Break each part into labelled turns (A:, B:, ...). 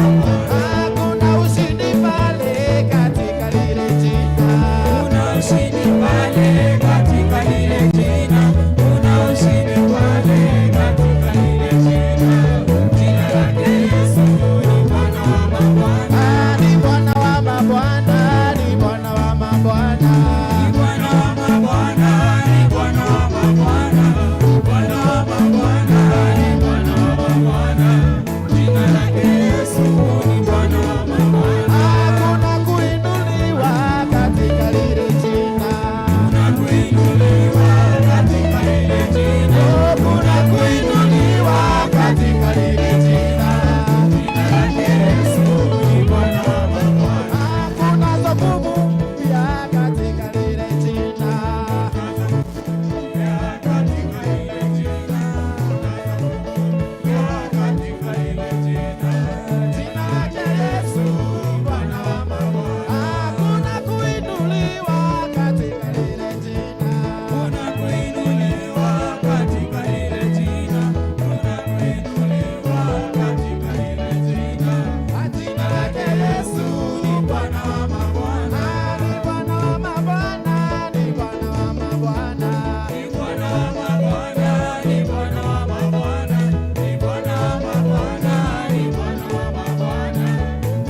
A: Hakuna ushindi pale katika lile jina.
B: Kuna ushindi pale katika lile jina. Kuna ushindi pale katika lile jina. Jina lake Yesu ni Bwana wa mabwana.
A: Ah, ni Bwana wa mabwana, ni Bwana wa mabwana.
B: Ni Bwana wa mabwana, ni Bwana wa mabwana. Bwana wa mabwana, ni Bwana wa mabwana. Jina lake Yesu ni Bwana wa mabwana.
A: Hakuna kuinuliwa katika lile jina.
B: Kuna kuinuliwa katika lile jina.
A: Oh, kuna kuinuliwa katika lile jina.
B: Jina lake Yesu ni Bwana wa mabwana.
A: Kunazo nguvu mpya katika lile jina.
B: Katika lile jina. Katika lile jina.
A: Jina lake Yesu, Bwana wa mabwana. Hakuna kuinuliwa katika lile jina.
B: Kuna kuinuliwa katika lile jina. Kuna kuinuliwa katika lile jina.
A: Jina lake Yesu
B: Ni Bwana wa mabwana.
A: Ni Bwana wa mabwana, ni Bwana wa mabwana.
B: Ni Bwana wa mabwana, ni Bwana wa mabwana. Ni Bwana wa mabwana, ni Bwana wa mabwana.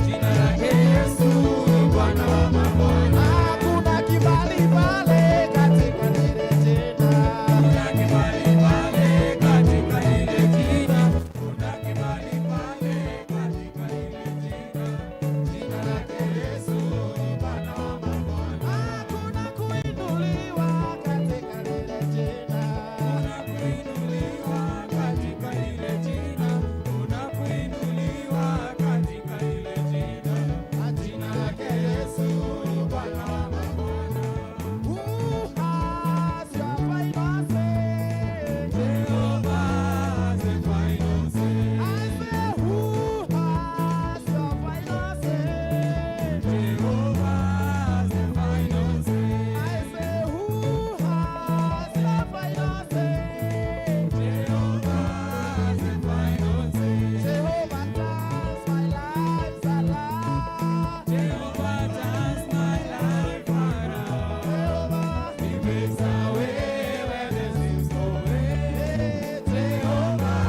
B: Jina lake Yesu ni Bwana wa mabwana.
A: Hakuna kibali pale katika lile jina.
B: Kuna kibali pale katika lile jina. Kuna kibali pale katika lile jina. Jina lake Yesu ni Bwana wa mabwana.
A: Hakuna kuinuliwa katika lile jina.
B: Kuna kuinuliwa katika lile jina. Kuna kuinuliwa katika lile jina.
A: Jina lake Yesu
B: Ni Bwana wa mabwana.
A: Who has the final say?
B: Jehovah the final say.
A: I say, who has the final say?
B: Jehovah the final say.
A: I say, who has the final say?
B: Jehovah the final say.
A: Jehovah turns my life around.
B: Jehovah turns my life around.
A: Jehovah,
B: He makes a way where there seems no way. Jehovah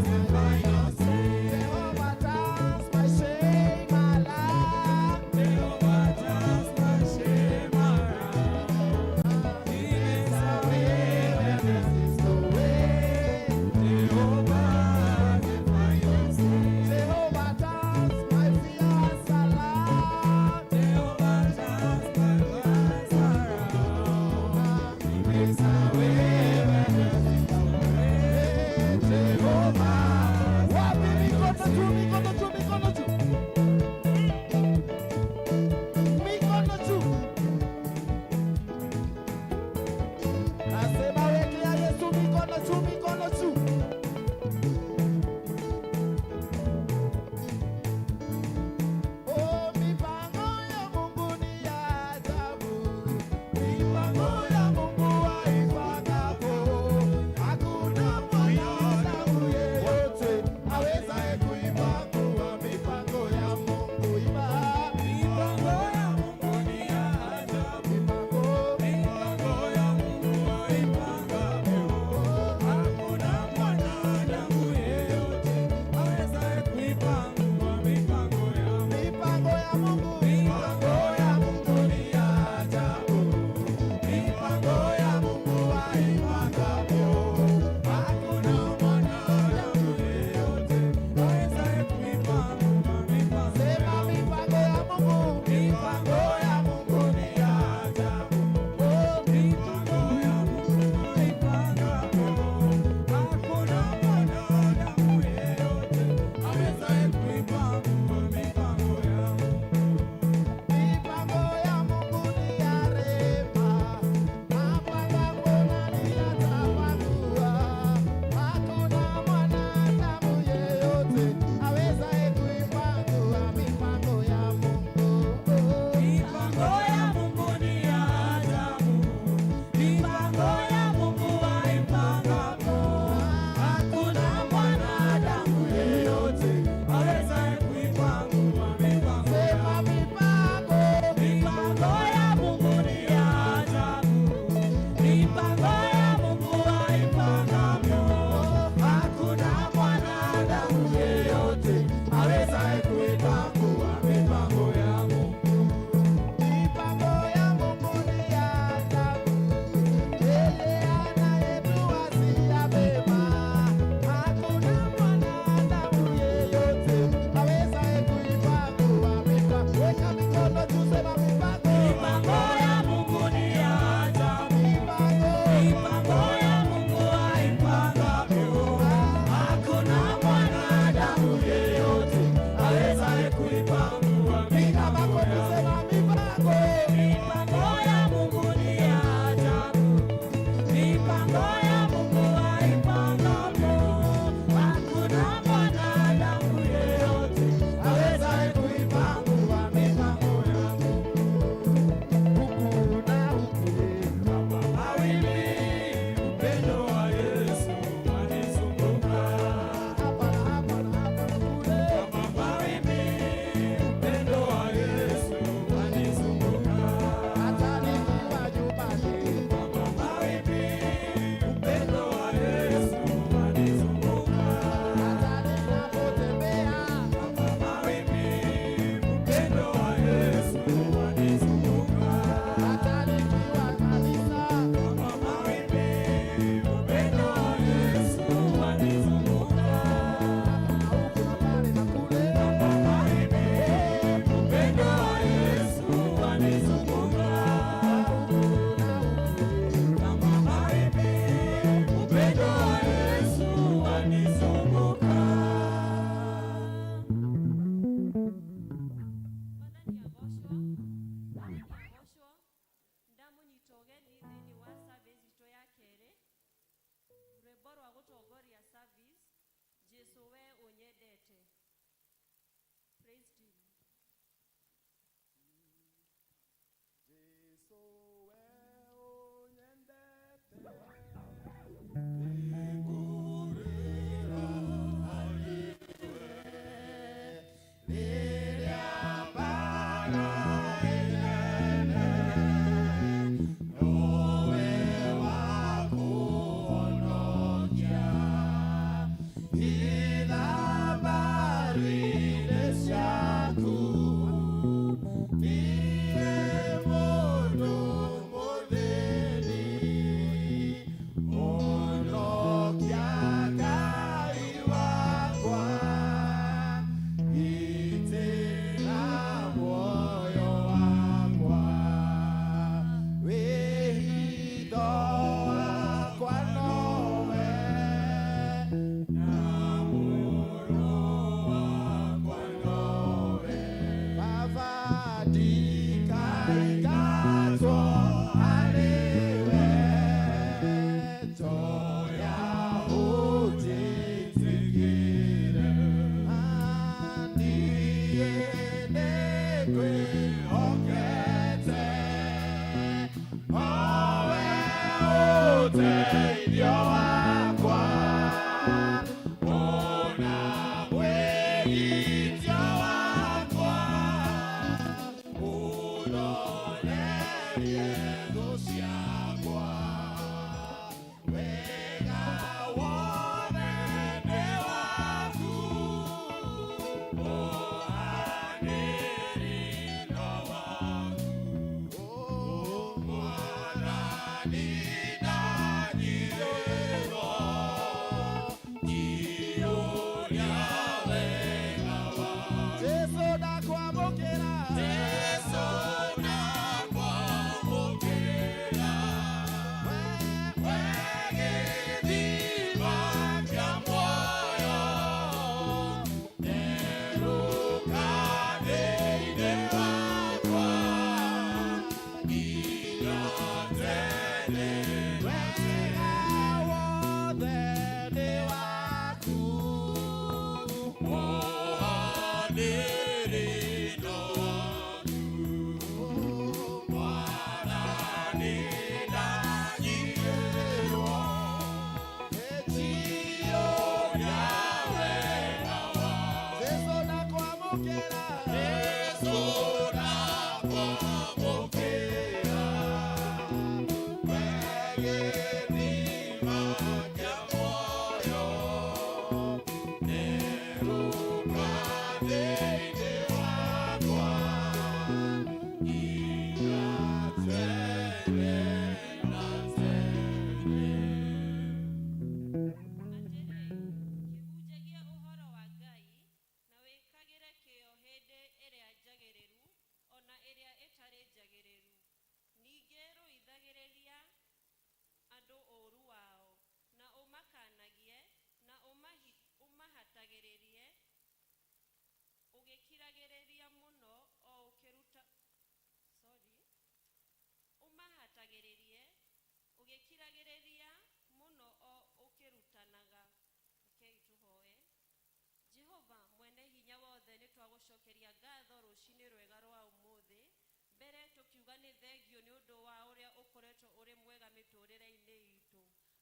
B: the final say.
A: Jehovah turns my shame around.
B: Jehovah turns my shame around. He makes a way where there seems no way. Jehovah the final say.
A: Jehovah turns my fears around.
B: Jehovah turns my life around. He makes a way where there seems no way. Jehovah.
A: Wapi mikono juu, mikono juu, mikono juu. Mikono juu. Nasema wekea Yesu mikono juu, mikono juu. Oh, mipango ya Mungu ni ya ajabu. Mipango ya Mungu aipangapo. Hakuna mwanadamu yeyote awezaye kuipangua.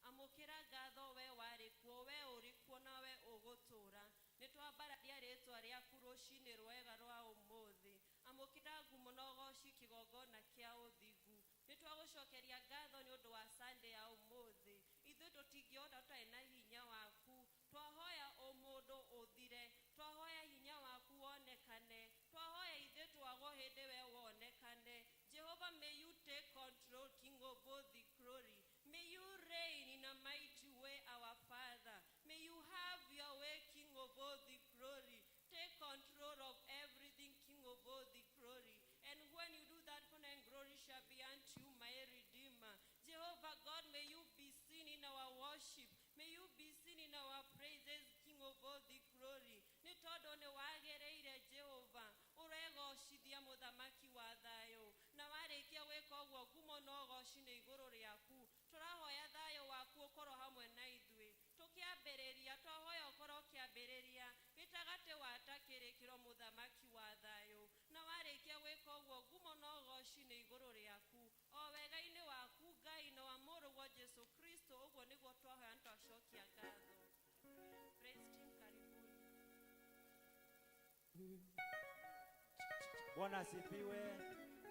C: Amũkĩra ngatho we warĩ kuo, we ũrĩ kuo na we ũgũtũũra. Nĩ twambararia rĩtwa rĩaku rũcinĩ rwega rwa ũmũthĩ. Amũkĩra ngumo na ũgoci kĩgongona kĩa ũthingu. Nĩ twagũcokeria ngatho nĩ ũndũ wa Sunday ya ũmũthĩ. Ithuĩ tũtingĩhota tũtarĩ na hinya waku. Twahoya ũmũndũ ũthire, twahoya hinya waku wonekane, twahoya ithuĩ twagwo hĩndĩ we wonekane. Jehovah, may you take control, King of all the glory. May you reign in a mighty way, our Father. May you have your way, King of all the glory. Take control of everything, King of all the glory. And when you do that, honor and glory shall be unto you, my Redeemer. Jehovah God, may you be seen in our worship. May you be seen in our praises, King of all the glory. Nĩ tondũ nĩ wagĩrĩire Jehova, ũregocithia mũthamaki wa thayũ. Na warĩkia gwĩka ũguo, ngumo na ũgoci nĩ igũrũ rĩaku. Tũrahoya thayũ waku ũkorwo hamwe na ithuĩ. Tũkĩambĩrĩria, twahoya ũkorwo ũkĩambĩrĩria gĩtagatĩ wa ta kĩrĩkĩro mũthamaki wa thayũ. Na warĩkia gwĩka ũguo, ngumo na ũgoci nĩ igũrũ rĩaku. O wega-inĩ waku Ngai na wa mũrũguo Jesu Kristo, ũguo nĩguo twahoya na twacokia ngatho. Praise team, karibuni.
D: Bwana asifiwe.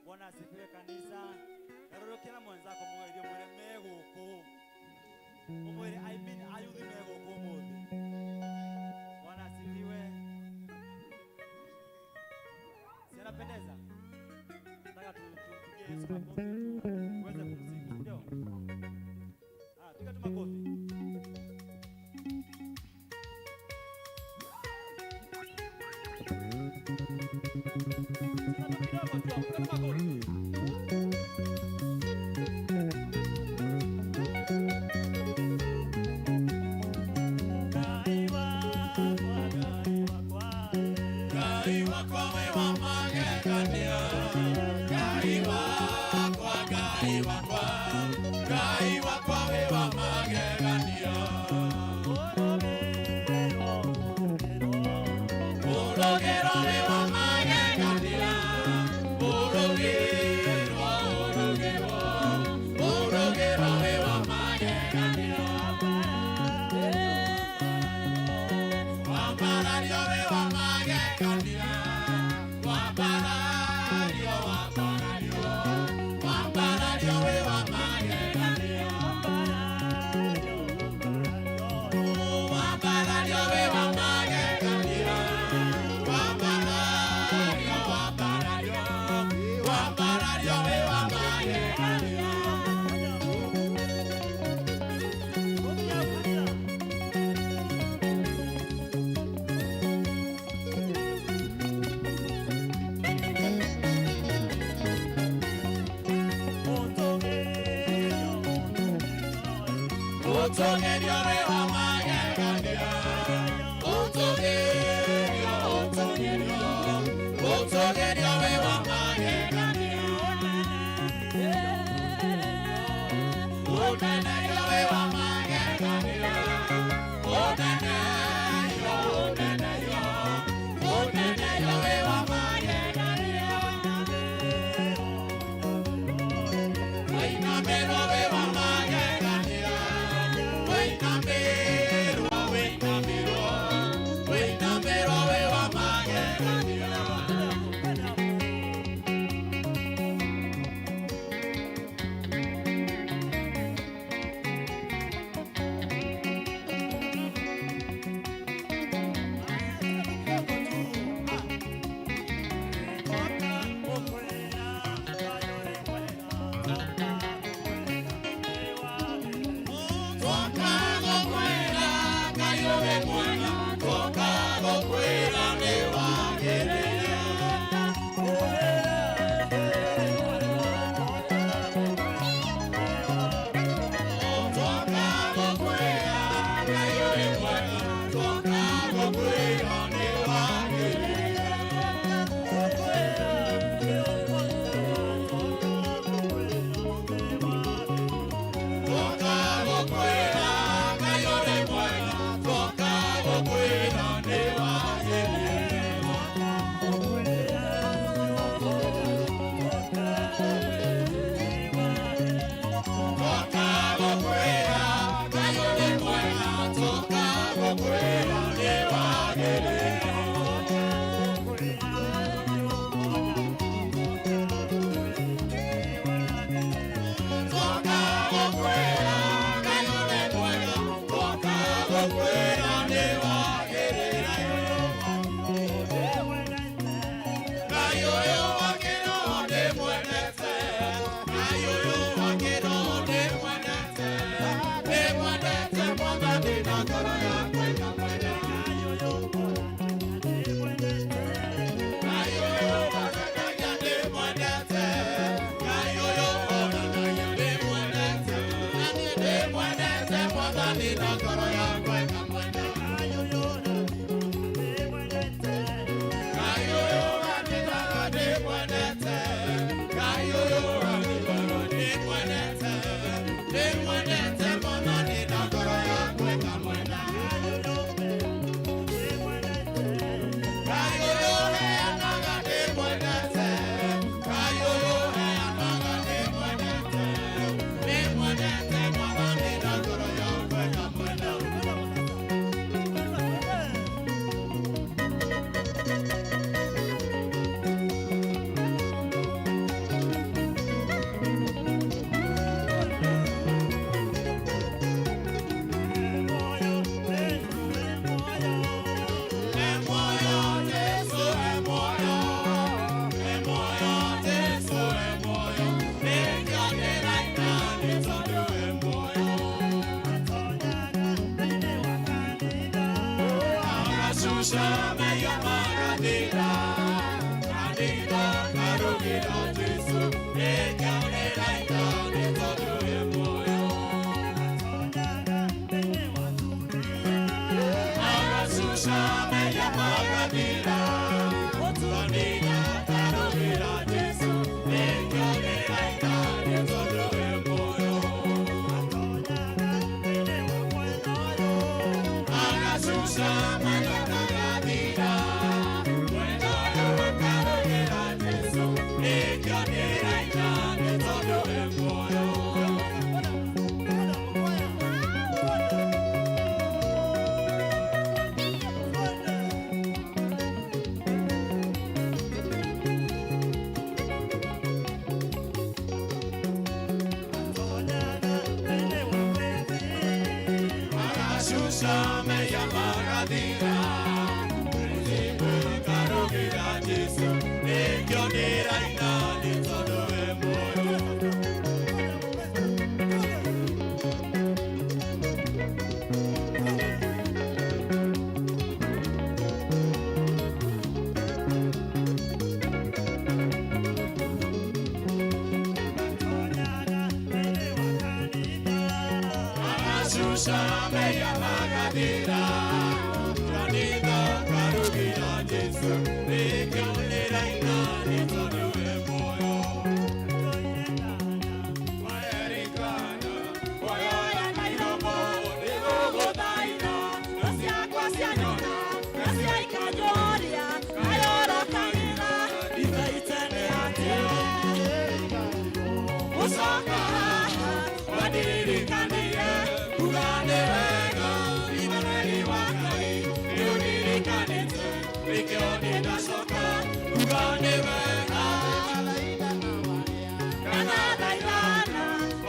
D: Bwana asifiwe kanisa. Garũrũkĩra mwenzako mũgeithie mwĩre me gũkũ. Ũmwĩre I mean ayuthi me gũkũ ũmũthĩ. Bwana asifiwe. Si anapendeza? Nataka tumpigie Yesu makofi tuweze kumsifu, si ndio? Ah, piga tu makofi. Sasa tu kidogo tu, piga tu makofi. Ngai wakwa, Ngai wakwa,
B: Ngai wakwa wĩ wa magegania. Ngai wakwa, Ngai wakwa, Ngai wakwa wĩ wa magegania.
D: Ũrũgĩro, ũrũgĩro.
B: Ũrũgĩro wĩ wa magegania. Ũrũgĩro, ũrũgĩro, ũrũgĩro wĩ wa magegania. Wambarario wĩ wa magegania. Wambarario, wambarario, wambarario wĩ wa magegania. Wambarario wĩ wa magegania. Wambarario, wambarario, wambarario wĩ wa magegania. Ũtũgĩrio wĩ wa magegania. Ũtũgĩrio, ũtũgĩrio, ũtũgĩrio wĩ wa magegania. Ũnenerio wĩ wa magegania. Ũnenerio, ũnenerio, ũnenerio wĩ wa magegania. Wĩinamĩrwo wĩ wa magegania. Wĩinamĩrwo, magathira kanitha ngarũgĩra Jesũ nĩngĩonera ita nĩ tondũ wĩ muoyo agacũca mehia magathira kanitha ngarũgĩra Jesũ nĩngĩonera ita nĩ tondũ wĩ muoyo agacũca mehia magathira mwena ũyũ akarũgĩra Jesũ nĩngĩonera ita nĩ tondũ wĩ muoyo. Agashusha meya magathira Karugĩra Jesũ nĩngĩonera ita nĩ tondũ wĩ muoyo. Agashusha meya magathira Kanitha karugĩra Jesũ nĩngĩonera ita nĩ tondũ wĩ muoyo. Maerikana wayoya na iromo nĩgũgũthaitha na ciakwa cianyona na ciaikanyoria kayora kanitha ithaitene atĩa gũcoka haha wandirikanie kuga nĩ wega Imanueli wa Ngai nĩũndirikanĩte nĩkĩo nĩndacoka kuga nĩ wega kana thaithana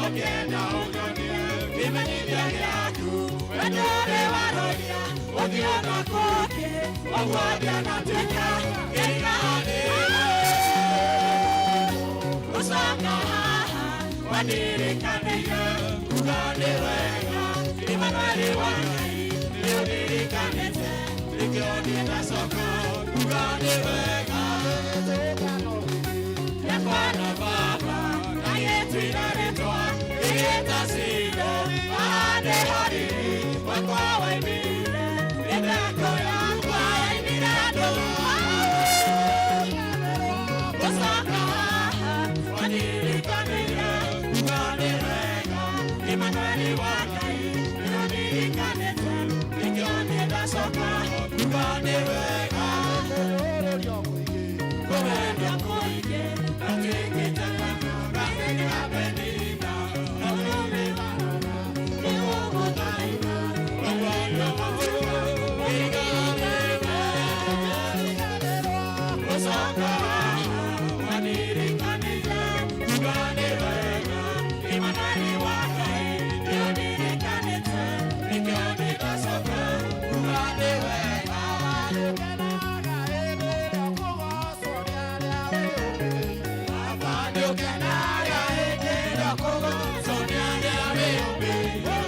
B: ũkĩenda ũnyonie kĩmenyithia gĩaku wendo ũrĩ waroria ũthiũ na kũngĩ ũguo ndĩanatuĩka kĩriganĩro gũcoka haha wandirikanie kuga nĩ wega Imanueli wa Ngai nĩũndirikanĩte nĩkĩo ndĩnacoka kuga nĩ wega yakwa na baba agĩtuire rĩtwa rĩgĩta Shilo ahande hariri wakwa waimire mĩthako yakwa yaimire andũ gũcoka haha wandirikanie kuga nĩ wega Imanueli wa Ngai nĩũndirikanĩte nĩkĩo nĩndacoka kuga nĩ wega kũwendia kũingĩ natuĩkĩte gathĩnĩka Penina na ũrũme warora nĩgũgũthaitha ũguo nĩgũtuĩka kĩriganĩro gũcoka haha wandirikanie kuga nĩ wega Imanueli wa Ngai nĩũndirikanĩte nĩkĩo nĩndacoka kuga nĩ wega. Baba nĩũkenaga hĩndĩ ĩrĩa kũgocwo nĩ arĩa wĩyũmbĩire.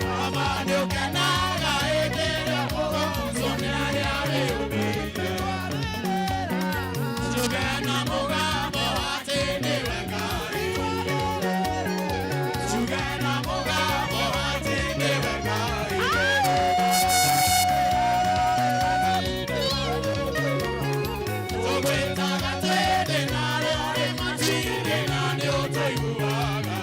B: Baba nĩũkenaga hĩndĩ ĩrĩa kũgocwo nĩ arĩa wĩyũmbĩire. Njuge na mũgambo atĩ nĩwe Ngai. Njuge na mũgambo atĩ nĩwe Ngai. Tũgwĩtaga twĩthĩ narĩo rĩ matu-inĩ na nĩũtũiguaga.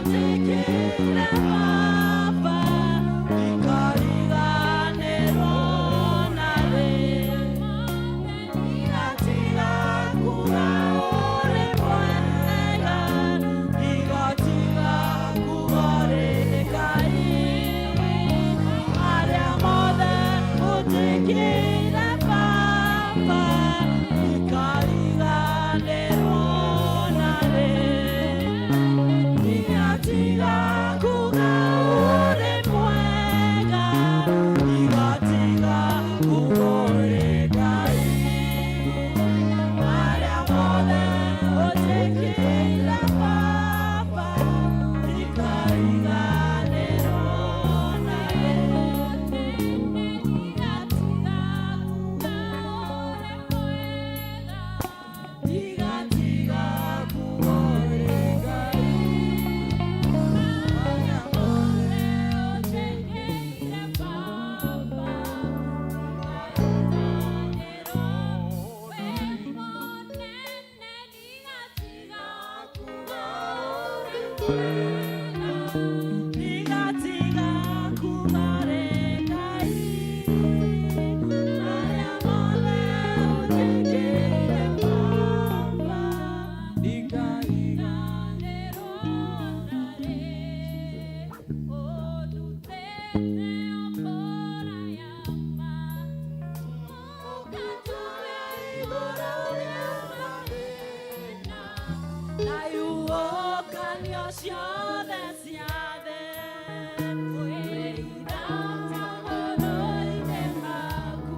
C: ũnjĩkĩire Baba ndikariganĩrwo narĩ. Ndigatiga kuga ũrĩ mwega, ndigatiga kuga ũrĩ Ngai. Marĩa mothe ũnjĩkĩire Baba ndikariganĩrwo narĩ. Ndigatiga kuga ũrĩ mwega, ndigatiga kuga ũrĩ Ngai. Marĩa mothe ũnjĩkĩire Baba ndikariganĩrwo narĩ. Ndigatiga kuga ũrĩ Ngai. Marĩa mothe ũnjĩkĩire Baba Ndigatiga kuga ũrĩ Ngai. Marĩa mothe ũnjĩkĩire Baba ndikariganĩrwo narĩ. Na iuokanio ciothe ciathe wĩira magũrũ-inĩ maku.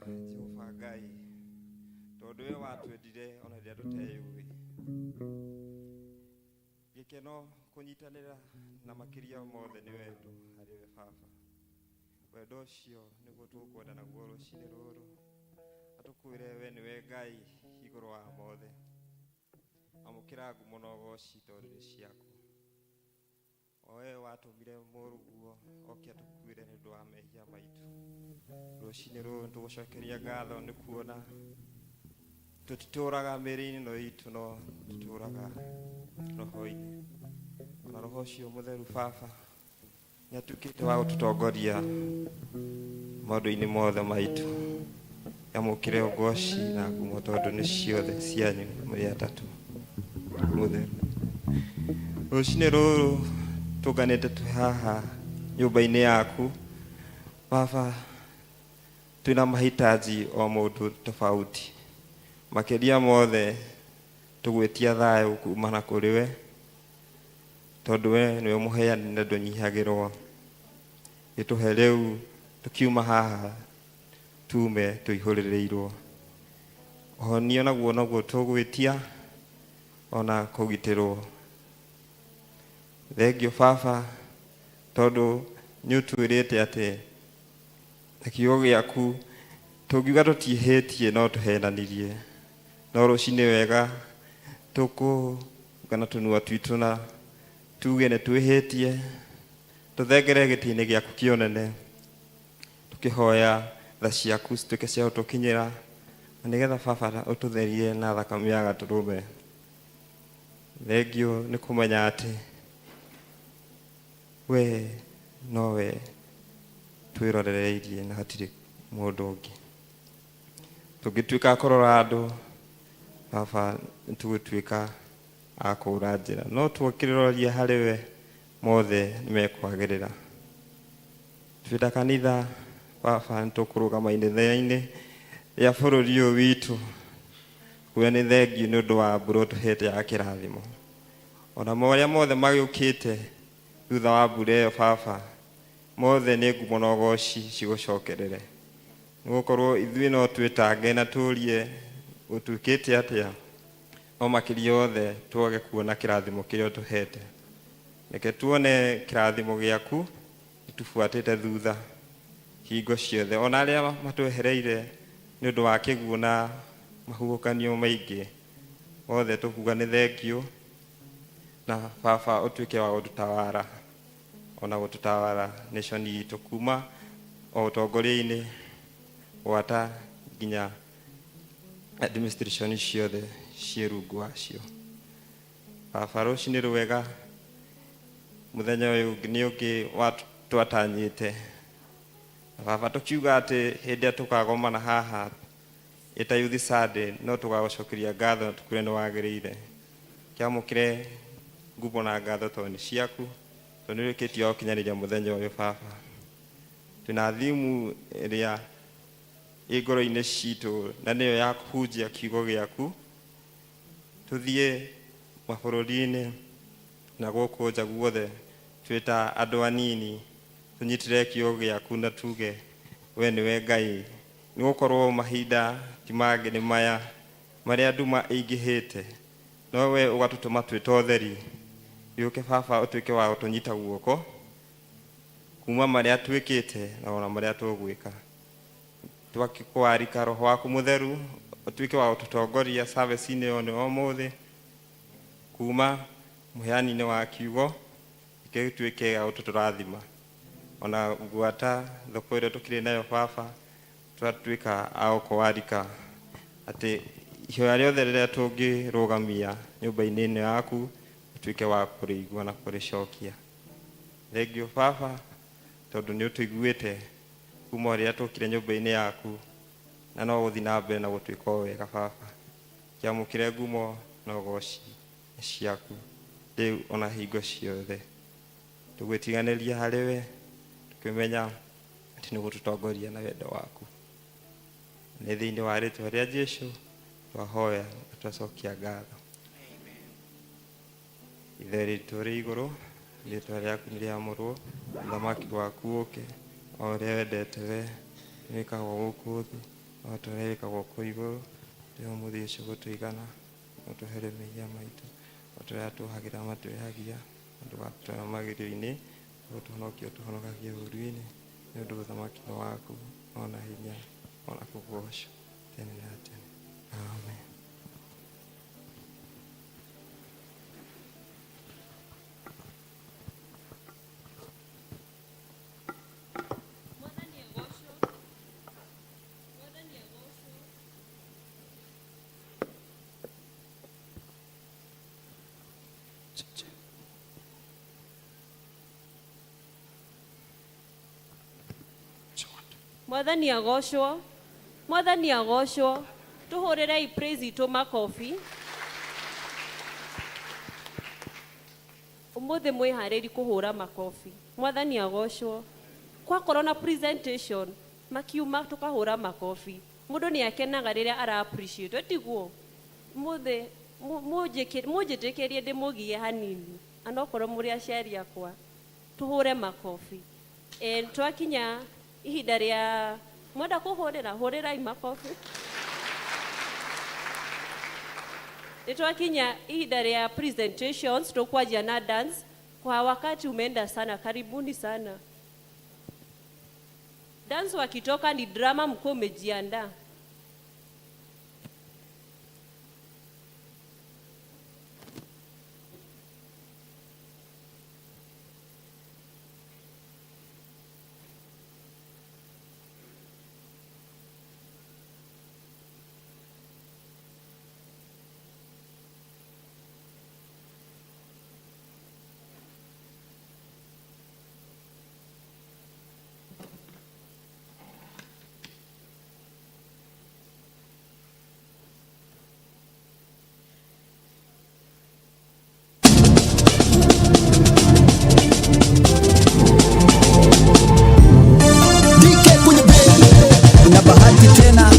E: Jehova Ngai, tondũ we watwendire ona rĩrĩa tũteyũĩ. Gĩkeno kũnyitanĩra na makĩria mothe nĩ wendo harĩ we Baba. Wendo ũcio nĩguo tũkwenda naguo rũcinĩ rũrũ, na tũkwĩre we nĩwe Ngai igũrũ wa mothe. Amũkĩra ngumo na ũgoci tondũ nĩ ciaku. O we watũmire mũrũguo oke atũkuĩre nĩ ũndũ wa mehia maitũ. Rũcinĩ rũrũ nĩtũgũcokeria ngatho nĩ kuona tũtitũraga mĩĩrĩ-inĩ ĩno itũ, no tũtũraga roho-inĩ. Ona roho ũcio mũtheru Baba nĩ atuĩkĩte wa gũtũtongoria maũndũ-inĩ mothe maitũ. Amũkĩre ũgoci na ngumo tondũ nĩ ciothe cianyu mũrĩ atatũ mũtheru. Rũcinĩ rũrũ tũnganĩte twĩ haha nyũmba-inĩ yaku Baba, twĩna mahitaji o mũndũ tofauti. Makĩria mothe tũgwĩtia thayũ kumana kũrĩ we, tondũ we nĩwe mũheani na ndũnyihagĩrwo. Gĩtũhe rĩu tũkiuma haha tume tũihũrĩrĩirwo. Ũhonio naguo noguo tũgwĩtia ona kũgitĩrwo. Thengio Baba, tondũ nĩ ũtwĩrĩte atĩ na kiugo gĩaku tũngiuga tũtiĩhĩtie no tũhenanirie. No rũcinĩ wega tũkũgana tũnua twitũ na tuge nĩ twĩhĩtie, tũthengere gĩtĩ-inĩ gĩaku kĩa ũnene, tũkĩhoya tha ciaku cituĩke cia gũtũkinyĩra, na nĩgetha Baba ũtũtherie na thakame ya gatũrũme. Thengio nĩ kũmenya atĩ we nowe twĩrorereirie na hatirĩ mũndũ ũngĩ. Tũngĩtuĩka a kũrora andũ Baba, nĩtũgũtuĩka a kũũra njĩra, no twakĩroria harĩ we mothe nĩmekwagĩrĩra. Twĩ ta kanitha Baba, nĩtũkũrũgama ithenya-inĩ rĩa bũrũri ũyũ witũ, kuga nĩ thengio nĩ ũndũ wa mbura ũtũhete ya kĩrathimo. Ona marĩa mothe magĩũkĩte thutha wa mbura ĩyo Baba, mothe nĩ ngumo na ũgoci cigũcokerere. Nĩgũkorwo ithuĩ no twĩtange na tũrie gũtuĩkĩte atĩa, no makĩria yothe twage kuona kĩrathimo kĩrĩa ũtũhete. Reke tuone kĩrathimo gĩaku gĩtũbuatĩte thutha hingo ciothe, ona arĩa matwehereire nĩ ũndũ wa kĩguũ na mahuhũkanio maingĩ, othe tũkuga nĩ thengio, na Baba ũtuĩke wa gũtũtawara ona gũtũtawara nation itũ kuma o ũtongoria-inĩ gwata nginya administration ciothe ciĩ rungu wacio. Baba, rũcinĩ rwega, mũthenya ũyũ nĩ ũngĩ wa twatanyĩte. Baba, tũkiuga atĩ hĩndĩ ĩrĩa tũkagomana haha ĩta Youth Sunday, no tũgagũcokeria ngatho na tũkwĩre nĩ wagĩrĩire. Kĩamũkĩre ngumo na ngatho tondũ nĩ ciaku, tondũ nĩ ũrĩkĩtie wa gũkinyanĩria mũthenya ũyũ Baba. Twĩna thimu ĩrĩa ĩ ngoro-inĩ citũ na nĩyo ya kũhunjia kiugo gĩaku, tũthiĩ mabũrũri-inĩ na gũkũ nja guothe twĩ ta andũ anini, tũnyitĩre kiugo gĩaku na tuge we nĩwe Ngai. Nĩ gũkorwo mahinda ti mangĩ nĩ maya marĩa nduma ĩingĩhĩte, no we ũgatũtũma twĩ ta ũtheri. Gĩũke Baba ũtuĩke wa gũtũnyita guoko kuma marĩa twĩkĩte na ona marĩa tũgwĩka. Twakĩkwarika roho waku mũtheru ũtuĩke wa gũtũtongoria service-inĩ ĩyo nĩ ũmũthĩ, kuma mũheani-inĩ wa kiugo gĩtuĩke gĩa gũtũtũrathima. Ona gwata thoko ĩrĩa tũkĩrĩ nayo Baba, twatuĩka a gũkwarika atĩ ihoya rĩothe rĩrĩa tũngĩrũgamia nyũmba-inĩ ĩno yaku ũtuĩke wa kũrĩigua na kũrĩcokia. Thengio Baba, tondũ nĩ ũtũiguĩte kuma rĩrĩa tũkire nyũmba-inĩ yaku, na no gũthiĩ na mbere na gũtuĩka o wega Baba. Kĩamũkĩre ngumo na ũgoci nĩ ciaku rĩu ona hingo ciothe. Tũgwĩtiganĩria harĩ we tũkĩmenya atĩ nĩ gũtũtongoria na wendo waku. Nĩ thĩinĩ wa rĩtwa rĩa Jesũ twahoya na twacokia ngatho. Ithe witũ ũrĩ igũrũ, rĩtwa rĩaku nĩ rĩamũrwo, ũthamaki waku ũke, o ũrĩa wendete we wĩkagwo gũkũ thĩ. O ta ũrĩa wĩkagwo kũu igũrũ, tũhe ũmũthĩ ũcio gũtũigana, na ũtũhere mehia maitũ, o ta ũrĩa tuohagĩra matwĩhagia, na ndũgatũtware magerio-inĩ, no ũtũhonokie ũtũhonokagie ũũru-inĩ, nĩ ũndũ ũthamaki nĩ waku, ona hinya, ona kũgoocwo tene na tene. Amen.
C: Mwathani agocwo. Mwathani agocwo. Mwathani agocwo. Mwathani agocwo. Tuhũrĩrei praise itũ makobi. Ũmũthĩ mwĩharĩri kũhũra makobi. Mwathani agocwo. Kwakorwo na presentation makiuma tukahũra makobi. Mũndũ nĩ akenaga rĩrĩa ara appreciate tiguo? Mũthĩ mũnjĩtĩkĩrie ndĩmũgie hanini anokorwo mũrĩ aciari akwa, tũhũre makobi. Twakinya ihinda rĩa mwenda kũhũrĩra, hũrĩrai makobi. Nĩ twakinya ihinda rĩa presentations, tũkwanjia na dance. Kwa wakati umeenda sana, karibuni sana. Dance wakitoka ni drama, mkuwe umejiandaa.
F: DK kwenye bed na bahati tena.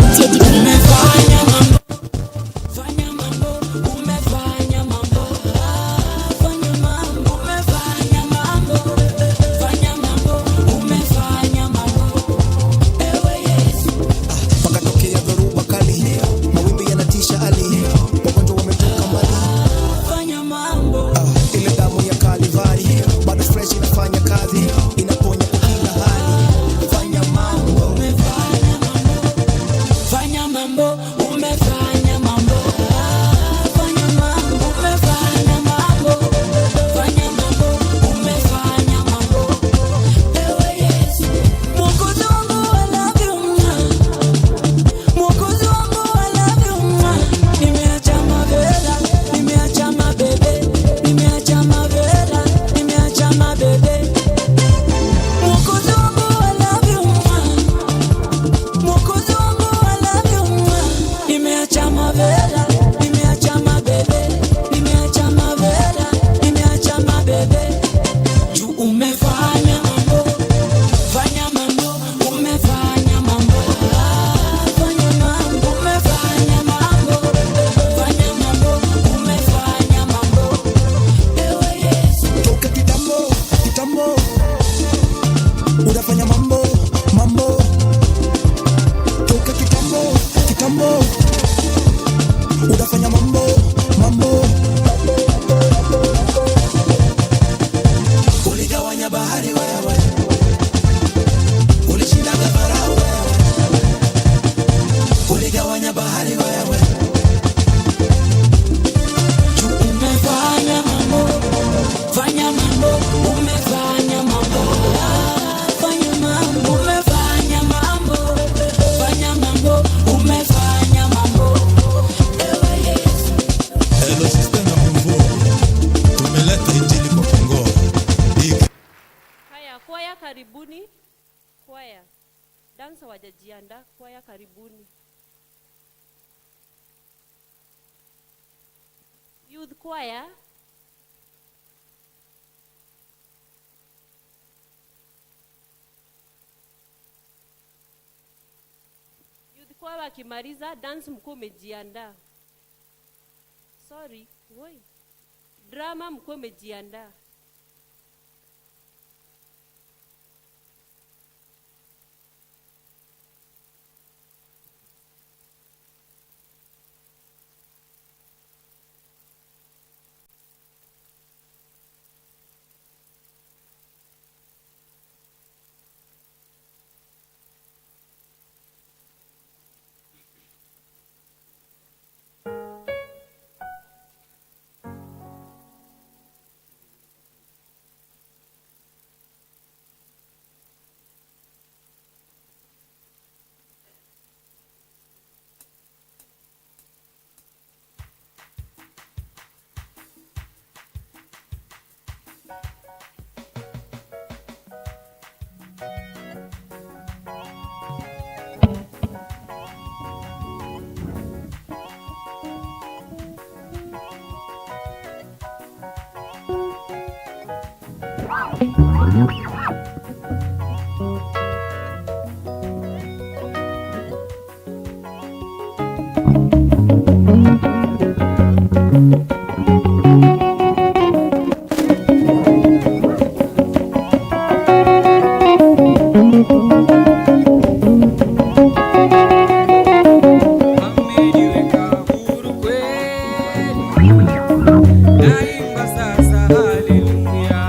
G: Umefanya mambo, fanya mambo, umefanya mambo, fanya mambo, umefanya mambo, fanya mambo, umefanya mambo, ewe Yesu.
F: Pakatokea dhoruba kali, mawimbi yanatisha ali, wagonjwa wametoka mbali.
G: Fanya mambo,
F: Ile damu ya Kalivari bado fresh inafanya kazi, inaponya kwa kila hali. Fanya mambo,
G: umefanya mambo, fanya mambo, umefanya mambo, fanya mambo, umefanya mambo, fanya mambo, umefanya mambo, ewe Yesu. Mwokozi wangu I love you, mwah. Mwokozi wangu I love you, mwah. Nimeacha mavela, nimeacha mabebe, nimeacha mavela, nimeacha mabebe. Mwokozi wangu I love you, mwah. Mwokozi wangu I love you, mwah. Nimeacha mavela, nimeacha mabebe, nimeacha mavela, nimeacha mabebe. Juu umefanya mambo, fanya mambo, umefanya mambo, fanya mambo, umefanya mambo, fanya mambo, umefanya mambo, ewe Yesu.
F: Toka kitambo kitambo, unafanya mambo mambo. Toka kitambo kitambo, unafanya mambo mambo. Uligawanya bahari wewe, ulishindaga Farao wewe, uligawanya bahari wewe.
G: Juu umefanya mambo, fanya mambo, umefanya mambo, fanya mambo, umefanya mambo, fanya mambo, umefanya mambo, ewe Yesu.
H: Hello sister na Mvua, tumeleta injili kwa Kongo. Hii
C: Haya, kwaya karibuni. Kwaya. Dance hawajajiandaa, kwaya karibuni. Youth choir. Youth choir wakimaliza dance mkuu umejiandaa. Sorry, woi. Drama mkuwe mmejiandaa.
B: Ameniweka huru kweli, naimba sasa haleluya.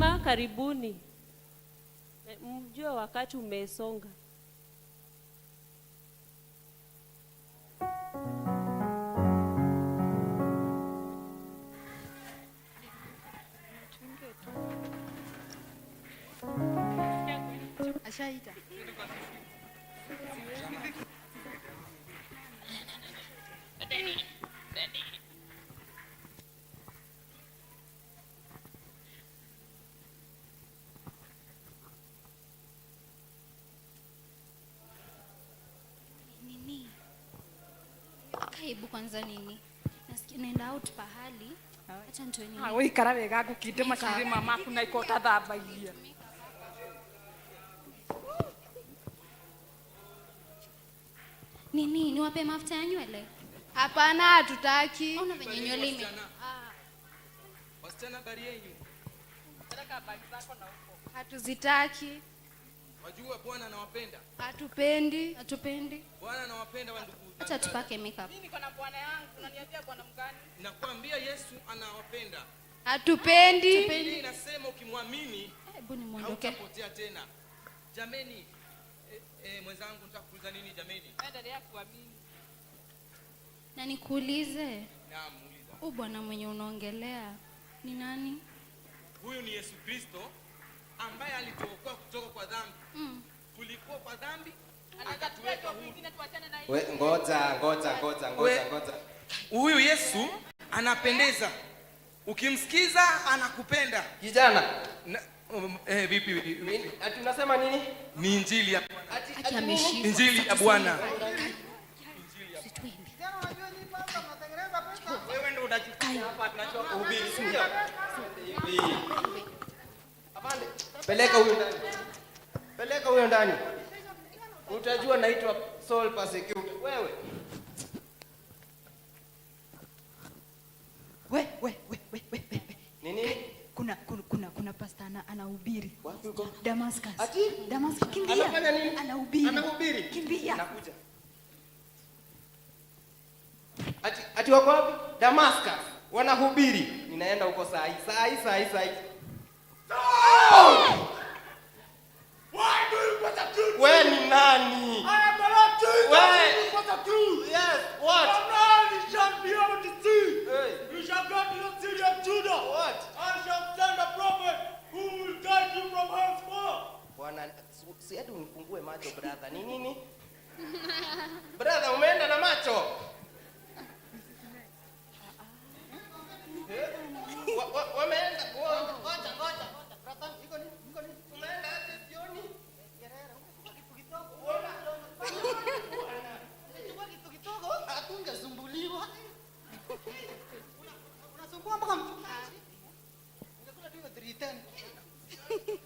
C: Wamama karibuni. Mjue wakati umesonga.
I: Ashaita.
J: Nini? Kaibu kwanza nini? Nasikia naenda out pahali. Acha nitoe nini?
K: Ah, wikara wega ngũkinde macirĩ ma maku na ikotathambagia.
J: Nini? Niwape mafuta ya nywele?
I: Hapana, hatutaki.
J: Ona venye nywele ime.
L: Wasichana, habari yenu?
I: Hatuzitaki.
L: Wajua Bwana anawapenda.
I: Hatupendi.
J: Hatupendi.
L: Bwana anawapenda wa ndugu.
J: Acha tupake makeup.
K: Mimi niko na bwana yangu, unaniambia bwana mgani?
L: Nakwambia Yesu anawapenda.
I: Hatupendi.
L: Biblia inasema ukimwamini
J: Hebu nimuondoke.
L: hautapotea tena. Jameni, mwenzangu nataka kuuliza nini jameni?
K: Endelea kuamini.
J: Na nikuulize,
L: Naam, muuliza.
J: huu bwana mwenye unaongelea ni nani?
L: Huyu ni Yesu Kristo ambaye alituokoa kutoka kwa dhambi. Tulikuwa kwa dhambi, akatuweka huru.
E: We, ngoja ngoja ngoja ngoja ngoja.
L: Huyu Yesu anapendeza. Ukimsikiza anakupenda.
E: Kijana.
L: Vipi vipi?
E: Ati unasema nini?
L: Ni injili ya
J: Ati ameshikwa.
L: Injili ya Bwana.
E: Wewe ndio unachukua hapa tunajua kuhubiri, si ndio? Hivi. Afande, peleka huyo ndani. Peleka huyo ndani. Utajua naitwa Saul Persecutor. Wewe.
G: We, we, we, we, we, we.
E: Ni nini?
G: Kuna pastor anahubiri.
E: Wapi uko?
G: Damascus.
E: Ati?
G: Damascus, kimbia.
E: Anafanya nini?
G: Anahubiri.
E: Anahubiri.
G: Kimbia.
E: Nakuja. Ati wako wapi? Damascus. Wanahubiri. Ninaenda huko saa hii. Saa hii, saa hii, saa hii.
A: Why do you persecute me?
E: We ni nani?
A: I am the Lord Jesus.
E: We.
A: You persecute.
E: Yes, what?
A: From now you shall be able to see.
E: Hey.
A: You shall go to the city of Judah.
E: What?
A: I shall send a prophet who will guide you from henceforth.
E: Bwana, si hadi unifungue macho brother. Ni nini? Brother, umeenda na macho. Wameenda. Ngoja, ngoja, ngoja. Brother, iko nini? Iko nini? Umeenda aje sioni? Uona?
M: Umechukua kitu kidogo, hatungesumbuliwa. Unasumbua mpaka mchungaji. Ungekula tu hiyo 310.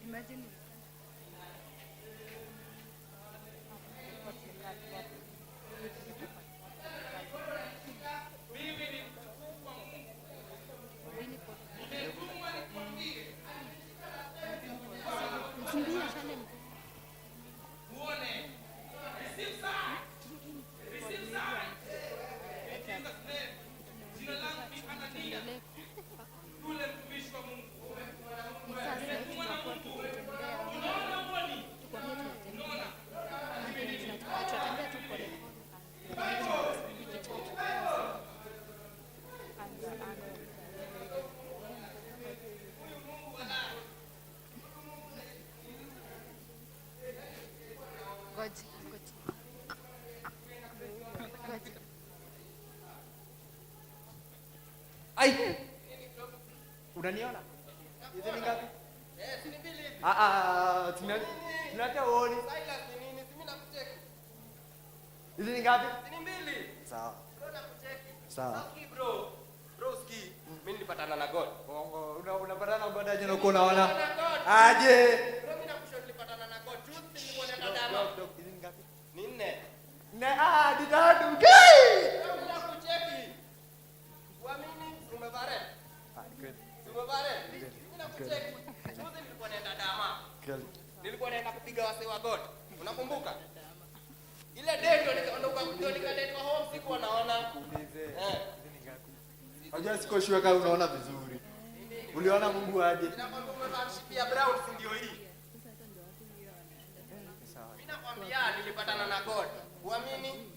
K: Imagine.
L: Uone. Receive sight. Receive sight. In Jesus' name. Jina langu ni Anania. Yule mtumishi wa Mungu. Nimetumwa na Mungu. Unaona uoni? Unaona?
I: Ngoja, ngoja. Ngoja.
E: Ai. Unaniona? Hizi ni ngapi?
A: Eh, si ni mbili hivi.
E: Ah ah, tunatia uoni.
A: Silas ni nini? Si mimi nakucheki.
E: Hizi ni ngapi?
A: Si ni mbili.
E: Sawa.
A: Bro nakucheki.
E: Sawa.
A: Ski bro. Bro ski.
L: Mimi nilipatana na God.
N: Bongo, unapatana na God aje na uko unaona? Aje.
L: Bro, mimi nakushauri nilipatana na God. Juzi nilikuwa naenda dama. Ni nne.
N: Ne, ah, ni tatu. Gay!
L: Bro, mimi nakucheki. Uamini umevaa red. Umevaa red. Mimi nakucheki. Juzi nilikuwa naenda dama. Nilikuwa naenda kupiga wase wa God. Unakumbuka? Ile day ndio nikaletwa home, sikuwa naona. Eh.
N: Unajua siko sure kama unaona vizuri. Uliona Mungu aje?
L: Nakwambia umevaa mshipi ya brown, si ndio hii? Mimi nakwambia nilipatana na God. Uamini?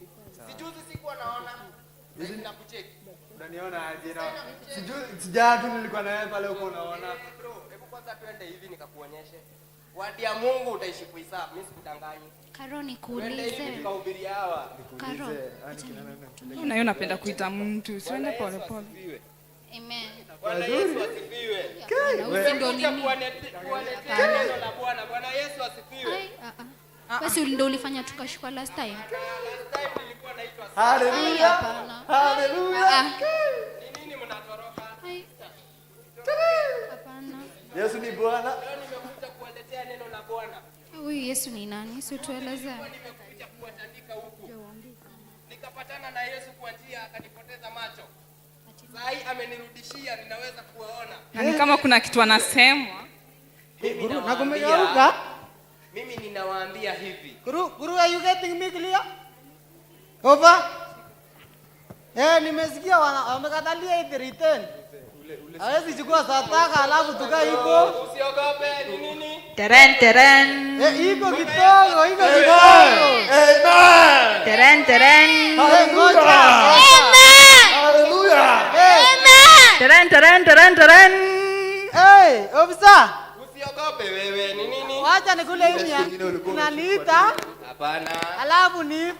L: Sijuzi sikuwa naona. Hivi nakucheki.
N: Unaniona aje na sijui sijaa tu nilikuwa na wewe pale uko unaona.
L: Bro, hebu kwanza twende hivi nikakuonyeshe. Wadi ya Mungu utaishi kuisabu, mimi sikudanganyi.
J: Karo,
L: Twende hivi
J: nikuulize.
L: tukahubiri hawa.
J: Karo,
K: Nayo napenda kuita mtu, siende pole pole.
J: Amen.
L: Bwana Yesu asifiwe.
J: Hapana, huyu ndo
L: Nimekuja
J: nini?
L: kuwaletea neno la Bwana. Bwana Yesu asifiwe.
J: Ai, ah, ah. Basi ndio ulifanya tukashikwa last time.
L: Last time nilikuwa naitwa
J: Ai, hapana.
N: Hallelujah.
J: Ah, ah.
L: Ni nini mnatoroka?
J: Ai. Hapana.
N: Yesu ni Bwana.
L: Leo nimekuja kuwaletea neno la Bwana.
J: Huyu Yesu ni nani? Si tueleze.
L: Nimekuja kuwatandika huku. Nikapatana na Yesu kwa njia akanipoteza macho. Saa hii amenirudishia, ninaweza kuwaona.
K: Na ni kama kuna kitu anasemwa.
L: Mimi
M: Guru,
L: nawaambia-
M: nakumegeuka.
L: Mimi ninawaambia hivi.
M: Guru, Guru, are you getting me clear? Over. Eh, nimesikia wamekatalia hii return. Hawezi chukua sadaka alafu tukae hivyo.
L: Usiogope, ni nini?
G: Teren, teren.
M: Eh, iko kidogo, iko kidogo.
N: Amen.
G: Teren, teren.
M: Eh, ngoja.
N: Hallelujah.
M: Eh,
G: Teren, teren, teren, teren.
M: eh, officer.
L: Usiogope wewe, ni nini?
M: Wacha nikule hii mia. Unaniita
L: Hapana.
M: alafu ni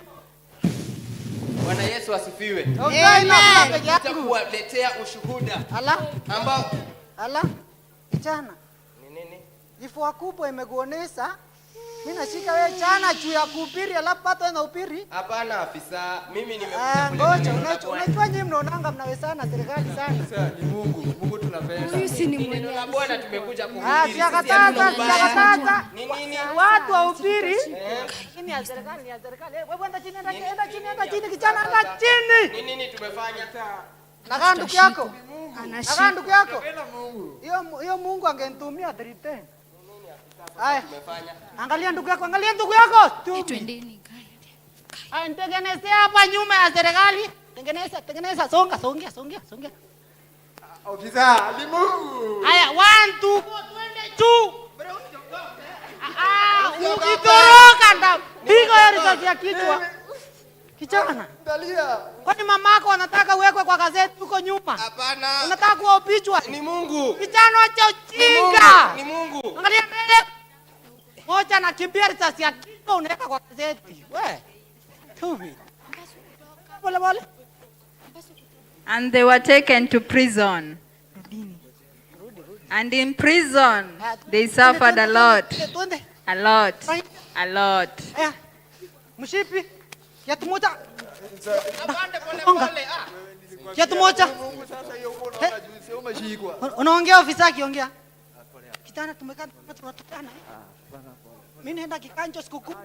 L: Bwana Yesu asifiwe.
M: Officer, inakula peke
L: Nimekuja
M: yangu.
L: kuwaletea ushuhuda
M: Ala,
L: ambao
M: ala. Kijana,
L: ni nini?
M: kifua kubwa imekuonesa. Mimi nashika wewe chana juu ya kuhubiri alafu pato na upiri.
L: Hapana afisa, mimi nimekuja
M: Ah,
L: kuleta
M: ngoja,
L: neno la
M: unajua
L: Bwana.
M: unajua nyinyi mnaonanga mnawezana serikali sana.
N: Sasa ni Mungu, Mungu tunapenda.
I: Huyu si ni
L: Ni neno
I: mwenye
L: la Bwana tumekuja
M: Ah,
L: kuhubiri. Sisi
M: sijakataza,
L: hatuna ubaya.
M: sijakataza.
L: Ni nini?
M: Watu wahubiri. Chini ya serikali, ni ya serikali. Eh, wewe enda chini, enda chini, enda chini, enda chini kijana, enda chini.
L: Ni nini tumefanya?
M: Nakaa ndugu yako. Nakaa
I: Anashika.
M: ndugu yako.
N: Mungu.
M: Hiyo Mungu angenitumia 310. Haya,
L: Tumefanya.
M: angalia ndugu yako, angalia ndugu yako.
J: Eh, twendeni guy.
M: Haya, nitengenezea hapa nyuma ya serikali. Tengeneza, tengeneza, songa, songa, songa, songa.
N: Ofisa, ni Mungu.
M: Haya, 1 2 twende juu. Ah, ukitoroka nda piga hiyo risasi ya kichwa. Kijana,
N: Dalia.
M: kwani mamako anataka uwekwe kwa gazeti huko nyuma?
L: Hapana.
M: Unataka kuwa
L: Ni Mungu.
M: Kijana, acha
L: Ni Mungu.
M: ujinga.
L: Ni Mungu.
M: Angalia mbele. Moja anakimbia risasi ya kichwa unaweka kwa gazeti. We. Tubi. Pole pole.
G: And they were taken to prison. And in prison, they suffered a lot.
M: Twende.
G: A lot. A lot.
M: Aya. Mshipi. Kiatu moja.
L: Apande pole
M: Songa.
L: pole. Ah.
M: Kiatu moja.
N: Mungu sasa hiyo uko unaona juu sio umeshikwa.
M: Unaongea ofisa akiongea. Kijana tumekaa tunatukana. Mimi naenda kikanjo sikukuu.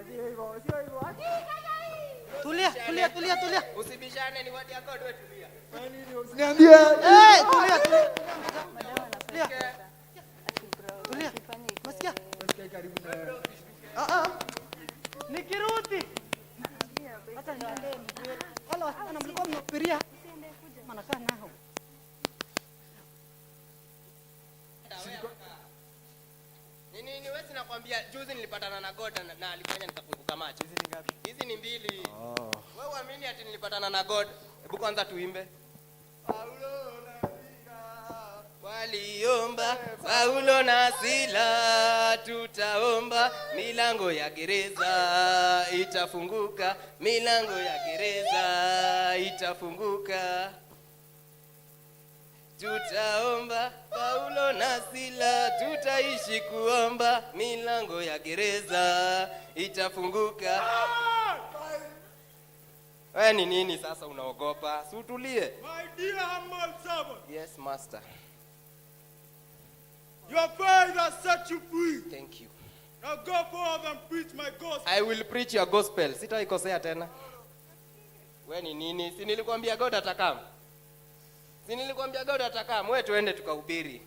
M: Tulia, tulia, tulia, tulia.
L: Usibishane, ni wadi ya God, wewe tulia.
N: Usiniambie.
M: Eh, tulia, tulia. Tulia. Tulia. Masikia? Ah ah. Nikirudi. Acha niende. Wala wasichana mlikuwa mnahubiria. Mnakaa nao.
L: Ni nini wewe sinakwambia juzi nilipatana na God na alifanya nikafunguka macho.
N: Hizi ni ngapi?
L: Hizi ni mbili. Wewe uamini ati nilipatana na God? Hebu kwanza tuimbe. Waliomba Paulo na Sila, tutaomba milango ya gereza itafunguka, milango ya gereza itafunguka. Tutaomba Paulo na Sila, tutaishi kuomba, milango ya gereza itafunguka. Wewe ni nini sasa unaogopa? Si utulie.
O: My dear humble servant,
L: Yes, master.
O: your faith has set you free.
L: Thank you.
O: Now go forth and preach my gospel.
L: I will preach your gospel. Sitaikosea tena. We ni nini? Si nilikwambia God atakam. Si nilikwambia God atakam. We tuende tukahubiri.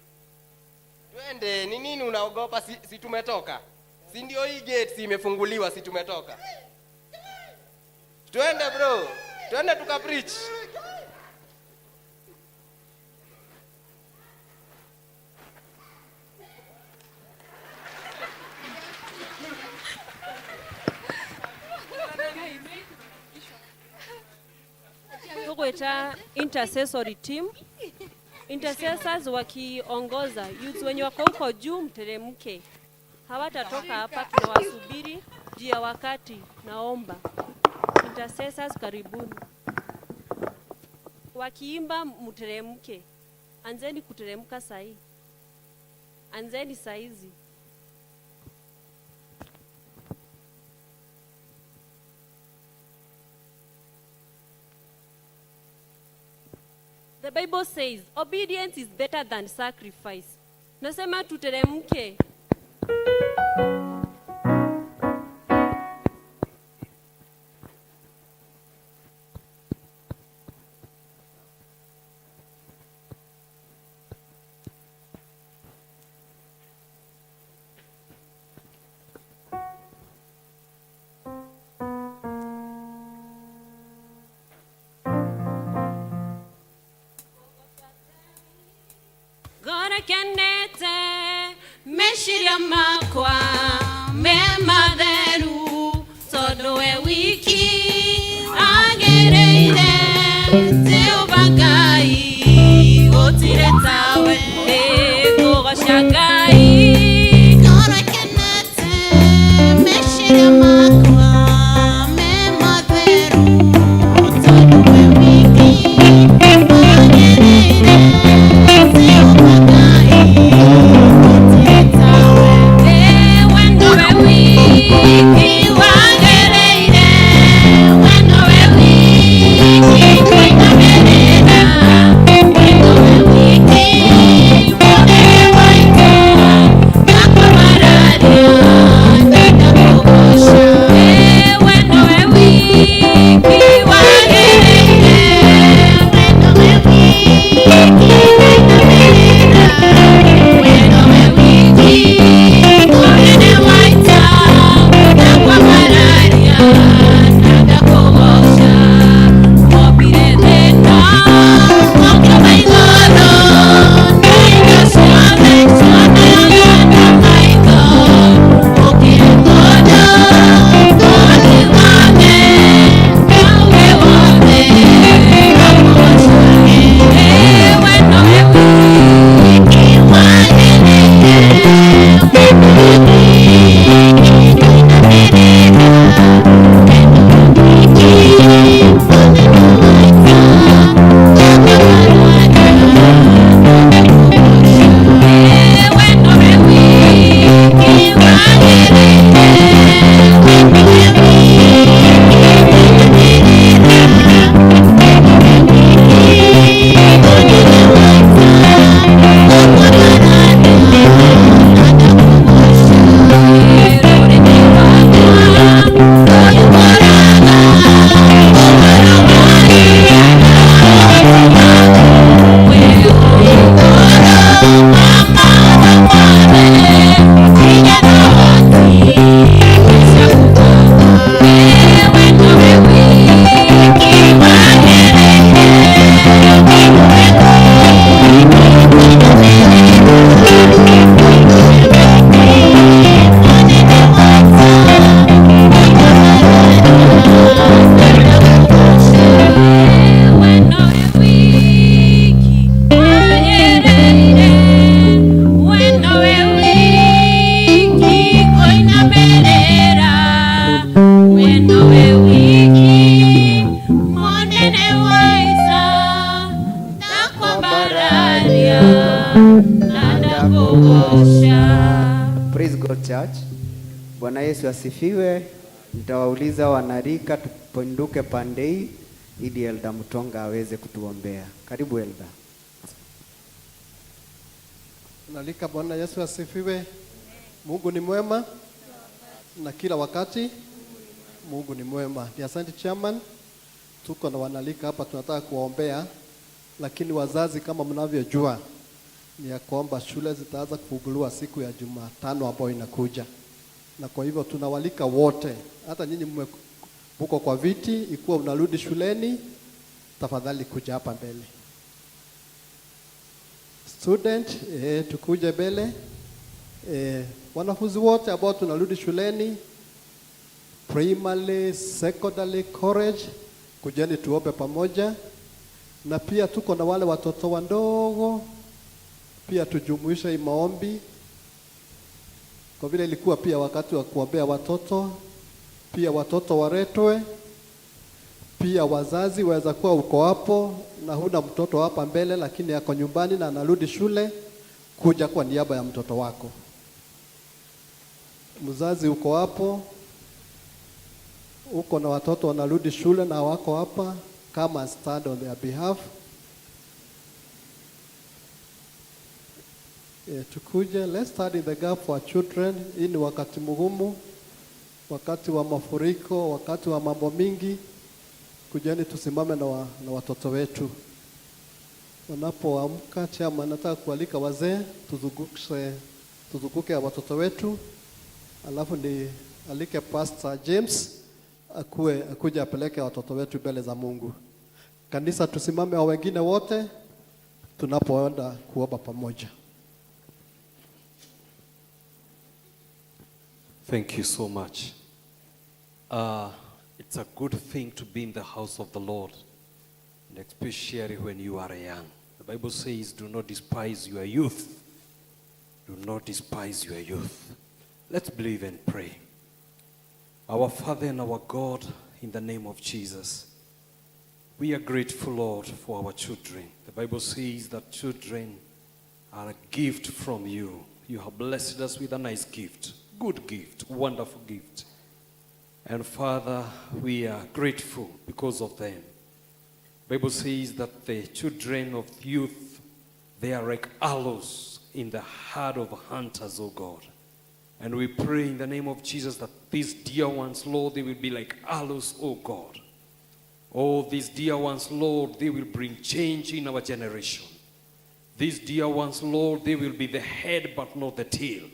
L: Twende, ni nini unaogopa? Si tumetoka? Si ndio hii gate si imefunguliwa, si tumetoka? Twende bro. Twende tukapreach.
C: Tugwita intercessory team, intercessors wakiongoza youths wenye wako huko juu, mteremke, hawatatoka hapa, tunawasubiri juu ya wakati. Naomba intercessors, karibuni. Wakiimba mteremke, anzeni kuteremka sahi, anzeni saizi. The Bible says obedience is better than sacrifice. Nasema tuteremke. Ngoro kenete meciria makwa me matheru tondu we wiki agereire Jehova Ngai gutire tawe nĩngũgoca Ngai.
P: Ngoro kenete meciria makwa me matheru tondu we wiki agereire Jehova Ngai gutire tawe.
C: We nowe wiki wagereire, we nowe wiki kũinamĩrĩra, we nowe wiki mũnene wa ita ndakwamararia ndakũgoca. We nowe wiki wagereire, we nowe wiki kũinamĩrĩra, we nowe wiki mũnene wa ita ndakwamararia ndakũgoca. Wombire thĩ na ũkĩũmba igũrũ na indo ciothe cionanaga na maitho, ũkĩrĩ mũndũ ũhoti wothe na ũũgĩ wothe ngakũgocage. We nowe wiki wagĩrĩire, we nowe wiki kũinamĩrĩra, we nowe wiki mũnene wa ita ndakwamararia ndakũgoca. We nowe wiki wagĩrĩire, we nowe wiki kũinamĩrĩra, we nowe wiki mũnene wa ita ndakwamararia ndakũgoca. Rũrĩmĩ rwakwa rũiyũraga ũhoro
Q: Praise God Church. Bwana Yesu asifiwe. Nitawauliza wanarika tupinduke pande hii ili Elda Mutonga aweze kutuombea. Karibu Elda.
N: Nalika, Bwana Yesu asifiwe. Mungu ni mwema na kila wakati Mungu ni mwema. Ni asante chairman, tuko na wanalika hapa, tunataka kuwaombea, lakini wazazi, kama mnavyojua, ni ya kwamba shule zitaanza kufunguliwa siku ya Jumatano ambayo inakuja, na kwa hivyo tunawalika wote, hata nyinyi mko kwa viti, ikiwa unarudi shuleni, tafadhali kuja hapa mbele. Student, tukuje mbele. Wanafunzi wote ambao tunarudi shuleni primary, secondary, college, kujeni tuombe pamoja, na pia tuko na wale watoto wadogo, pia tujumuishe hii maombi, kwa vile ilikuwa pia wakati wa kuombea watoto, pia watoto waletwe, pia wazazi waweza kuwa uko hapo na huna mtoto hapa mbele, lakini ako nyumbani na anarudi shule, kuja kwa niaba ya mtoto wako. Mzazi uko hapo, uko na watoto wanarudi shule na wako hapa, come and stand on their behalf. Tukuje, let's stand in the gap for our children. Hii ni wakati mgumu, wakati wa mafuriko, wakati wa mambo mingi. Kujeni tusimame na watoto wetu wanapoamka. Chama, nataka kualika wazee tuzunguke watoto wetu, alafu ni alike Pastor James akuje apeleke watoto wetu mbele za Mungu. Kanisa, tusimame wa wengine wote tunapoenda kuomba pamoja.
R: Thank you so much. It's a good thing to be in the house of the Lord, and especially when you are young. The Bible says, do not despise your youth. Do not despise your youth. Let's believe and pray. Our Father and our God, in the name of Jesus, we are grateful, Lord, for our children. The Bible says that children are a gift from you. You have blessed us with a nice gift, good gift, wonderful gift. And Father, we are grateful because of them. The Bible says that the children of youth, they are like aloes in the heart of hunters, O God. And we pray in the name of Jesus that these dear ones, Lord, they will be like aloes, O God. Oh, these dear ones, Lord, they will bring change in our generation. These dear ones, Lord, they will be the head but not the tail.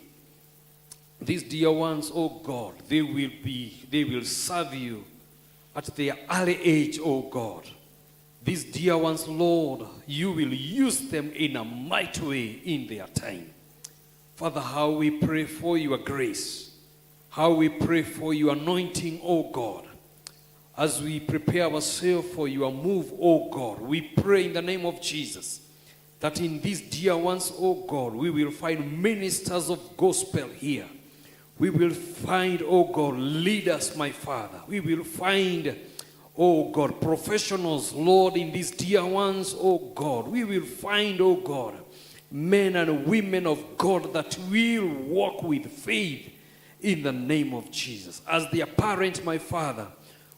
R: These dear ones, oh God, they will serve you at their early age, oh God. These dear ones, Lord, you will use them in a mighty way in their time. Father, how we pray for your grace, how we pray for your anointing, oh God. As we prepare ourselves for your move, oh God, we pray in the name of Jesus that in these dear ones, oh God, we will find ministers of gospel here. We will find, oh God, leaders, my Father. We will find, oh God, professionals, Lord, in these dear ones, oh God. We will find, oh God, men and women of God that will walk with faith in the name of Jesus. As their parent, my Father,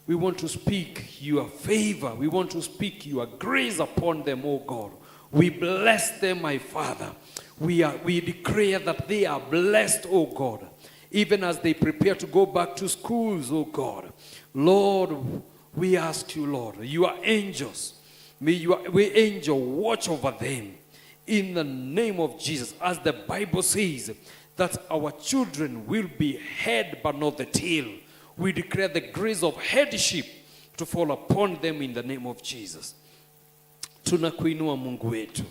R: we want to speak your favor. We want to speak your grace upon them, oh God. We bless them, my Father. We declare that they are blessed, oh God, even as they prepare to go back to schools, oh God. Lord, we ask you, Lord, your angels, may your angel watch over them in the name of Jesus. As the Bible says, that our children will be head but not the tail. We declare the grace of headship to fall upon them in the name of Jesus. Tunakuinua Mungu wetu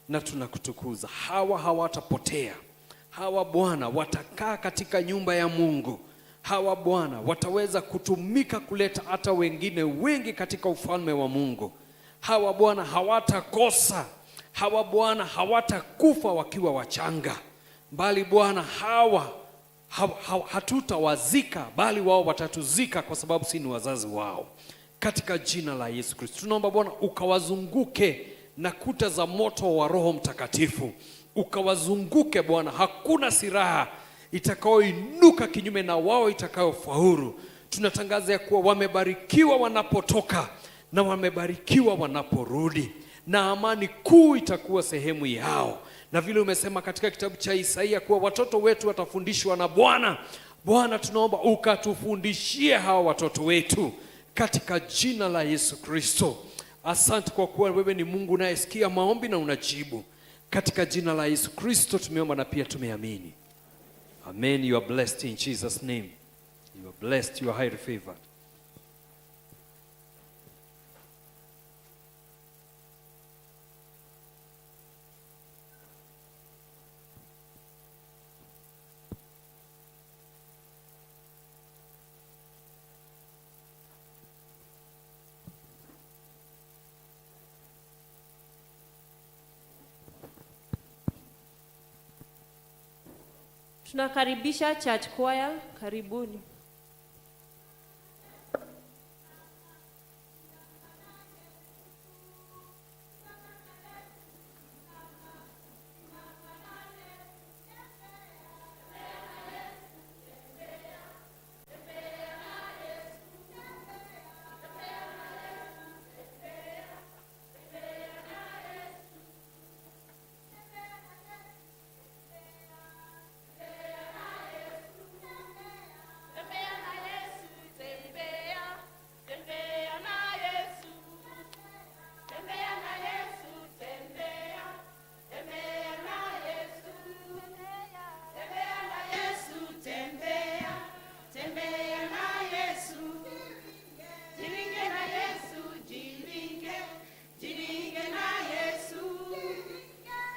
R: na tunakutukuza. Hawa hawatapotea. Hawa Bwana watakaa katika nyumba ya Mungu. Hawa Bwana wataweza kutumika kuleta hata wengine wengi katika ufalme wa Mungu. Hawa Bwana hawatakosa. Hawa Bwana hawatakufa wakiwa wachanga. Bali Bwana hawa hatutawazika, bali wao watatuzika kwa sababu si ni wazazi wao. Katika jina la Yesu Kristo tunaomba Bwana ukawazunguke na kuta za moto wa Roho Mtakatifu. Ukawazunguke Bwana, hakuna silaha itakayoinuka kinyume na wao itakayofaulu. Tunatangaza ya kuwa wamebarikiwa wanapotoka na wamebarikiwa wanaporudi, na amani kuu itakuwa sehemu yao. Na vile umesema katika kitabu cha Isaia kuwa watoto wetu watafundishwa na Bwana. Bwana, tunaomba ukatufundishie hawa watoto wetu katika jina la Yesu Kristo. Asante kwa kuwa wewe ni Mungu unayesikia maombi na unajibu. Katika jina la Yesu Kristo tumeomba na pia tumeamini. Amen. You are blessed in Jesus name. You are blessed. You are highly favored.
C: Tunakaribisha church choir, karibuni.
P: Tembea na Yesu, tembea, tembea na Yesu. Tembea na Yesu, tembea, tembea na Yesu. Tembea na Yesu, tembea, tembea na Yesu. Jiringe na Yesu, jiringe, jiringe na Yesu.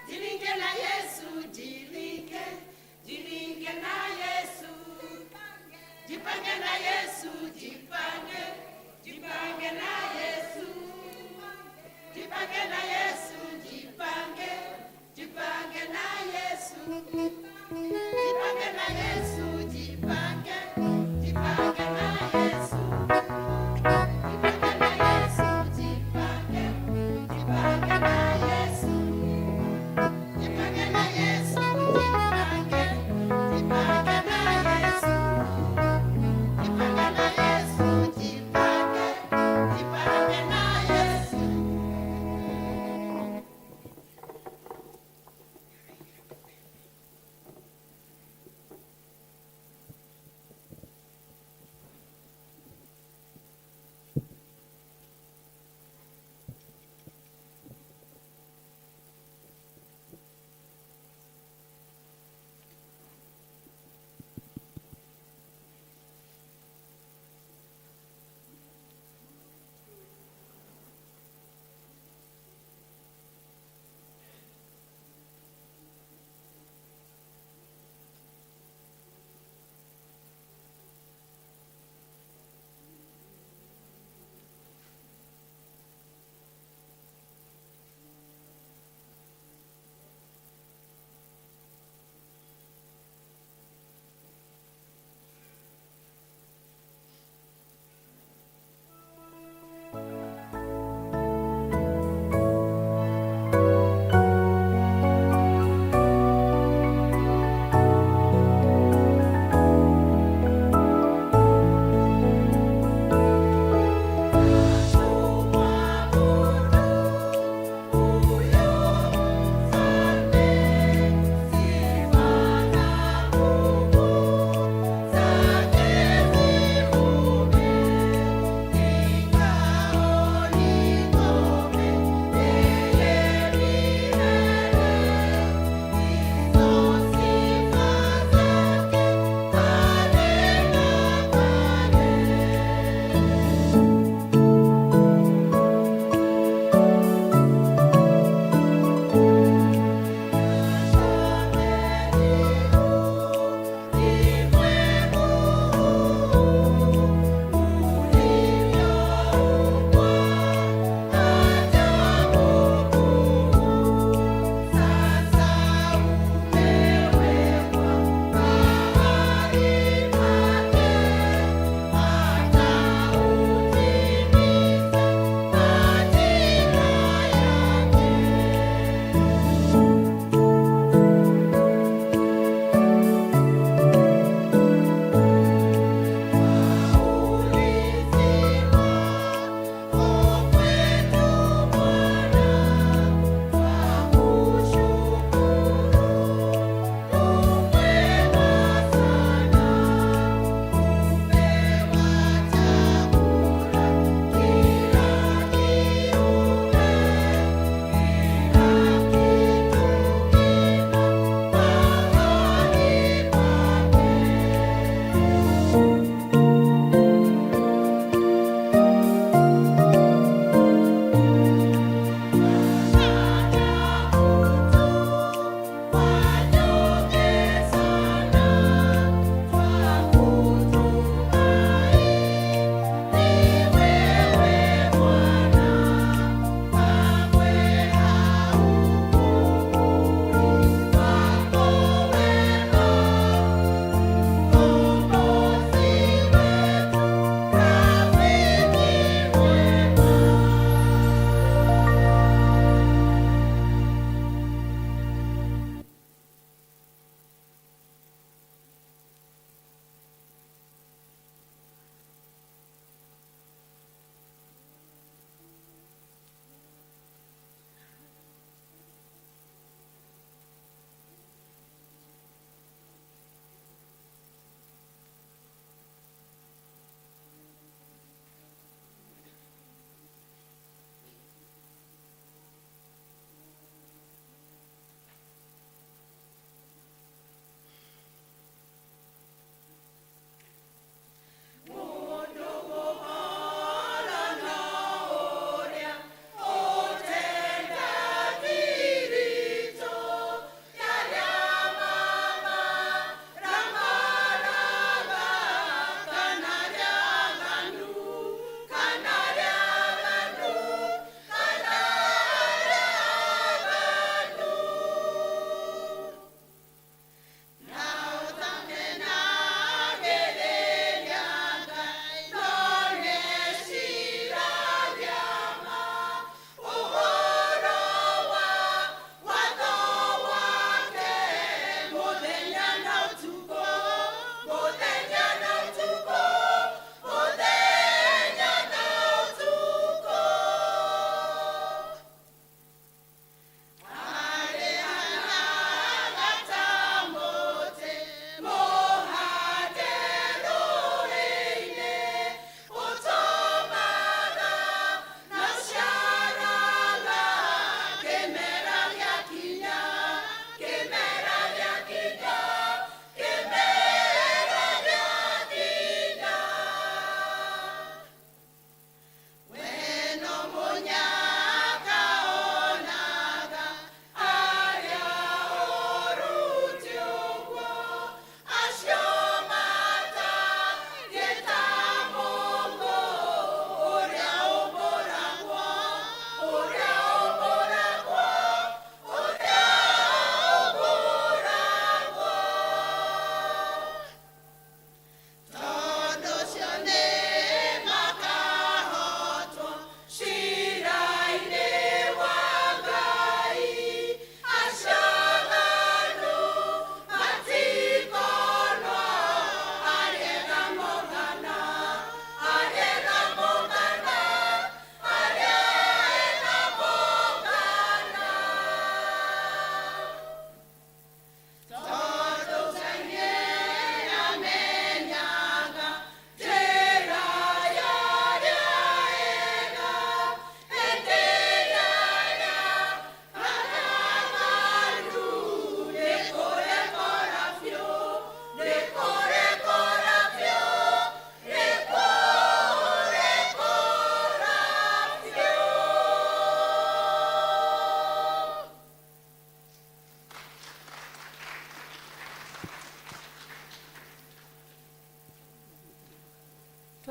P: Jiringe na Yesu, jiringe, jiringe na Yesu. Jipange na Yesu, jipange, jipange na Yesu. Jipange na Yesu, jipange, jipange na Yesu. Jipange na Yesu, jipange, jipange na Yesu. Jipange na Yesu, jipange, jipange na Yesu. Jipange na Yesu, jipange, jipange na Yesu. Jipange na Yesu, jipange, jipange na Yesu.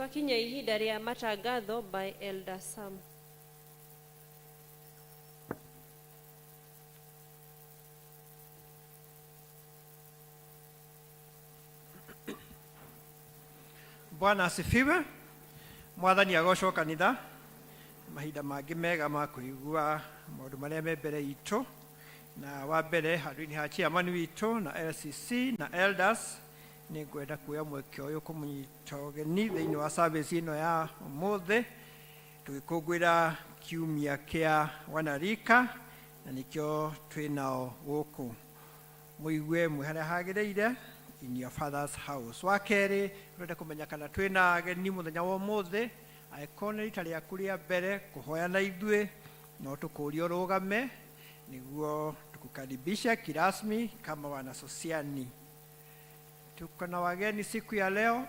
C: Twakinya ihinda rĩa matangatho by Elder Sam.
S: Bwana asifiwe. Mwathani agocwo kanitha. Mahinda mangĩ mega ma kũigua maũndũ marĩa me mbere itũ, na wa mbere handũ-inĩ ha chairman witũ na LCC na elders, nĩ ngwenda kuoya mweke ũyũ kũmũnyita ũgeni thĩinĩ wa service ĩno ya ũmũthĩ tũgĩkũngũĩra kiumia kĩa wanarika, na nĩkĩo twĩ nao gũkũ. Mũigue mwĩ harĩa hagĩrĩire in your father's house. Wa kerĩ, ũrenda kũmenya kana twĩna ageni mũthenya wa ũmũthĩ, angĩkorwo nĩ rita rĩaku rĩa mbere kũhoya na ithuĩ, no tũkũrie ũrũgame nĩguo tukukaribishe kirasmi kama wanasosiani. Tuko na wageni siku ya leo.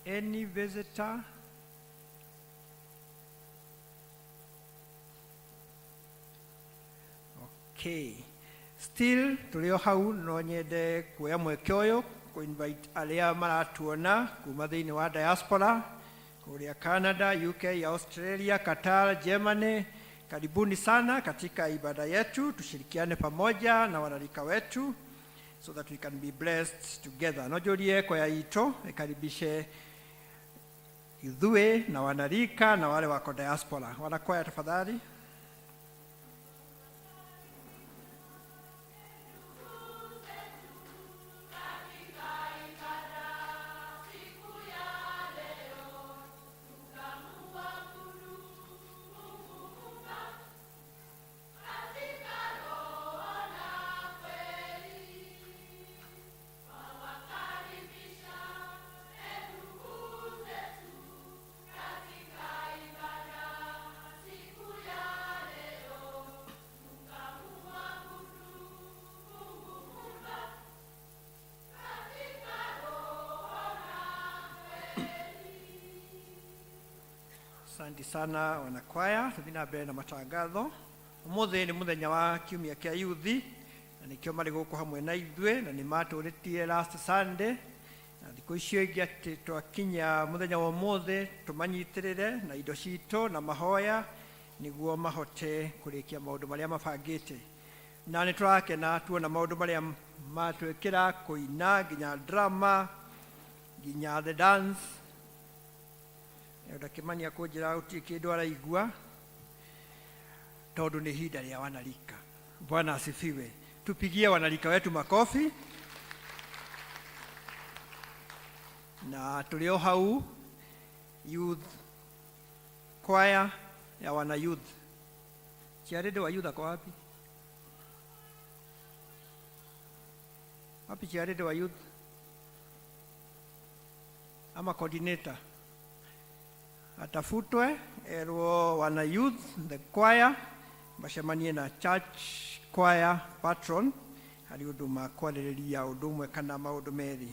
S: Any visitor? Okay. Still tũrĩ o hau, no nyende kuoya mweke ũyũ kũ-invite arĩa maratuona kuma thĩinĩ wa diaspora kũrĩa Canada, UK, Australia, Qatar, Germany. Karibuni sana katika ibada yetu, tushirikiane pamoja na wanarika wetu so that we can be blessed together. No njũrie kwaya itũ ĩkaribishe ithuĩ na wanarika na wale wako diaspora. Wanakwaya tafadhali. Asante sana wanakwaya. Tuthiĩ na mbere na matangatho. Ũmũthĩ nĩ mũthenya wa kiumia kĩa yuthi, na nĩkĩo marĩ gũkũ hamwe na ithuĩ, na nĩ matũrĩtie last Sunday na thikũ icio ingĩ atĩ twakinya mũthenya wa ũmũthĩ tũmanyitĩrĩre na indo citũ na mahoya nĩguo mahote kũrĩkia maũndũ marĩa mabangĩte. Na nĩ tũrakena tuona maũndũ marĩa matwĩkĩra, kũina nginya drama nginya the dance. Elder Kimani akũnjĩra gũtirĩ kĩndũ araigua tondũ nĩ ihinda rĩa wanarika. Bwana asifiwe. Tupigie wanarika wetu makofi. Na tũrĩ o hau youth choir ya wana youth. Chiarede wa youth ako wapi? Wapi Chiarede wa youth? Ama coordinator? Atafutwe erwo wana youth the choir macemanie na church choir patron harĩ ũndũ makwarĩrĩria ũndũ ũmwe kana maũndũ merĩ.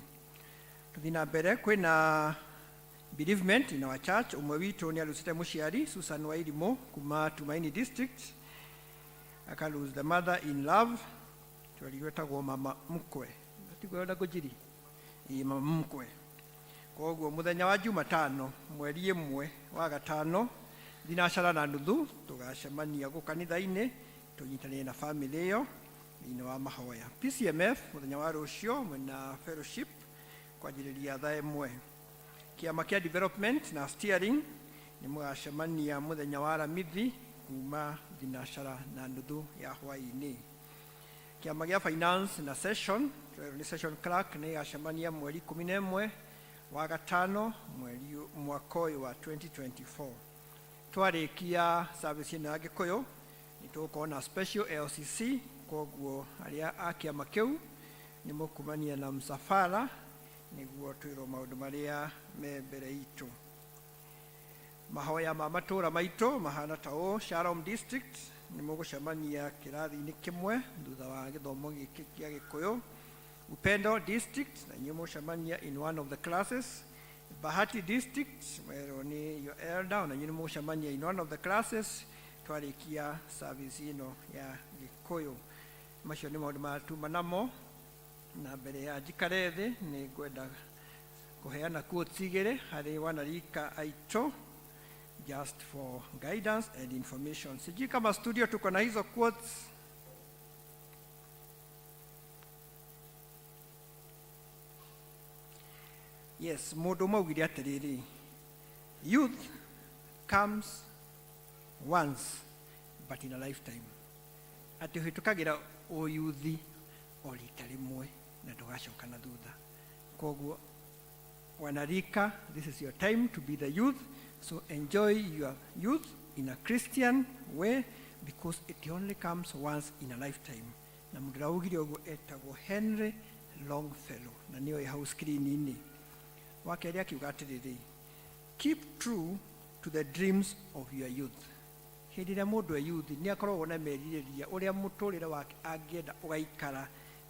S: Tũthiĩ na mbere, kwĩna bereavement in our church. Ũmwe witũ nĩ arusite mũciari Susan Wairimu kuma Tumaini district, aka lose the mother in love, twerirwo etagwo mama mkwe, tiguo ngũnjiri? Ĩĩ, mama mkwe. Koguo mũthenya wa Jumatano mweri 1 wa 5 9:30 tũgacemania gũkũ kanitha-inĩ tũnyitanĩre na family ĩyo thĩinĩ wa mahoya. PCMF mũthenya wa rũciũ mwena fellowship kwanjĩrĩria thaa 1. Kĩama kĩa development na steering nĩ mũgacemania mũthenya wa Aramithi kuma 9:30 ya hwaĩ-inĩ. Kĩama gĩa finance na session, twerwo nĩ session clerk, nĩ ĩgacemania mweri 11 wa 5 mweri mwaka ũyũ wa 2024. Twarĩkia service ĩno ya Gĩkũyũ nĩ tũgũkorwo na special LCC, koguo arĩa a kĩama kĩu nĩ mũkumania na msafara nĩguo twĩrwo maũndũ marĩa me mbere itũ. Mahoya ma matũra maitũ mahana ta ũũ: Shalom district nĩ mũgũcemania kĩrathi-inĩ kĩmwe thutha wa gĩthomo gĩkĩ kĩa Gĩkũyũ. Upendo district na inyuĩ mũgũcemania in one of the classes. Bahati district mwerwo nĩ your elder, na inyuĩ nĩ mũgũcemania in one of the classes twarĩkia service ĩno ya Gĩkũyũ. Macio nĩ maũndũ marĩa tuma namo, na mbere ya njikare thĩ nĩ ngwenda Kũheana quotes igĩrĩ harĩ wanarika aitũ just for guidance and information. Sijui kama studio tuko na hizo quotes. Yes, mũndũ ũmwe augire atĩrĩrĩ, youth comes once but in a lifetime. Atĩ ũhĩtũkagĩra ũyuthi o rita rĩmwe na ndũgacoka na thutha. Koguo wanarika, this is your time to be the youth, so enjoy your youth in a Christian way because it only comes once in a lifetime. Na mũndũ ũraugire ũguo etagwo Henry Longfellow na nĩoĩ hau screen-inĩ. Wa kerĩ akiuga atĩrĩrĩ, keep true to the dreams of your youth. Hĩndĩ ĩrĩa mũndũ e youth nĩ akoragwo na merirĩria ũrĩa mũtũrĩre wake angĩenda ũgaikara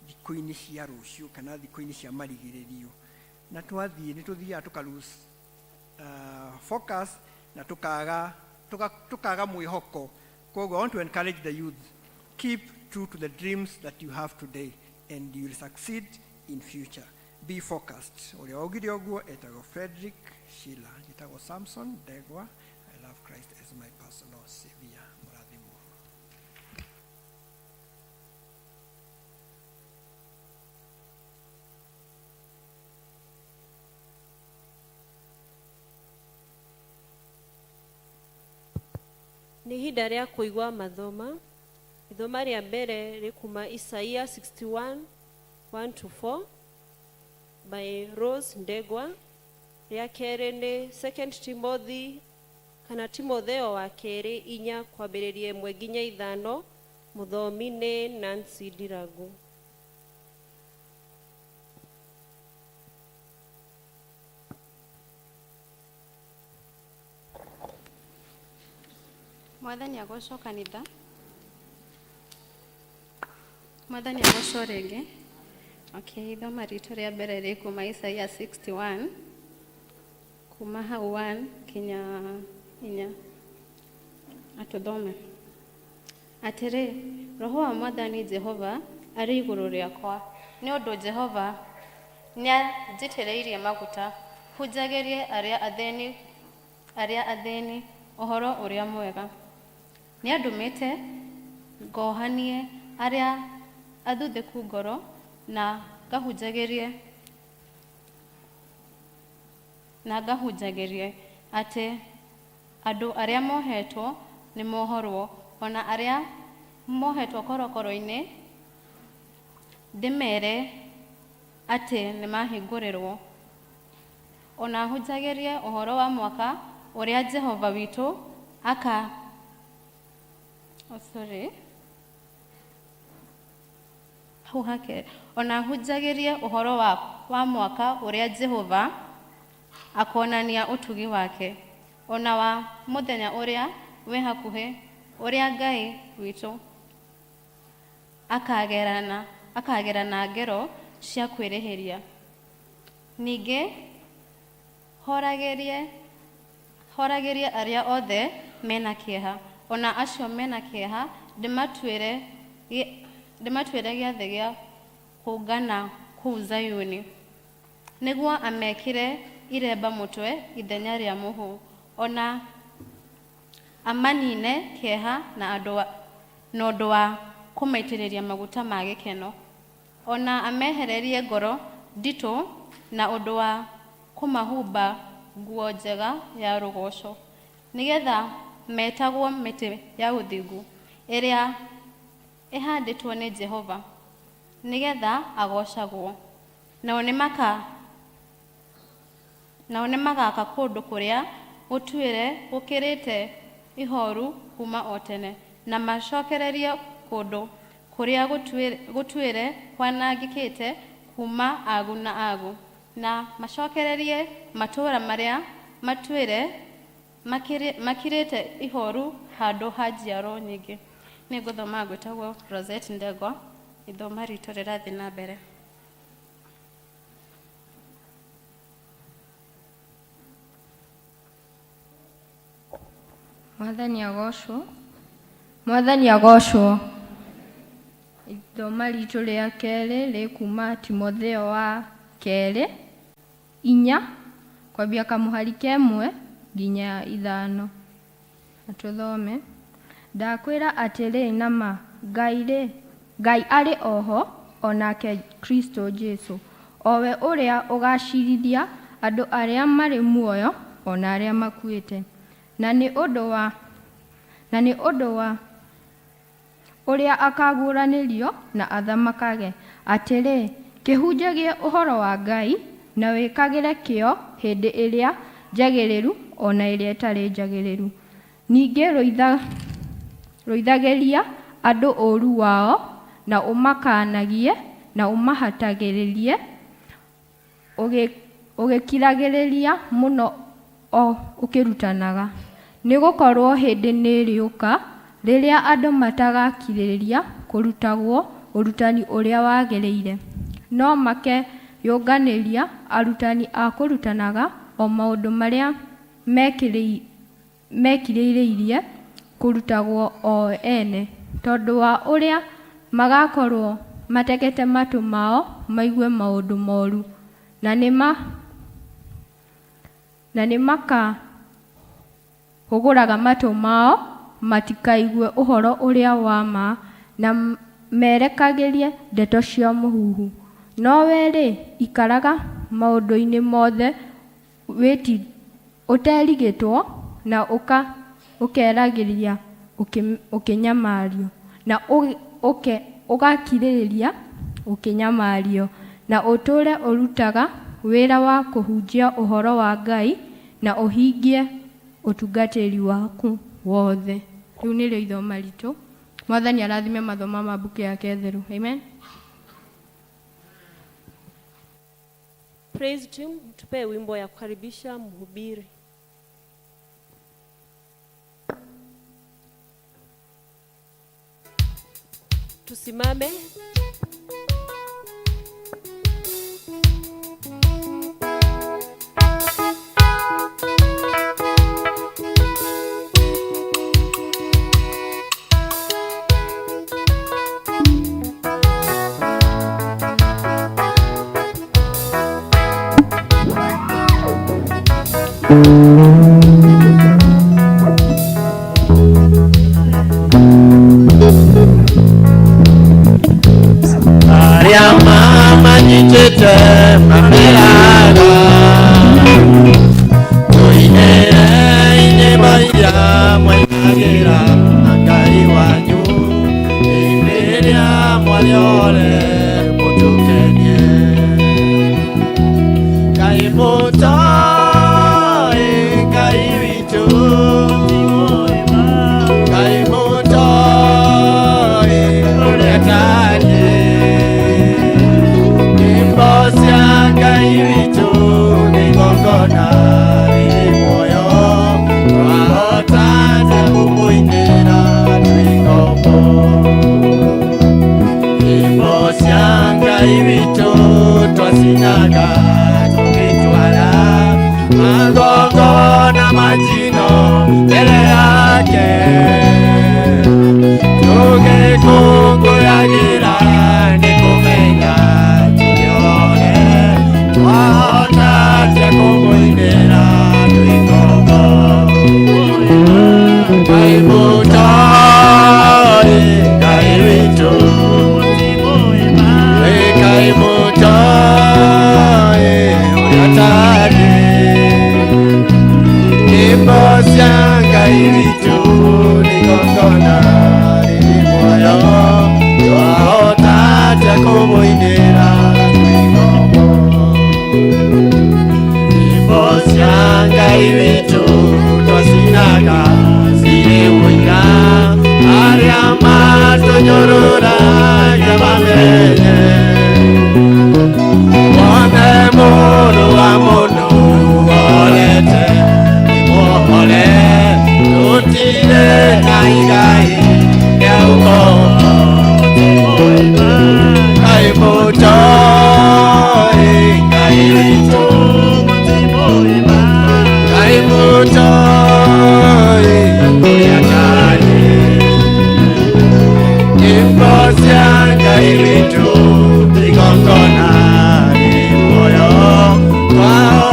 S: thikũ-inĩ cia rũciũ kana thikũ-inĩ cia marigĩrĩrio. Na twathiĩ nĩ tũthiaga tũka lose focus na tukaga tuka, tukaga mwĩhoko. Koguo I want to encourage the youth, keep true to the dreams that you have today and you will succeed in future. Be focused. Ũrĩa waugire ũguo etagwo Frederick Schiller. Njĩtagwo Samson Ndegwa. I love Christ as my personal savior. Mũrathimwo.
C: Nĩ ihinda rĩa kũigua mathoma. Ithoma rĩa mbere rĩ kuma Isaia 61 1 to 4 by Rose Ndegwa. Rĩa kerĩ nĩ Second Timothy kana Timotheo wa kerĩ 4 kwambĩrĩria 1 nginya 5, mũthomi nĩ Nancy Ndiragu.
T: Mwathani agocwo kanitha. Mwathani agocwo rĩngĩ. Okay, ithoma ritũ rĩa mbere rĩ kuma Isaia 61 kuma hau 1 kinya 4. Atũthome. Atĩrĩ, Roho wa Mwathani Jehova arĩ igũrũ rĩakwa, nĩ ũndũ Jehova nĩanjitĩrĩirie maguta hunjagĩrie arĩa athĩni ũhoro ũrĩa mwega. Nĩandũmĩte ngohanie arĩa athuthĩku ngoro na ngahunjagĩrie atĩ andũ arĩa mohetwo nĩmohorwo, ona arĩa mohetwo korokoro-inĩ ndĩmere atĩ nĩmahingũrĩrwo, ona hunjagĩrie ũhoro wa mwaka ũrĩa Jehova witũ aka oh, sorry hau hake, ona hunjagĩrie ũhoro wa mwaka ũrĩa Jehova akonania ũtugi wake, ona wa mũthenya ũrĩa wĩ hakuhĩ ũrĩa Ngai witũ akagerana ngero cia kwĩrĩhĩria. Ningĩ horagĩrie arĩa othe mena kĩeha, ona acio mena kĩeha ndĩmatuĩre gĩathĩ gĩa kũngana kũu Zayuni, nĩguo amekĩre iremba mũtwe ithenya rĩa mũhu, ona amanine kĩeha na ũndũ wa kũmaitĩrĩria maguta ma gĩkeno, ona amehererie ngoro nditũ na ũndũ wa kũmahumba nguo njega ya rũgoco, nĩgetha metagwo mĩtĩ ya ũthingu ĩrĩa ĩhandĩtwo nĩ Jehova, nĩgetha agocagwo. Nao nĩmagaka kũndũ kũrĩa gũtwĩre gũkĩrĩte ihoru kuma o tene, na macokererie kũndũ kũrĩa gũtwĩre kwanangĩkĩte kuma agu na agu, na macokererie matũũra marĩa matwĩre makirĩte ihoru handũ ha njiaro nyingĩ. Nĩ ngũthoma ngwĩtagwo Rosette Ndegwa. Ithoma ritũ rĩrathiĩ na mbere.
U: Mwathani agocwo. Mwathani agocwo. Ithoma ritũ rĩa kerĩ rĩ kuma Timotheo wa kerĩ 4 kwambia kamũhari ka 1 nginya 5. Na tũthome. Ndakwĩra atĩrĩ na ma, Ngai arĩ oho, o nake Kristo Jesu, o we ũrĩa ũgaciirithia andũ arĩa marĩ muoyo o na arĩa makuĩte. Na nĩ ũndũ wa ũrĩa akaguũranĩrio na athamakage. Atĩrĩ, kĩhunjagie ũhoro wa Ngai na wĩkagĩre kĩyo hĩndĩ ĩrĩa njagĩrĩru o na ĩrĩa ĩtarĩ njagĩrĩru. Ningĩ rũithagĩria andũ ũũru wao na ũmakanagie na ũmahatagĩrĩrie, ũgĩkiragĩrĩria mũno o ũkĩrutanaga. Nĩgũkorwo hĩndĩ nĩrĩũka rĩrĩa andũ matagakirĩrĩria kũrutagwo ũrutani ũrĩa wagĩrĩire, no makeyũnganĩria arutani a kũrutanaga o maũndũ marĩa mekirĩrĩirie kũrutagwo o ene, tondũ wa ũrĩa magakorwo mategete matũ mao maigue maũndũ moru, na nĩmakahũgũraga matũ mao matikaigue ũhoro ũrĩa wa ma, na merekagĩrie ndeto cia mũhuhu. No we-rĩ, ikaraga maũndũ-inĩ mothe ũterigĩtwo na ũkeragĩria ũkĩnyamario, na ũgakirĩrĩria ũkĩnyamario, na ũtũũre ũrutaga wĩra wa kũhunjia ũhoro wa Ngai, na ũhingie ũtungatĩri waku wothe. Rĩu nĩrĩo ithoma ritũ. Mwathani arathime mathomo ma mbuku yake theru. Amen.
C: Praise team, tupe wimbo ya kukaribisha mhubiri. Tusimame.
A: Aria mama nyitete mameraga tuinere ine maira mwainagira Ngai wanyu iriria mwariore mutukenie Ngai mutoe Ngai witu Ngai mutoe uria tariĩ Nyĩmbo cia Ngai witũ nĩ igongona rĩrĩ muoyo twahota atĩa kũmũinĩra twĩ ngombo Nyĩmbo cia Ngai witũ twacinaga tũgĩtwara magongona ma njino mbere yake tũgĩkũngũyagĩra nĩ kũmenya tũrĩ twahota atĩa kũmũinĩra twĩ ngombo Ngai mũtoe Ngai witũ Ngai mũtoe ũrĩa tariĩ Nyĩmbo cia Ngai witũ nĩ igongona rĩrĩ muoyo twahota atĩa kũmũinĩra twĩ ngombo Nyĩmbo cia Ngai witũ twacinaga cirĩ ũira arĩa matũnyũrũragia mamenye wone mũrũ wa mũndũ worete nĩmuohore tũtirĩ na igai rĩa ũkombo Ngai mũtoe Ngai witũ Ngai mũtoe ũrĩa tariĩ Nyĩmbo cia Ngai witũ igongona rĩrĩ muoyo twahota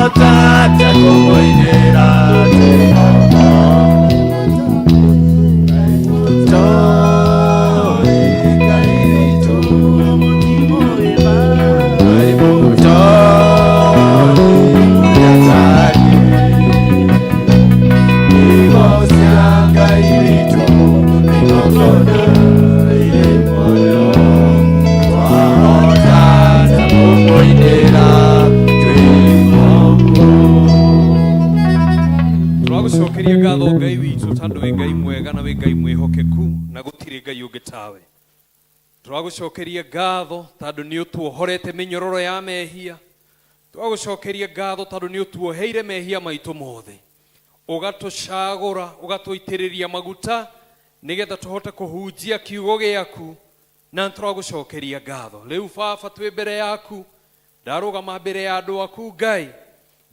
R: Tũragũcokeria ngatho tondũ nĩ ũtuohorete mĩnyororo ya mehia. Tũragũcokeria ngatho tondũ nĩ ũtuoheire mehia maitũ mothe. Ũgatũcagũra, ũgatũitĩrĩria maguta nĩgetha tũhote kũhunjia kiugo gĩaku na tũragũcokeria ngatho. Rĩu Baba twĩ mbere yaku, ndarũgama mbere ya andũ aku Ngai,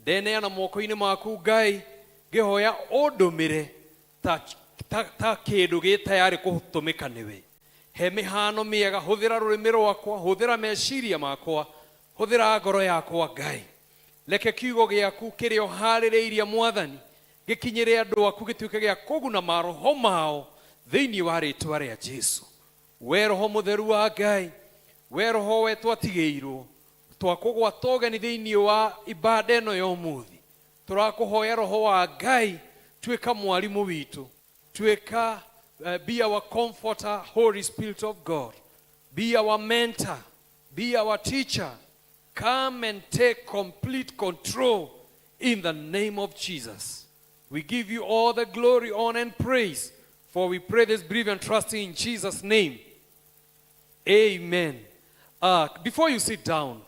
R: ndeneana moko-inĩ maku Ngai, ngĩhoya ũndũmĩre ta kĩndũ gĩ tayarĩ kũtũmĩka nĩwe. He mĩhano mĩega, hũthĩra rũrĩmĩ rwakwa, hũthĩra meciria makwa, hũthĩra ngoro yakwa Ngai. Reke kiugo gĩaku kĩrĩa ũharĩrĩirie Mwathani gĩkinyĩre andũ aku, gĩtuĩke gĩa kũguna maroho mao thĩinĩ wa rĩtwa rĩa Jesu. We Roho Mũtheru wa Ngai, we Roho we twatigĩirwo twakũgwata ũgeni thĩinĩ wa ibada ĩno ya ũmũthĩ, tũrakũhoya Roho wa Ngai, tuĩka mwarimũ witũ, tuĩka be our comforter, Holy Spirit of God, be our mentor, be our teacher. Come and take complete control in the name of Jesus. We give you all the glory, honor, and praise, for we pray this brief and trusting in Jesus' name. Amen. Before you sit down,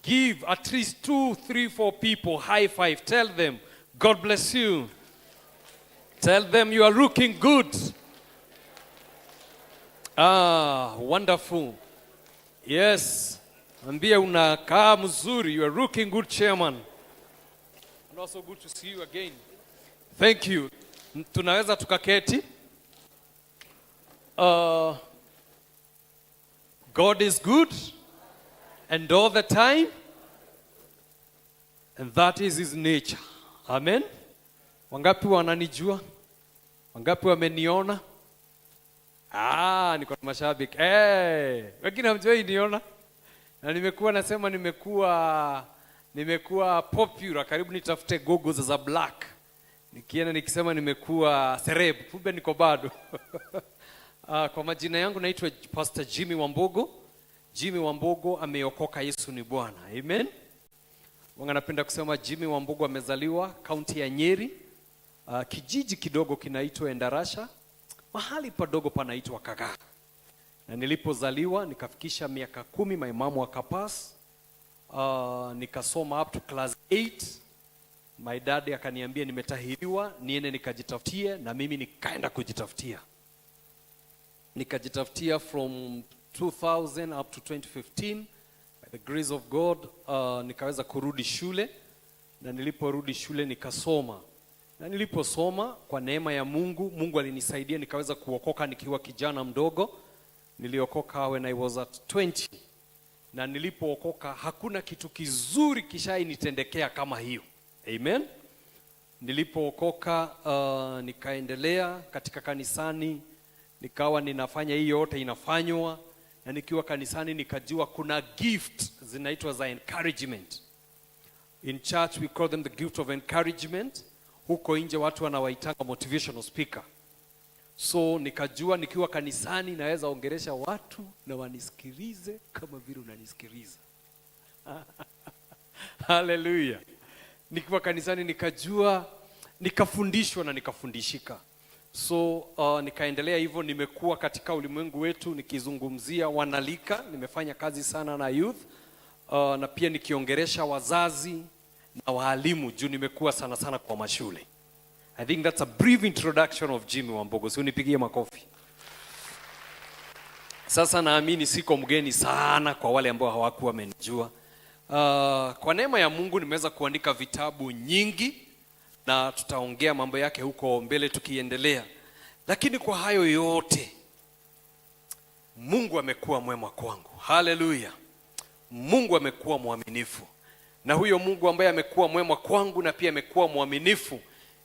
R: give at least 2, 3, 4 people high five. Tell them, God bless you. Tell them you are looking good. Ah, wonderful. Yes. Ambia unakaa mzuri. You are looking good, chairman. And also good to see you again. Thank you. Tunaweza tukaketi. God is good and all the time, and that is his nature. Amen. Wangapi wananijua? Wangapi wameniona? Ah, niko na mashabiki. Hey, wengine hamjawahi niona. Na nimekuwa nasema nimekuwa popular, karibu nitafute goggles za black. Nikienda nikisema nimekuwa celeb, kumbe niko bado. Kwa majina yangu naitwa Pastor Jimmy Wambugu. Jimmy Wambugu ameokoka, Yesu ni Bwana. Amen. Wanga napenda kusema Jimmy Wambugu amezaliwa kaunti ya Nyeri, kijiji kidogo kinaitwa Endarasha, mahali padogo panaitwa Kagaa. Na nilipozaliwa nikafikisha miaka 10, my mom akapass. Nikasoma up to class 8. My dad akaniambia nimetahiriwa, niende nikajitafutie, na mimi nikaenda kujitafutia. Nikajitafutia from 2000 up to 2015. By the grace of God, nikaweza kurudi shule, na niliporudi shule nikasoma. Na niliposoma kwa neema ya Mungu, Mungu alinisaidia nikaweza kuokoka nikiwa kijana mdogo. Niliokoka when I was at 20. Na nilipookoka hakuna kitu kizuri kishainitendekea kama hiyo. Amen. Nilipookoka nikaendelea katika kanisani, nikawa ninafanya hii yote inafanywa, na nikiwa kanisani nikajua kuna gift zinaitwa za encouragement. In church we call them the gift of encouragement. Huko nje watu wanawaitanga motivational speaker. So nikajua nikiwa kanisani naweza ongeresha watu na wanisikilize kama vile unanisikiliza. Hallelujah. Nikiwa kanisani nikajua, nikafundishwa na nikafundishika. So nikaendelea hivyo, nimekuwa katika ulimwengu wetu nikizungumzia wanalika, nimefanya kazi sana na youth, na pia nikiongeresha wazazi na walimu juu nimekuwa sana sana kwa mashule. I think that's a brief introduction of Jimmy Wambugu. Si unipigie makofi. Sasa naamini siko mgeni sana kwa wale ambao hawakuwa wamenijua. Kwa neema ya Mungu nimeweza kuandika vitabu nyingi na tutaongea mambo yake huko mbele tukiendelea. Lakini kwa hayo yote Mungu amekuwa mwema kwangu. Hallelujah. Mungu amekuwa mwaminifu. Na huyo Mungu ambaye amekuwa mwema kwangu na pia amekuwa mwaminifu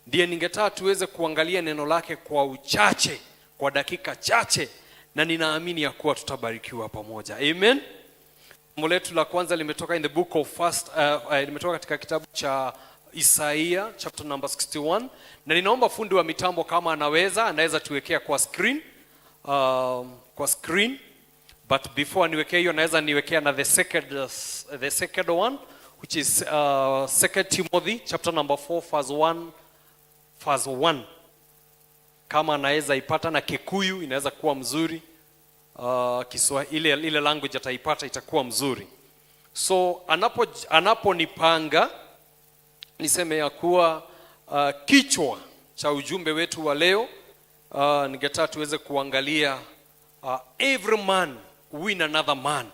R: ndiye ningetaka tuweze kuangalia neno lake kwa uchache, kwa dakika chache, na ninaamini ya kuwa tutabarikiwa pamoja. Amen. Somo letu la kwanza limetoka in the book of first, limetoka katika kitabu cha Isaiah chapter number 61, na ninaomba fundi wa mitambo kama anaweza tuwekea kwa screen, kwa screen. But before niwekee hiyo, naweza niwekea na the second one, which is 2 Timothy chapter number 4 verse 1, verse 1. Kama anaweza ipata na Kikuyu inaweza kuwa mzuri. Kiswahili ile language ataipata itakuwa mzuri. So anaponipanga niseme ya kuwa kichwa cha ujumbe wetu wa leo, ningetaka tuweze kuangalia every man win another man.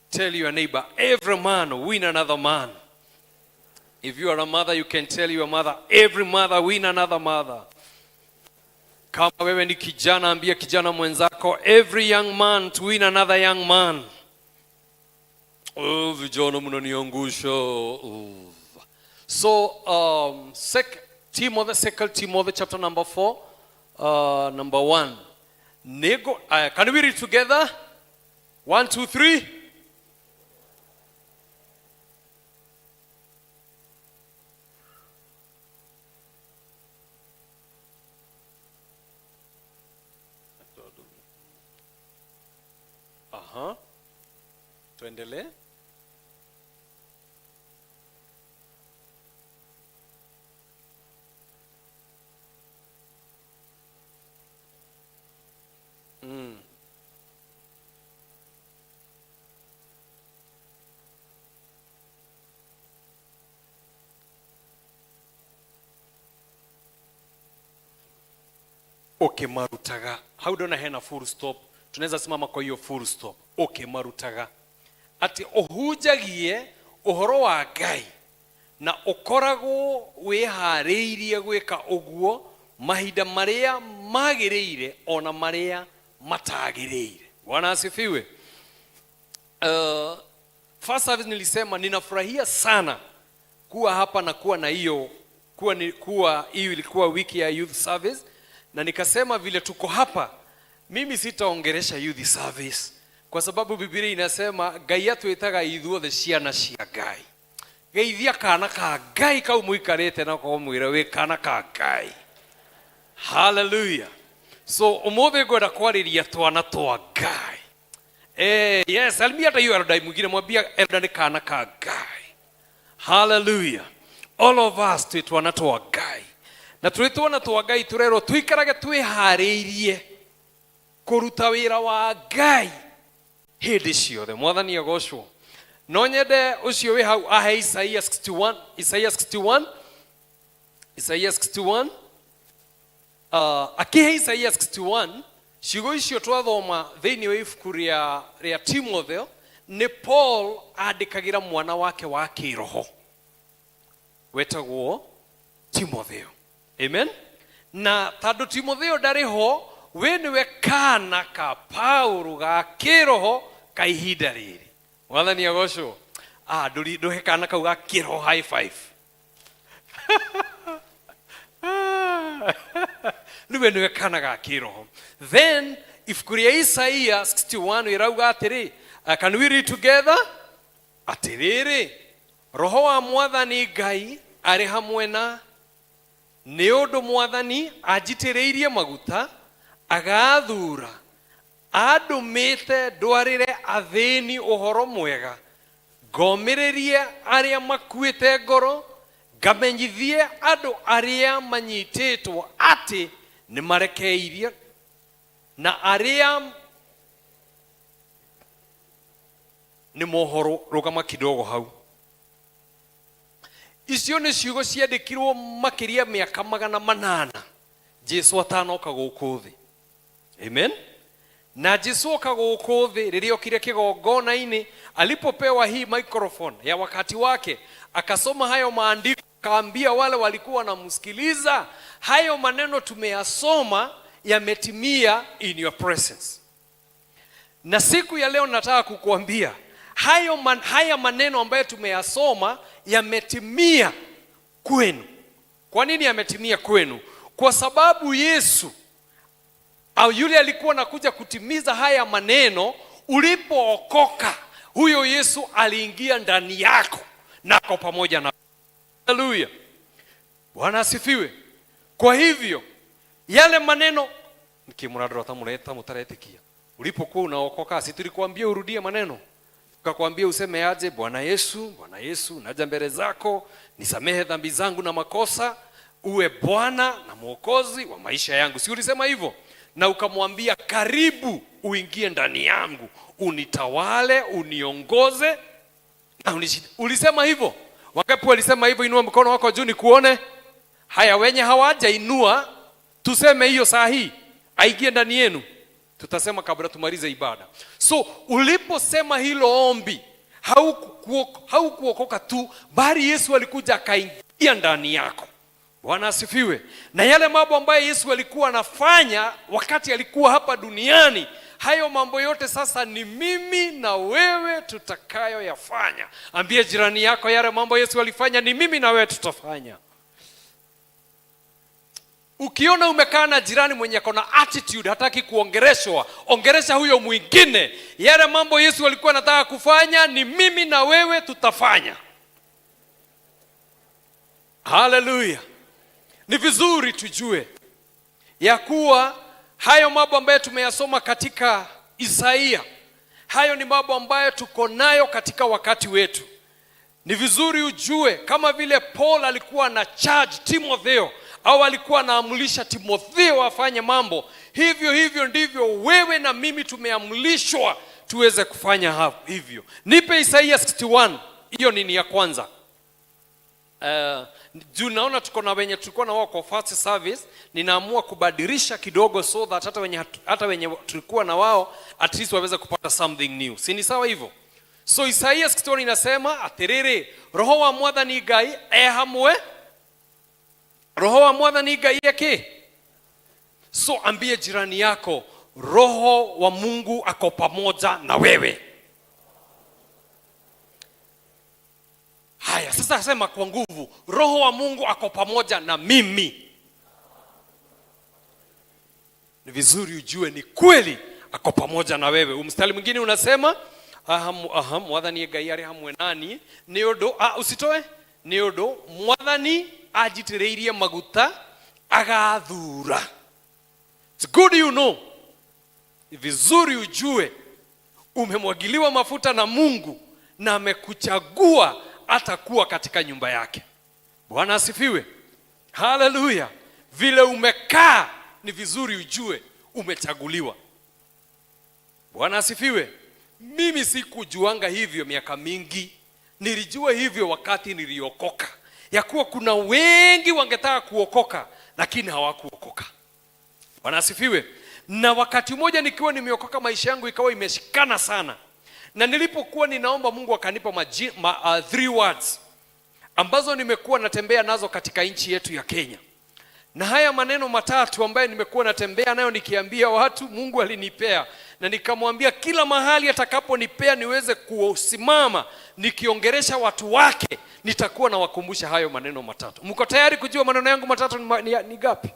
R: Tell your neighbor, every man win another man. If you are a mother, you can tell your mother, every mother win another mother. Kama wewe ni kijana, ambia kijana mwenzako, every young man to win another young man. Oh, vijana mnaniangusha. Oh. So, Timothy, 2 Timothy chapter number 4, number 1. Can we read together? 1, 2, 3. Aha. Tuendelee. Okay, marutaga. Hau ndona hena full stop. Tunaweza simama kwa hiyo full stop. Okay, marutaga. Ati uhunjagie uhoro wa Ngai na ukoragwo wĩharĩirie gwĩka ũguo mahinda marĩa magĩrĩire ona marĩa matagĩrĩire. Bwana asifiwe. First service nilisema ninafurahia sana kuwa hapa na kuwa na hiyo kuwa hiyo ilikuwa wiki ya youth service, na nikasema vile tuko hapa mimi sitaongeresha youth service kwa sababu Biblia inasema Ngai atwĩtaga ithuothe ciana cia Ngai. Geithia kana ka Ngai kau mũikarĩte nako mwĩre wĩ kana ka Ngai. Hallelujah. So ũmũthĩ ngwenda kwarĩria twana twa Ngai. Yes, salimia hata hiyo elder mwingine, mwambie elder ni kana ka Ngai. Hallelujah. All of us twĩ twana twa Ngai. Na twĩ twana twa Ngai tũrerwo tũikarage twĩharĩirie kũruta wĩra wa Ngai hĩndĩ ciothe. Mwathani agocwo. No nyende ũcio wĩ hau ahe Isaia 61, Isaia 61, Isaia 61. Akihe Isaia 61, ciugo icio twathoma thĩinĩ wa ibuku rĩa Timotheo, nĩ Paul andĩkagĩra mwana wake wa kĩroho wetagwo Timotheo. Amen. Na tondũ Timotheo ndarĩ ho, we nĩwe kana ka Paulo ga kĩroho ka ihinda rĩrĩ. Mwathani agocwo. Ndũhe kana kau ga kĩroho high five. Rĩu nĩwe kana ga kĩroho. Then ibuku rĩa Isaia 61 ĩrauga atĩrĩ, can we read together? Atĩrĩrĩ, Roho wa Mwathani Ngai arĩ hamwe na nĩ ũndũ Mwathani anjitĩrĩirie maguta agathura andũmĩte ndwarĩre athĩni ũhoro mwega, ngomĩrĩrie arĩa makuĩte ngoro, ngamenyithie andũ arĩa manyitĩtwo atĩ nĩmarekeirie na arĩa nĩ mohoro. Rũgama kidogo hau. Icio nĩ ciugo ciandĩkirwo makĩria mĩaka 800 Jesu atanoka gũkũ thĩ. Amen. Na Jesu oka gũkũ thĩ rĩrĩa okire kĩgongona-inĩ, alipopewa hii microphone ya wakati wake, akasoma hayo maandiko, akaambia wale walikuwa wanamsikiliza, hayo maneno tumeyasoma yametimia in your presence. Na siku ya leo nataka kukuambia haya maneno ambayo tumeyasoma yametimia kwenu. Kwa nini yametimia kwenu? Kwa sababu Yesu au yule alikuwa anakuja kutimiza haya maneno, ulipookoka huyo Yesu aliingia ndani yako na ako pamoja na. Haleluya. Bwana asifiwe. Kwa hivyo yale maneno nikimradra tamuleta mutaretikia. Ulipokuwa unaokoka, si tulikuambia urudie maneno? Tukakwambia useme aje? Bwana Yesu, Bwana Yesu, naja mbele zako, nisamehe dhambi zangu na makosa, uwe Bwana na Mwokozi wa maisha yangu. Si ulisema hivyo? na ukamwambia karibu uingie ndani yangu, unitawale, uniongoze na unishinde. Ulisema hivyo? Wangapi walisema hivyo? Inua mkono wako juu nikuone. Haya, wenye hawajainua tuseme hiyo saa hii aingie ndani yenu, tutasema kabla tumalize ibada. So uliposema hilo ombi, haukuokoka tu, bali Yesu alikuja akaingia ndani yako. Bwana asifiwe. Na yale mambo ambayo Yesu alikuwa anafanya wakati alikuwa hapa duniani, hayo mambo yote sasa ni mimi na wewe tutakayoyafanya. Ambie jirani yako, yale mambo Yesu alifanya ni mimi na wewe tutafanya. Ukiona umekaa na jirani mwenye ako na attitude, hataki kuongereshwa, ongeresha huyo mwingine. Yale mambo Yesu alikuwa anataka kufanya ni mimi na wewe tutafanya. Haleluya! Ni vizuri tujue ya kuwa hayo mambo ambayo tumeyasoma katika Isaia, hayo ni mambo ambayo tuko nayo katika wakati wetu. Ni vizuri ujue kama vile Paul alikuwa na charge Timotheo au alikuwa anaamulisha Timotheo afanye mambo, hivyo hivyo ndivyo wewe na mimi tumeamlishwa tuweze kufanya hivyo. Nipe Isaia 61, hiyo nini ya kwanza. Juu naona tuko na wenye tulikuwa na wao kwa first service, ninaamua kubadilisha kidogo so that hata wenye tulikuwa na wao at least waweze kupata something new. Si ni sawa hivyo? So Isaia 61 inasema atiriri, roho wa mwathani Ngai e hamwe, roho wa mwathani Ngai eki. So ambie jirani yako, roho wa Mungu ako pamoja na wewe. Haya, sasa sema kwa nguvu, roho wa Mungu ako pamoja na mimi. Ni vizuri ujue ni kweli ako pamoja na wewe. Mstari mwingine unasema aha, mwathani Ngai arĩ hamwe nani nĩ ũndũ, usitoe, nĩ ũndũ mwathani anjitĩrĩirie maguta agathura. It's good you know. Ni vizuri ujue umemwagiliwa mafuta na Mungu na amekuchagua atakuwa katika nyumba yake. Bwana asifiwe. Haleluya. Vile umekaa ni vizuri ujue umechaguliwa. Bwana asifiwe. Mimi sikujuanga hivyo miaka mingi. Nilijua hivyo wakati niliokoka, ya kuwa kuna wengi wangetaka kuokoka lakini hawakuokoka. Bwana asifiwe. Na wakati mmoja nikiwa nimeokoka, maisha yangu ikawa imeshikana sana. Na nilipokuwa ninaomba Mungu akanipa 3 words ambazo nimekuwa natembea nazo katika nchi yetu ya Kenya. Na haya maneno matatu ambayo nimekuwa natembea nayo nikiambia watu, Mungu alinipea na nikamwambia kila mahali atakaponipea niweze kusimama nikiongeresha watu wake, nitakuwa nawakumbusha hayo maneno matatu. Mko tayari kujua maneno yangu matatu ni gapi?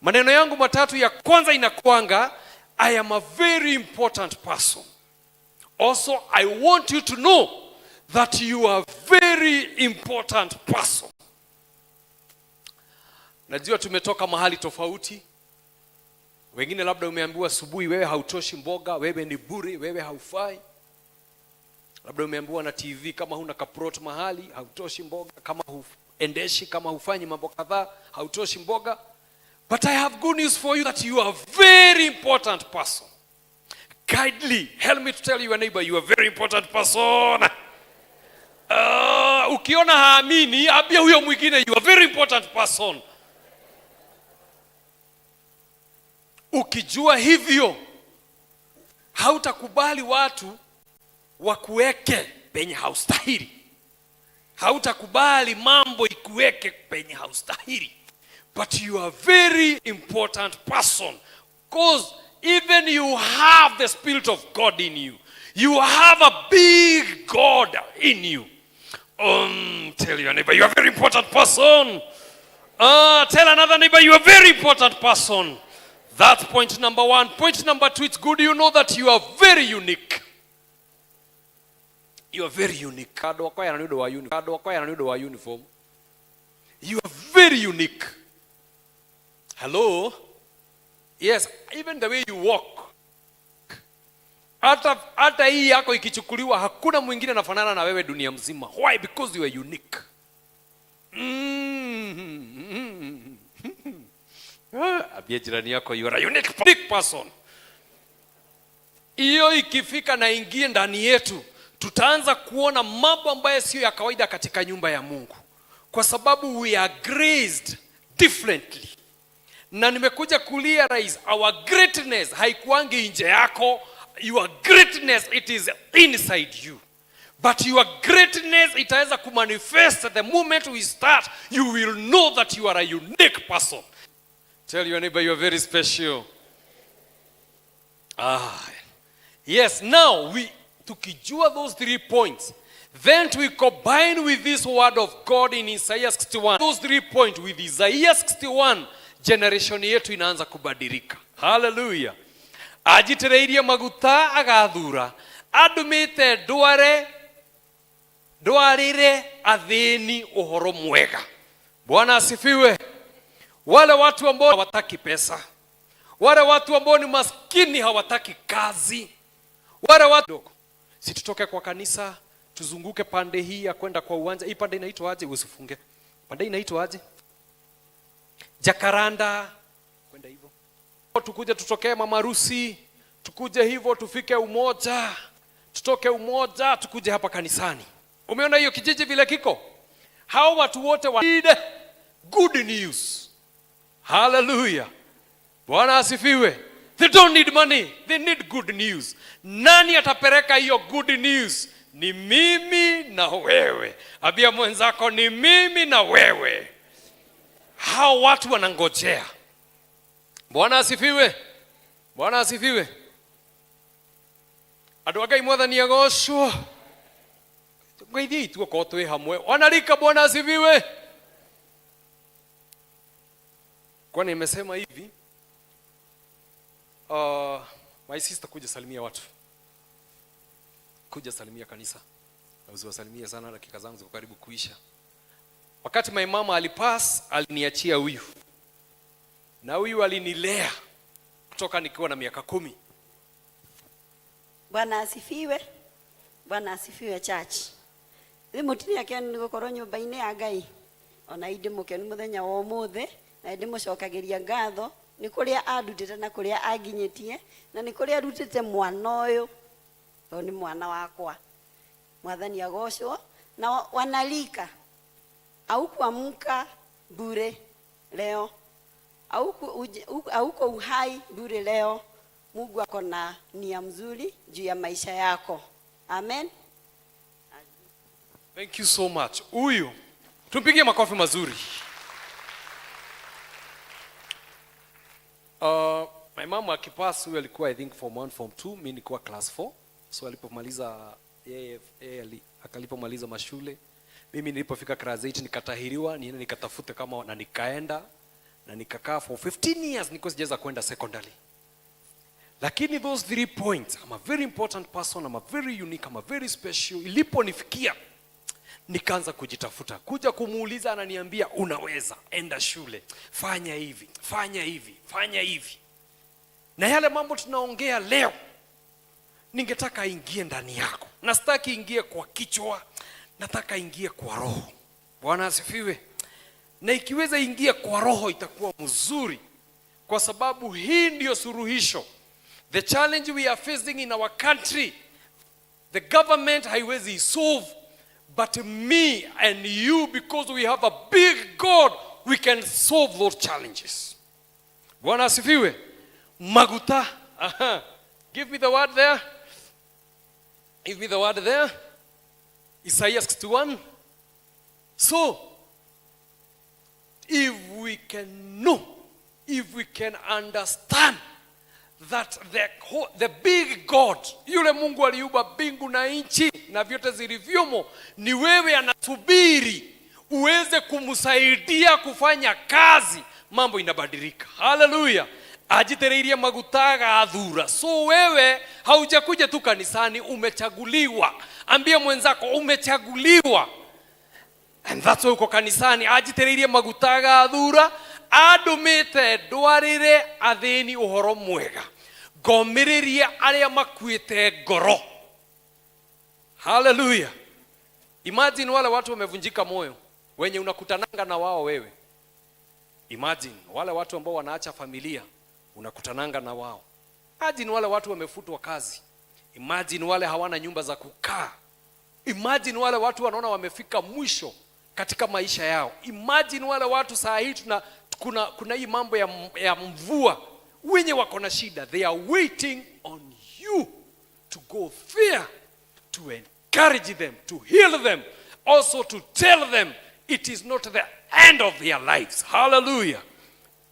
R: Maneno yangu matatu ya kwanza inakuanga, I am a very important person. Also, I want you to know that you are a very important person. Najua tumetoka mahali tofauti. Wengine labda umeambiwa asubuhi wewe hautoshi mboga, wewe ni bure, wewe haufai. Labda umeambiwa na TV kama huna kaprot mahali, hautoshi mboga, kama huendeshi, kama hufanyi mambo kadhaa, hautoshi mboga. But I have good news for you that you are a very important person. Kindly help me to tell your neighbor you are a very important person. Ukiona haamini, ambia huyo mwingine you are a very important person. Ukijua hivyo, hautakubali watu wakuweke penye haustahili. Hautakubali mambo ikuweke penye haustahili. But you are a very important person. Because even you have the Spirit of God in you. You have a big God in you. Tell your neighbor, you are a very important person. Tell another neighbor, you are a very important person. That's point number 1. Point number 2, it's good you know that you are very unique. You are very unique. You are very unique. Hello? Yes, even the way you walk. Hata hii yako ikichukuliwa, hakuna mwingine anafanana na wewe dunia mzima. Why? Because you are unique. Ambie jirani yako you are a unique person. Hiyo ikifika na ingie ndani yetu, tutaanza kuona mambo ambayo sio ya kawaida katika nyumba ya Mungu, kwa sababu we are graced differently. Na nimekuja kurealize our greatness haikuangi nje yako. Your greatness, it is inside you, but your greatness itaweza kumanifest the moment we start. You will know that you are a unique person. Tell your neighbor you are very special. Yes, now we tukijua those 3 points, then we combine with this word of God in Isaiah 61. Those 3 points with Isaiah 61, generation yetu inaanza kubadilika. Hallelujah. Ajitereirie maguta agathura, andumite ndware ndwarire athini uhoro mwega. Bwana asifiwe. Wale watu ambao hawataki pesa, wale watu ambao ni maskini hawataki kazi, wale watu dogo, si tutoke kwa kanisa tuzunguke pande hii ya kwenda kwa uwanja. Hii pande inaitwa aje? Usifunge. Pande hii inaitwa aje? Jacaranda, kwenda hivyo. Tukuje tutokee mama harusi, tukuje hivyo tufike Umoja, tutoke Umoja tukuje hapa kanisani. Umeona hiyo kijiji vile kiko? Hao watu wote wa need good news. Hallelujah. Bwana asifiwe. They don't need money, they need good news. Nani atapeleka hiyo good news? Ni mimi na wewe. Ambia mwenzako ni mimi na wewe. Hao watu wanangojea. Bwana asifiwe. Bwana asifiwe. Andũ a Ngai mwathani agocwo. Ngai thiĩ tuokorwo twĩ hamwe. Wanarika, Bwana asifiwe. Kwa nimesema hivi, my sister, kuja salimia watu, kuja salimia kanisa, na usiwasalimie sana, dakika zangu ziko karibu kuisha. Wakati my mama alipass, aliniachia huyu, na huyu alinilea kutoka nikiwa na miaka 10.
D: Bwana asifiwe. Bwana asifiwe church. Rĩ mũtumia kĩoni nĩ gũkorwo nyũmba-inĩ ya Ngai. Ona indĩ mũkenu mũthenya wa ũmũthĩ, na ndĩmũcokagĩria ngatho nĩ kũrĩa andutĩte na kũrĩa anginyĩtie, na nĩ kũrĩa arutĩte mwana ũyũ, tondũ nĩ mwana wakwa. Mwathani agocwo. Na wanalika haukuamka bure leo, hauko uhai bure leo. Mungu ako na nia mzuri juu ya maisha yako. Amen.
R: Thank you so much. Huyu tumpigie makofi mazuri. My mama akipass, huyu alikuwa I think form 1, form 2, mimi nilikuwa class 4. So alipomaliza yeye, yeye akalipomaliza mashule, mimi nilipofika class 8 nikatahiriwa, niende nikatafute kama, na nikaenda na nikakaa for 15 years nilikuwa sijaweza kwenda secondary. Lakini those 3 points, I'm a very important person, I'm a very unique, I'm a very special. Iliponifikia nikaanza kujitafuta, kuja kumuuliza, ananiambia unaweza, enda shule, fanya hivi, fanya hivi, fanya hivi. Na yale mambo tunaongea leo, ningetaka ingie ndani yako. Na sitaki ingie kwa kichwa, nataka ingie kwa roho. Bwana asifiwe. Na ikiweza ingie kwa roho itakuwa mzuri, kwa sababu hii ndio suluhisho. The challenge we are facing in our country, the government haiwezi solve, but me and you, because we have a big God, we can solve those challenges. Bwana asifiwe. Maguta. Aha. Give me the word there. Give me the word there. Isaiah 61. So, if we can know, if we can understand that the big God, yule Mungu aliumba mbingu na nchi na vyote zilivyomo, ni wewe anasubiri uweze kumsaidia kufanya kazi, mambo inabadilika. Hallelujah. Ajitereirie maguta agathura. So wewe haujakuja tu kanisani, umechaguliwa. Ambia mwenzako umechaguliwa. And that's why uko kanisani. Ajitereirie maguta agathura, andumite ndwarire athini uhoro mwega, ngomiririe aria makuite ngoro. Hallelujah. Imagine wale watu wamevunjika moyo, wenye unakutananga na wao wewe. Imagine wale watu ambao wanaacha familia, unakutananga na wao. Imagine wale watu wamefutwa kazi. Imagine wale hawana nyumba za kukaa. Imagine wale watu wanaona wamefika mwisho katika maisha yao. Imagine wale watu saa hii tuna kuna hii mambo ya mvua, wenye wako na shida, they are waiting on you to go there to encourage them, to heal them, also to tell them it is not the end of their lives. Hallelujah.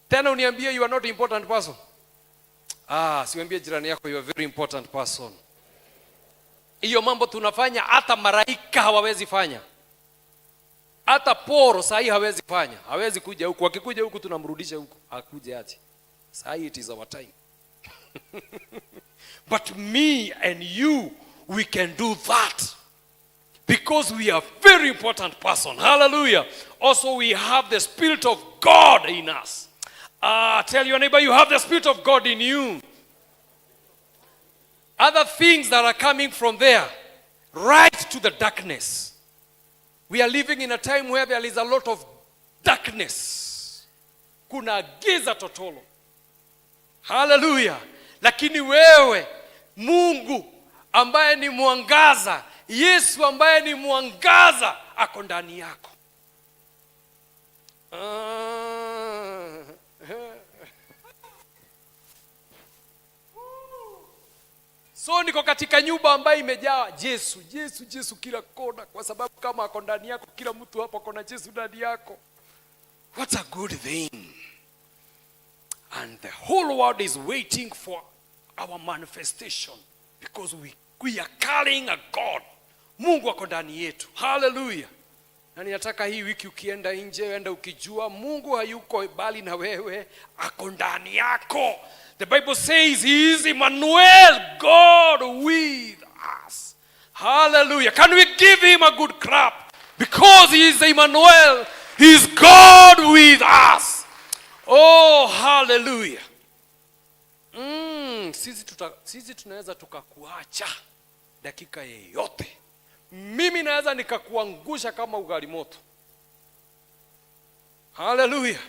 R: Tena uniambie you are not important person. Ah, siwambie jirani yako you are very important person. Hiyo mambo tunafanya hata maraika hawawezi fanya. Hata poro saa hii hawezi fanya, hawezi kuja huku. Akikuja huku tunamrudisha huku, akuje aje. Saa hii it is our time. But me and you, we can do that because we are very important person. Hallelujah. Also we have the Spirit of God in us. Tell your neighbor you have the Spirit of God in you. Other things that are coming from there, right to the darkness. We are living in a time where there is a lot of darkness. Kuna giza totolo. Hallelujah. Lakini wewe Mungu ambaye ni mwangaza, Yesu ambaye ni mwangaza ako ndani yako. So niko katika nyumba ambayo imejaa Yesu, Yesu, Yesu kila kona, kwa sababu kama ako ndani yako, kila mtu hapa ako na Yesu ndani yako. What a good thing. And the whole world is waiting for our manifestation because we are carrying a God. Mungu ako ndani yetu. Hallelujah. Na ninataka hii wiki ukienda nje, enda ukijua Mungu hayuko bali na wewe, ako ndani yako. The Bible says he is Emmanuel, God with us. Hallelujah. Can we give him a good clap? Because he is Emmanuel, he is God with us. Oh, hallelujah. Sisi tunaweza tukakuacha dakika yeyote. Mimi naweza nikakuangusha kama ugali moto. Hallelujah.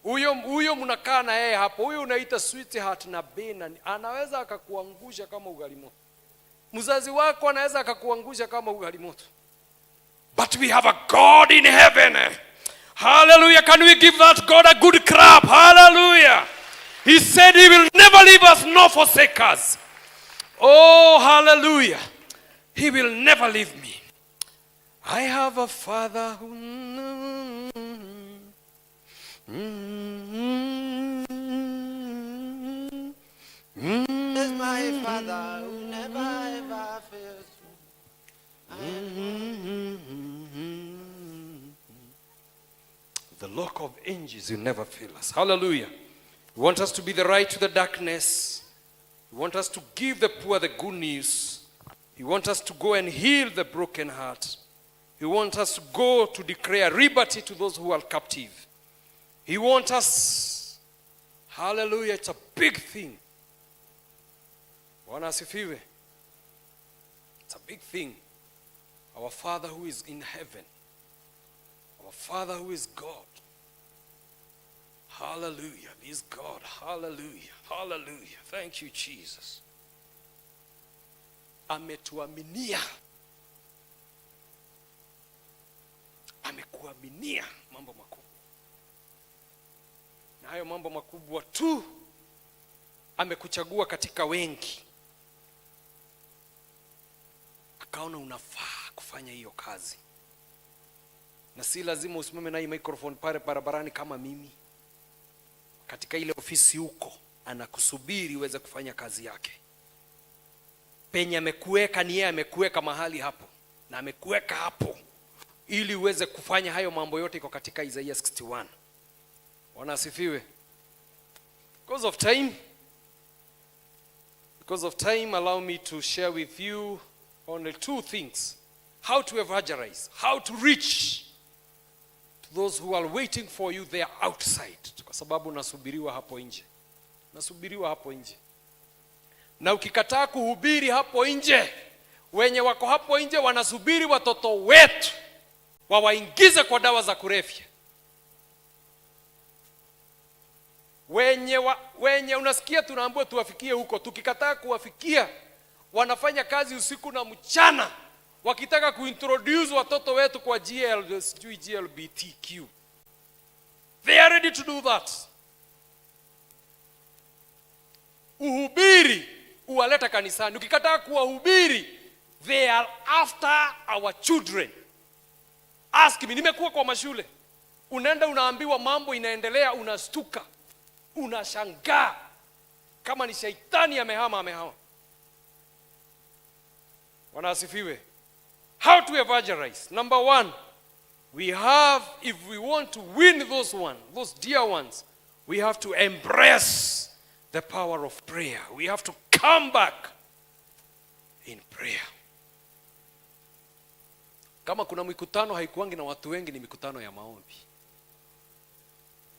R: Huyo mnakaa na yeye hapo, huyo unaita sweetheart na bena, anaweza akakuangusha kama ugali moto. Mzazi wako anaweza akakuangusha kama ugali moto. But we have a God in heaven. Hallelujah. Can we give that God a good clap? Hallelujah. He said he will never leave us nor forsake us. Oh, hallelujah. He will never leave me. I have a father who...
M: Is my father who never ever fails me.
R: The lock of angels will never fail us. Hallelujah. You want us to be the light to the darkness. You want us to give the poor the good news. You want us to go and heal the broken heart. You want us to go to declare liberty to those who are captive. He wants us. Hallelujah. It's a big thing. Bwana asifiwe. It's a big thing. Our Father who is in heaven. Our Father who is God. Hallelujah. This God. Hallelujah. Hallelujah. Thank you, Jesus. Ametuaminia. Amekuaminia mambo makubwa. Na hayo mambo makubwa tu amekuchagua katika wengi. Akaona unafaa kufanya hiyo kazi. Na si lazima usimame na hii microphone pale barabarani kama mimi. Katika ile ofisi huko anakusubiri uweze kufanya kazi yake. Penye amekuweka ni yeye amekuweka mahali hapo. Na amekuweka hapo ili uweze kufanya hayo mambo yote iko katika Isaiah 61. Bwana asifiwe. Because of time, allow me to share with you only two things. How to evangelize, how to reach to those who are waiting for you there outside. Kwa sababu nasubiriwa hapo nje. Nasubiriwa hapo nje. Na ukikataa kuhubiri hapo nje, wenye wako hapo nje wanasubiri watoto wetu wawaingize kwa dawa za kulevya. Wenye unasikia tunaambiwa tuwafikie huko, tukikataa kuwafikia wanafanya kazi usiku na mchana wakitaka kuintroduce watoto wetu kwa GL, sijui GLBTQ. They are ready to do that. Uhubiri uwaleta kanisani, ukikataa kuwahubiri they are after our children. Ask me, nimekuwa kwa mashule, unaenda unaambiwa mambo inaendelea, unastuka, unashangaa kama ni shaitani amehama, amehama. Bwana asifiwe. How to evangelize? Number one, we have, if we want to win those one, those dear ones, we have to embrace the power of prayer. We have to come back in prayer. Kama kuna mikutano haikuangi na watu wengi, ni mikutano ya maombi.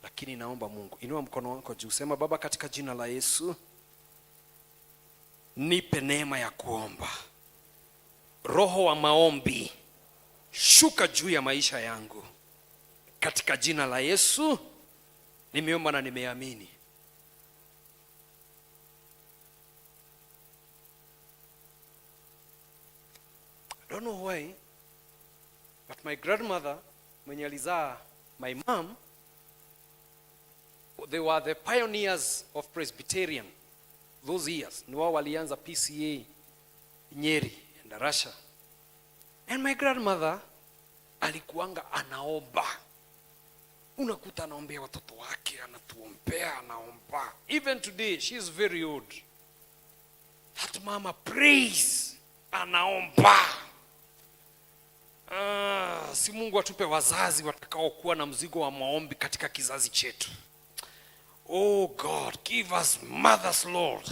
R: Lakini naomba Mungu, inua mkono wako juu, sema Baba, katika jina la Yesu, nipe neema ya kuomba. Roho wa maombi, shuka juu ya maisha yangu. Katika jina la Yesu, nimeomba na nimeamini. I don't know why, but my grandmother, mwenye alizaa my mom, they were the pioneers of Presbyterian those years. Ni wao walianza PCA Nyeri and Russia. And my grandmother alikuanga anaomba. Unakuta anaombea watoto wake, anatuombea, anaomba. Even today, she is very old. That mama prays, anaomba. Si Mungu atupe wazazi watakaokuwa na mzigo wa maombi katika kizazi chetu. Oh God, give us mothers, Lord.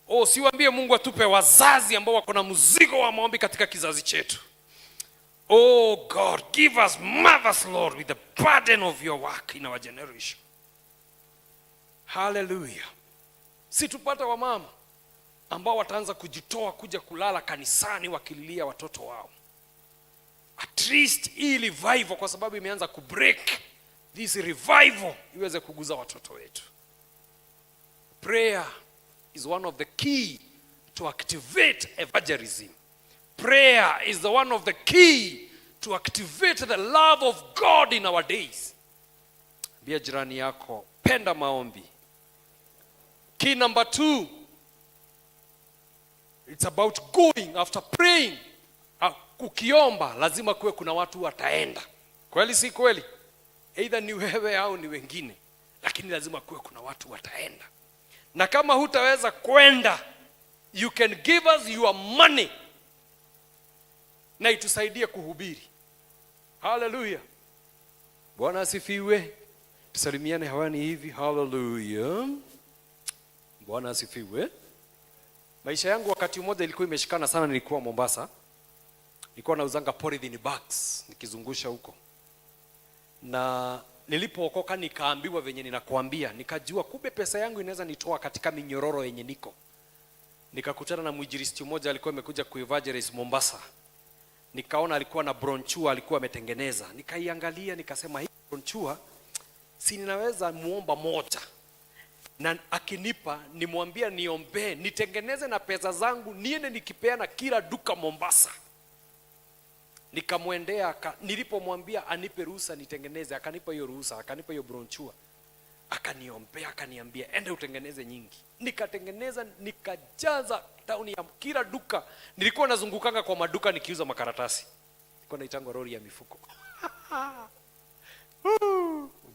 R: Oh, siwaambie Mungu atupe wazazi ambao wako na mzigo wa maombi katika kizazi chetu. Oh God, give us mothers, Lord, with the burden of your work in our generation. Hallelujah. Si tupate wamama ambao wataanza kujitoa kuja kulala kanisani wakililia watoto wao. At least hii revival, kwa sababu imeanza kubreak, this revival iweze kuguza watoto wetu. Prayer is one of the key to activate evangelism. Prayer is the one of the key to activate the love of God in our days. Ambia jirani yako, penda maombi. Key number 2, it's about going after praying. Ukiomba lazima kuwe kuna watu wataenda. Kweli si kweli? Either ni wewe au ni wengine, lakini lazima kuwe kuna watu wataenda. Na kama hutaweza kwenda, you can give us your money na itusaidie kuhubiri. Hallelujah. Bwana asifiwe. Tusalimiane hewani hivi. Hallelujah. Bwana asifiwe. Maisha yangu wakati mmoja ilikuwa imeshikana sana. Nilikuwa Mombasa, nilikuwa nauzanga polythene bags nikizungusha huko. Na nilipookoka nikaambiwa venye ninakuambia, nikajua kumbe pesa yangu inaweza nitoa katika minyororo yenye niko. Nikakutana na mwinjilisti mmoja alikuwa amekuja kuevangelize Mombasa. Nikaona alikuwa na bronchua alikuwa ametengeneza. Nikaiangalia nikasema hii bronchua si ninaweza muomba moja, na akinipa nimwambia niombee nitengeneze na pesa zangu niende nikipeana kila duka Mombasa. Nikamwendea, nilipomwambia anipe ruhusa nitengeneze, akanipa hiyo ruhusa, akanipa hiyo bronchua, akaniombea, akaniambia ende utengeneze nyingi. Nikatengeneza, nikajaza town ya kila duka. Nilikuwa nazungukanga kwa maduka nikiuza makaratasi. Nilikuwa naitangwa lori ya mifuko.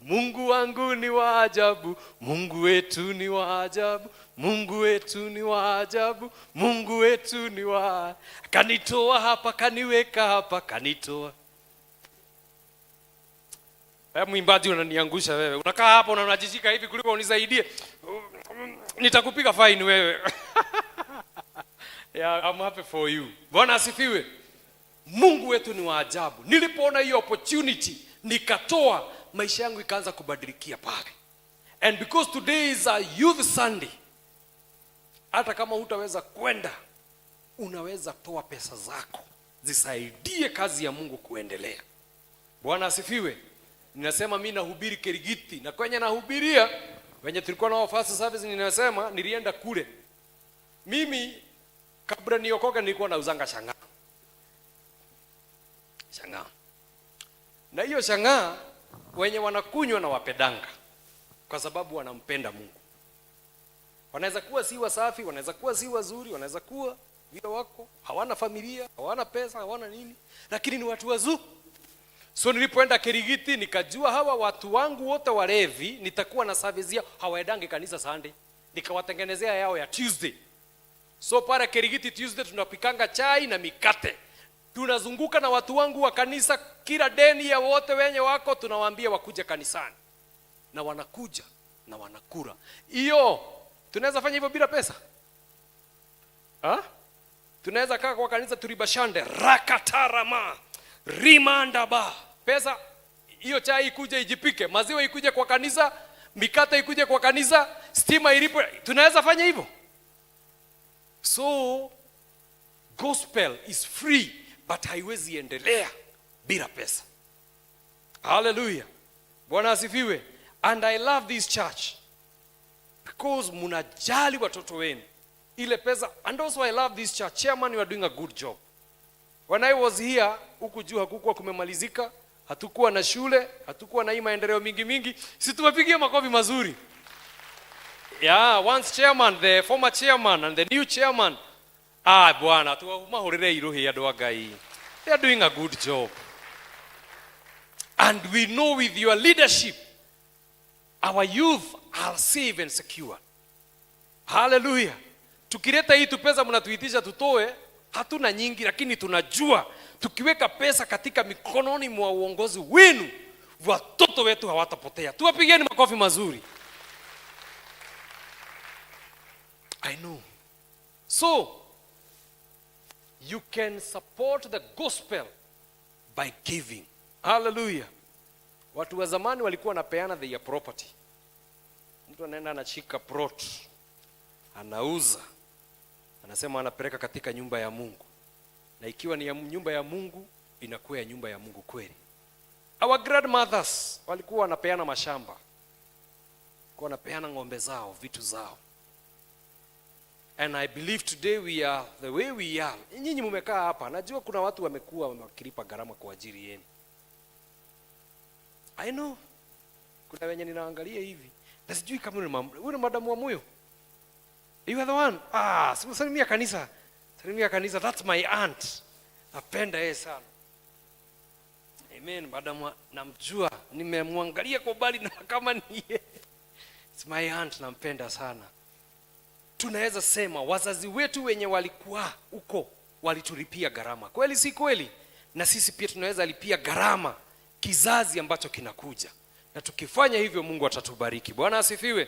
R: Mungu wangu ni wa ajabu, Mungu wetu ni wa ajabu, Mungu wetu ni wa ajabu, Mungu wetu ni wa, kanitoa hapa, kaniweka hapa, kanitoa. Wewe mwimbaji unaniangusha wewe. Unakaa hapo na unajishika hivi kuliko unisaidie. Nitakupiga fine wewe. Yeah, I'm happy for you. Bwana asifiwe. Mungu wetu ni wa ajabu. Nilipoona hiyo opportunity nikatoa, maisha yangu ikaanza kubadilikia pale. And because today is a youth Sunday, hata kama hutaweza kwenda, unaweza toa pesa zako zisaidie kazi ya Mungu kuendelea. Bwana asifiwe. Ninasema mimi nahubiri Kirigiti, na kwenye nahubiria Wenye tulikuwa nao first service, ninasema nilienda kule. Mimi kabla niokoke nilikuwa nauzanga shang'aa. Shang'aa. Na hiyo shang'aa wenye wanakunywa na wapedanga kwa sababu wanampenda Mungu. Wanaweza kuwa si wasafi, wanaweza kuwa si wazuri, wanaweza kuwa vile wako, hawana familia, hawana pesa, hawana nini, lakini ni watu wazuri. So nilipoenda Kirigiti nikajua hawa watu wangu wote walevi nitakuwa na service yao, hawaendangi kanisa Sunday. Nikawatengenezea yao ya Tuesday. So pale Kirigiti Tuesday tunapikanga chai na mikate. Tunazunguka na watu wangu wa kanisa, kila deni ya wote wenye wako tunawaambia wakuje kanisani. Na wanakuja na wanakula. Hiyo tunaweza fanya hivyo bila pesa? Ha? Tunaweza kaa kwa kanisa tulibashande rakatarama rimandaba. Pesa hiyo chai ikuje ijipike, maziwa ikuje kwa kanisa, mikate ikuje kwa kanisa, stima ilipo. Tunaweza fanya hivyo? So gospel is free but haiwezi endelea bila pesa. Hallelujah. Bwana asifiwe. And I love this church because mnajali watoto wenu. Ile pesa. And also I love this church. Chairman, you are doing a good job. When I was here, huku juu hakukuwa kumemalizika, hatukuwa na shule, hatukuwa na hii maendeleo mingi mingi. Si tumepigia makofi mazuri. Yeah, once chairman, the former chairman and the new chairman. Ah, bwana, tuwahurire iruhi andu a Ngai. They are doing a good job. And we know with your leadership, our youth are safe and secure. Hallelujah. Tukileta hii tu pesa mnatuitisha tutoe, hatuna nyingi, lakini tunajua tukiweka pesa katika mikononi mwa uongozi wenu, watoto wetu hawatapotea. Tuwapigeni makofi mazuri. I know. So, you can support the gospel by giving. Hallelujah. Watu wa zamani walikuwa wanapeana their property. Mtu anaenda anashika plot, anauza, anasema anapeleka katika nyumba ya Mungu. Na ikiwa ni ya nyumba ya Mungu, inakuwa ya nyumba ya Mungu kweli. Our grandmothers walikuwa wanapeana mashamba, walikuwa wanapeana ng'ombe zao, vitu zao. And I believe today we are the way we are. Nyinyi mmekaa hapa, najua kuna watu wamekuwa wakilipa gharama kwa ajili yenu. I know. Kuna wenye ninaangalia hivi na sijui kama huyu ni madamu wa moyo. You are the one. Ah, salimia kanisa. Salimia kanisa, that's my aunt. Napenda yeye sana. Amen, madamu namjua, nimemwangalia kwa mbali na kama ni yeye. It's my aunt, nampenda sana. Tunaweza sema wazazi wetu wenye walikuwa huko walitulipia gharama. Kweli si kweli? Na sisi pia tunaweza lipia gharama kizazi ambacho kinakuja. Na tukifanya hivyo Mungu atatubariki. Bwana asifiwe.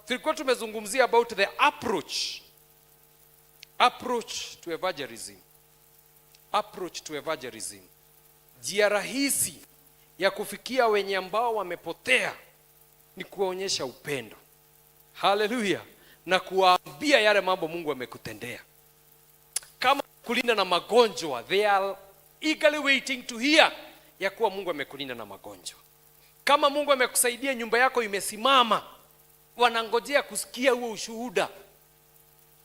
R: Tulikuwa tumezungumzia about the approach. Approach to evangelism. Approach to evangelism. Njia rahisi ya kufikia wenye ambao wamepotea ni kuwaonyesha upendo. Hallelujah. Na kuwaambia yale mambo Mungu amekutendea. Kama kulinda na magonjwa, they are eagerly waiting to hear ya kuwa Mungu amekulinda na magonjwa. Kama Mungu amekusaidia nyumba yako imesimama, wanangojea kusikia huo ushuhuda.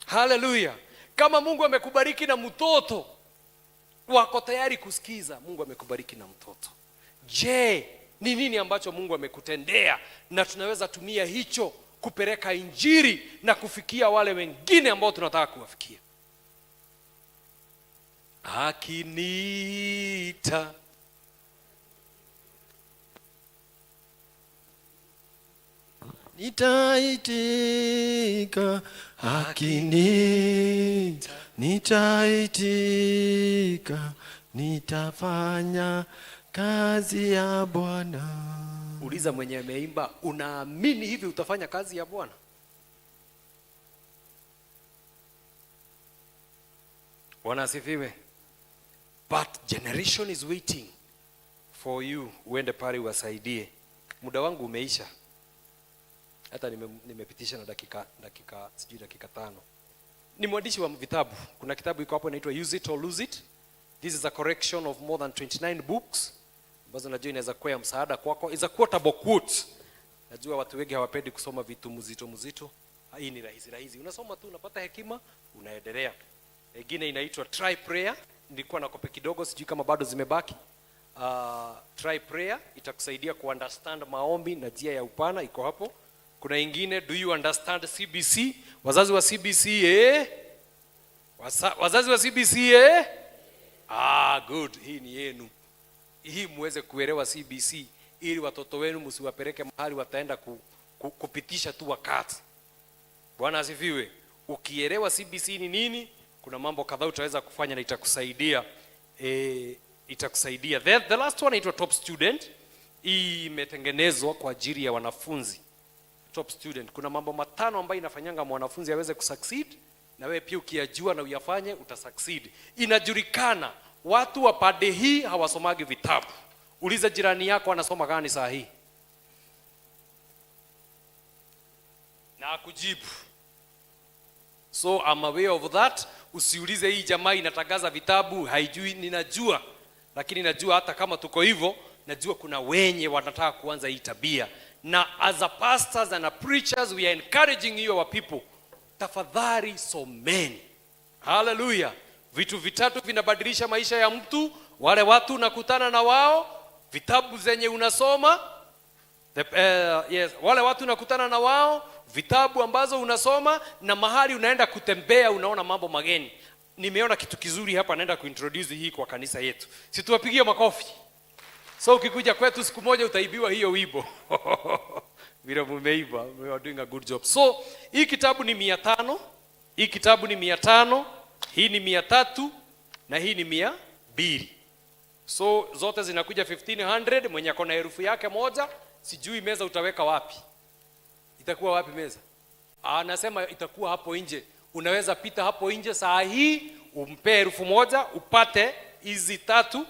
R: Hallelujah. Kama Mungu amekubariki na mtoto, wako tayari kusikiza Mungu amekubariki na mtoto. Je, ni nini ambacho Mungu amekutendea? Na tunaweza tumia hicho kupeleka injili na kufikia wale wengine ambao tunataka kuwafikia. Akiniita
F: nitaitika, akiniita nitaitika, nitafanya kazi ya Bwana.
R: Uliza mwenye ameimba, unaamini hivi utafanya kazi ya Bwana? Bwana asifiwe. But generation is waiting for you. Uende pale uwasaidie. Muda wangu umeisha. Hata nimepitisha na dakika sijui dakika 5. Ni mwandishi wa vitabu. Kuna kitabu iko hapo inaitwa Use It or Lose It. This is a correction of more than 29 books ambazo najua inaweza kuwa ya msaada kwako. It's a quotable quote. Najua watu wengi hawapendi kusoma vitu mzito mzito. Hii ni rahisi rahisi, unasoma tu unapata hekima, unaendelea. Ingine inaitwa Try Prayer. Nilikuwa na kopi kidogo, sijui kama bado zimebaki. Try Prayer itakusaidia kuunderstand maombi na njia ya upana, iko hapo. Kuna ingine, Do You Understand CBC? Wazazi wa CBC, eh? Wazazi wa CBC, eh? Ah, good. Hii ni yenu. Hii muweze kuelewa CBC ili watoto wenu msiwapeleke mahali wataenda kupitisha tu wakati. Bwana asifiwe. Ukielewa CBC ni nini, kuna mambo kadhaa utaweza kufanya na itakusaidia. Itakusaidia. The last one inaitwa Top Student. Hii imetengenezwa kwa ajili ya wanafunzi. Top Student. Kuna mambo 5 ambayo inafanyanga mwanafunzi aweze kusucceed, na wewe pia ukiyajua na uyafanye utasucceed. Inajulikana watu wa pande hii hawasomagi vitabu. Uliza jirani yako anasoma gani saa hii, na akujibu. So I'm aware of that. Usiulize hii jamaa inatangaza vitabu haijui. Ninajua, lakini najua hata kama tuko hivyo, najua kuna wenye wanataka kuanza hii tabia. Na as a pastors and a preachers, we are encouraging you, our people, tafadhali someni. Hallelujah. Vitu vitatu vinabadilisha maisha ya mtu: wale watu unakutana na wao, vitabu zenye unasoma, yes, wale watu unakutana na wao, vitabu ambazo unasoma, na mahali unaenda kutembea unaona mambo mageni. Nimeona kitu kizuri hapa, naenda kuintroduce hii kwa kanisa yetu. Si tuwapigie makofi? So ukikuja kwetu siku moja utaibiwa hiyo wimbo. Vile mumeiba, we are doing a good job. So hii kitabu ni 500, hii kitabu ni 500, hii ni 300 na hii ni 200. So zote zinakuja 1500. Mwenye akona herufi yake moja, sijui meza utaweka wapi. Itakuwa wapi meza? Anasema itakuwa hapo nje. Unaweza pita hapo nje saa hii umpe herufi moja upate hizi 3,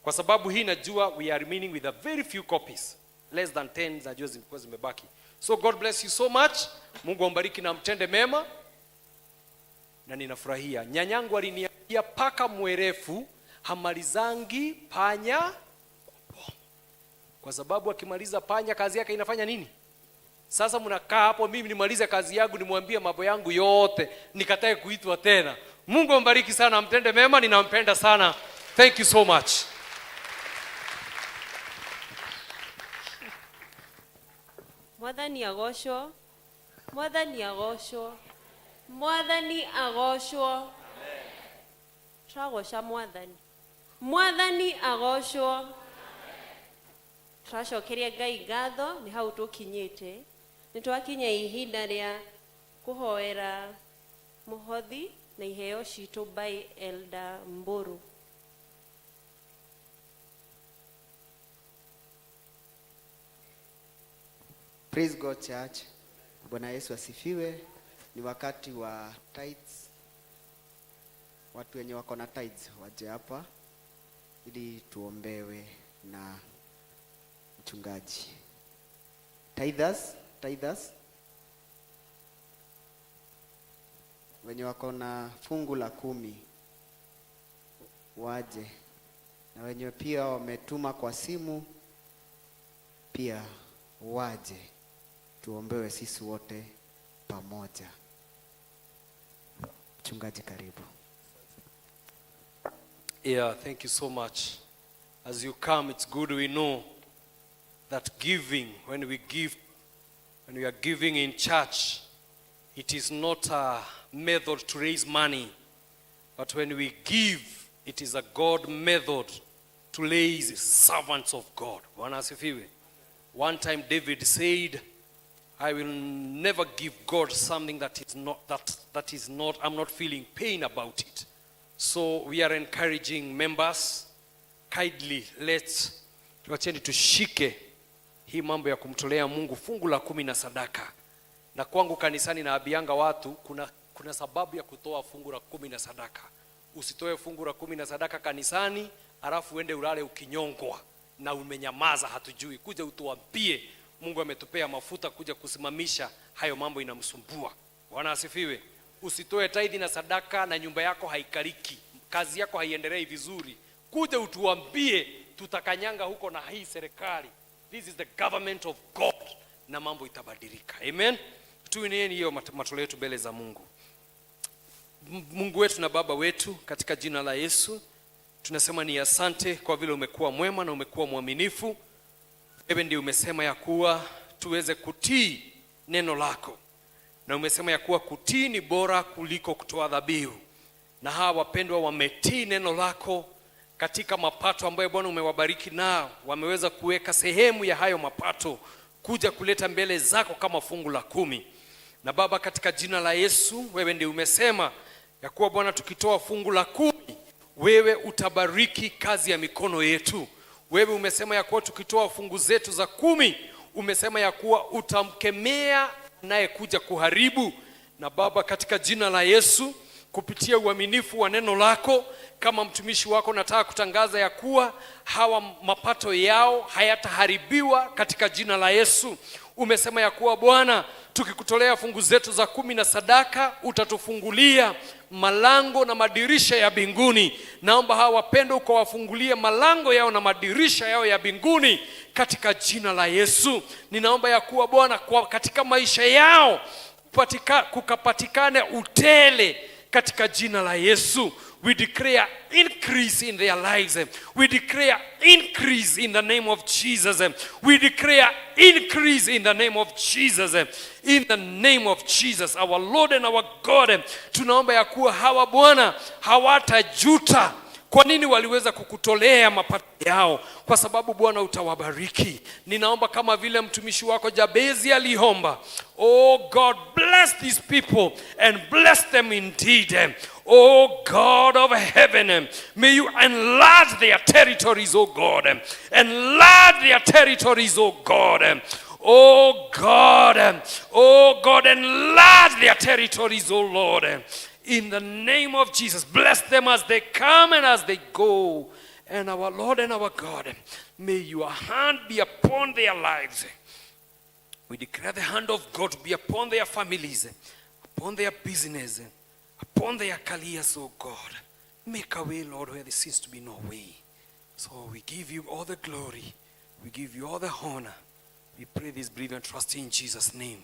R: kwa sababu hii najua we are remaining with a very few copies, less than 10 najua zimekuwa zimebaki. So God bless you so much. Mungu ambariki na mtende mema. Na ninafurahia. Nyanyangu aliniambia paka mwerefu hamalizangi panya, kwa sababu akimaliza panya kazi yake inafanya nini? Sasa mnakaa hapo, mimi nimalize kazi yangu, nimwambie mambo yangu yote, nikatae kuitwa tena. Mungu ambariki sana, amtende mema, ninampenda sana. Thank you so much.
C: Mwathani agocwo, Mwathani agocwo, Mwathani agocwo. Tũragoca Mwathani. Mwathani agocwo. Tũracokeria Ngai ngatho nĩ hau tũkinyĩte. Nĩ twakinya ihinda rĩa kũhoera mũhothi na iheo citũ by Elder Mburu.
Q: Praise God Church. Bwana Yesu asifiwe. Ni wakati wa tithes. Watu wenye wako na tithes waje hapa ili tuombewe na mchungaji. Tithers, tithers. Wenye wako na fungu la 10 waje, na wenye pia wametuma kwa simu pia waje, tuombewe sisi wote pamoja. Mchungaji, karibu.
R: Yeah, thank you so much. As you come, it's good we know that giving, when we give, when we are giving in church, it is not a method to raise money, but when we give, it is a God method to raise servants of God. Bwana asifiwe. One time David said, I will never give God something that is not, that, that is not, I'm not feeling pain about it. So we are encouraging members, kindly let's, tuacheni tushike hii mambo ya kumtolea Mungu fungu la 10 na sadaka. Na kwangu kanisani naabianga watu kuna sababu ya kutoa fungu la 10 na sadaka. Usitoe fungu la 10 na sadaka kanisani alafu uende ulale ukinyongwa na umenyamaza, hatujui. Kuja utuambie, Mungu ametupea mafuta kuja kusimamisha hayo mambo inamsumbua. Bwana asifiwe. Usitoe tithe na sadaka na nyumba yako haikaliki, kazi yako haiendelei vizuri. Kuja utuambie, tutakanyanga huko na hii serikali. This is the government of God, na mambo itabadilika. Amen. Tuinieni hiyo matoleo yetu mbele za Mungu. Mungu wetu na Baba wetu, katika jina la Yesu tunasema ni asante kwa vile umekuwa mwema na umekuwa mwaminifu. Wewe ndiye umesema ya kuwa tuweze kutii neno lako, na umesema ya kuwa kutii ni bora kuliko kutoa dhabihu, na hawa wapendwa wametii neno lako katika mapato ambayo Bwana umewabariki nao, wameweza kuweka sehemu ya hayo mapato kuja kuleta mbele zako kama fungu la 10. Na Baba, katika jina la Yesu, wewe ndiye umesema ya kuwa Bwana, tukitoa fungu la 10 wewe utabariki kazi ya mikono yetu. Wewe umesema ya kuwa tukitoa fungu zetu za 10, umesema ya kuwa utamkemea anayekuja kuharibu. Na Baba, katika jina la Yesu, kupitia uaminifu wa neno lako, kama mtumishi wako nataka kutangaza ya kuwa hawa mapato yao hayataharibiwa katika jina la Yesu. Umesema ya kuwa Bwana, tukikutolea fungu zetu za 10 na sadaka, utatufungulia malango na madirisha ya mbinguni. Naomba hawa wapendwa ukawafungulie malango yao na madirisha yao ya mbinguni katika jina la Yesu. Ninaomba ya kuwa Bwana, katika maisha yao kukapatikane utele katika jina la Yesu. We declare increase in their lives. We declare increase in the name of Jesus. We declare increase in the name of Jesus. In the name of Jesus, our Lord and our God. Tunaomba ya kuwa hawa Bwana hawatajuta kwa nini waliweza kukutolea mapato yao, kwa sababu Bwana utawabariki. Ninaomba kama vile mtumishi wako Jabezi aliomba, oh God, bless these people and bless them indeed. Oh God of heaven, may you enlarge their territories, oh God. Enlarge their territories, oh God. Oh God, oh God, enlarge their territories, oh Lord. In the name of Jesus, bless them as they come and as they go. And our Lord and our God, may your hand be upon their lives. We declare the hand of God to be upon their families, upon their business, upon their careers, oh God. Make a way, Lord, where there seems to be no way. So we give you all the glory. We give you all the honor. We pray this, believe and trust in Jesus' name.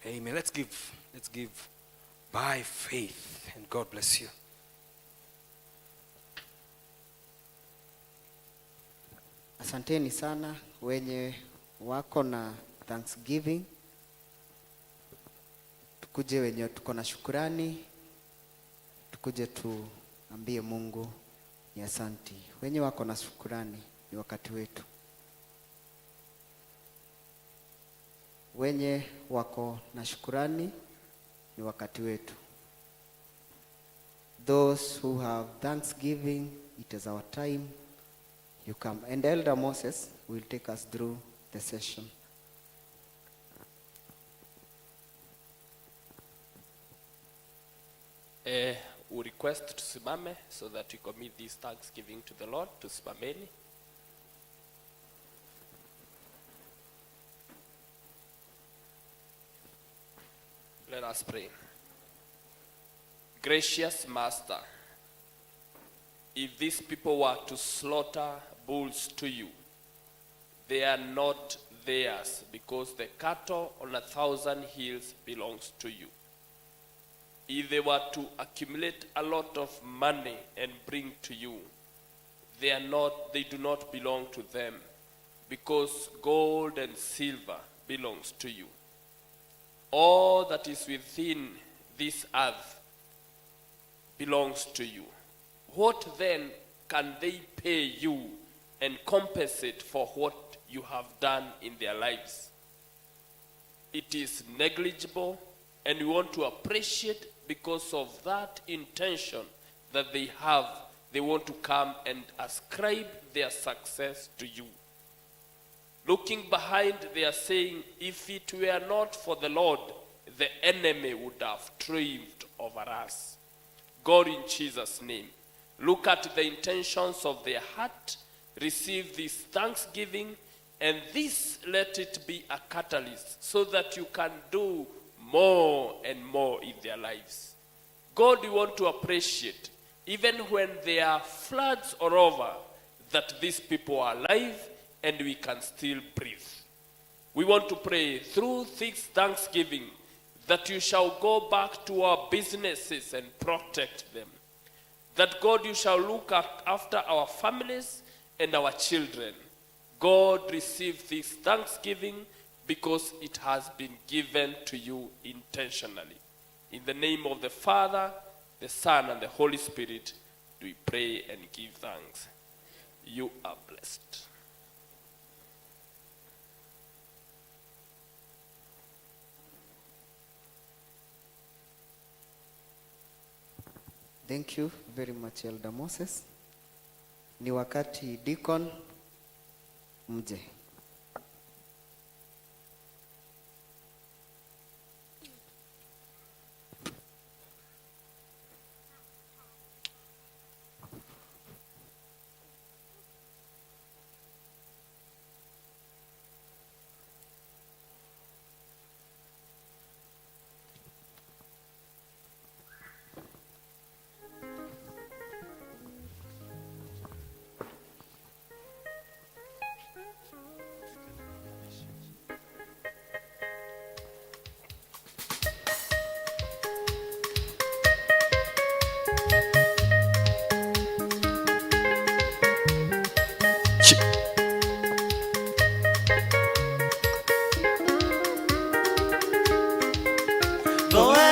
R: Amen. Let's give by faith, and God bless you.
Q: Asanteni sana wenye wako na Thanksgiving. Tukuje wenye tuko na shukrani, tukuje tuambie Mungu ni asanti. Wenye wako na shukrani, ni wakati wetu. Wenye wako na shukrani, ni wakati wetu. Those who have thanksgiving, it is our time. You come. And Elder Moses will take us through the session.
H: We request tusimame so that we commit this thanksgiving to the Lord. Tusimameni. Let us pray. Gracious Master, if these people were to slaughter bulls to you, they are not theirs, because the cattle on 1,000 hills belongs to you. If they were to accumulate a lot of money and bring to you, they do not belong to them, because gold and silver belongs to you. All that is within this earth belongs to you. What then can they pay you and compensate for what you have done in their lives? It is negligible, and we want to appreciate because of that intention that they have. They want to come and ascribe their success to you. Looking behind, they are saying, if it were not for the Lord, the enemy would have triumphed over us. God, in Jesus' name, look at the intentions of their heart, receive this thanksgiving, and this let it be a catalyst so that you can do more and more in their lives. God, we want to appreciate, even when there are floods all over, that these people are alive and we can still breathe. We want to pray through this thanksgiving that you shall go back to our businesses and protect them. That God, you shall look after our families and our children. God, receive this thanksgiving because it has been given to you intentionally. In the name of the Father, the Son, and the Holy Spirit, we pray and give thanks. You are blessed.
Q: Thank you very much, Elder Moses. Ni wakati deacon mje.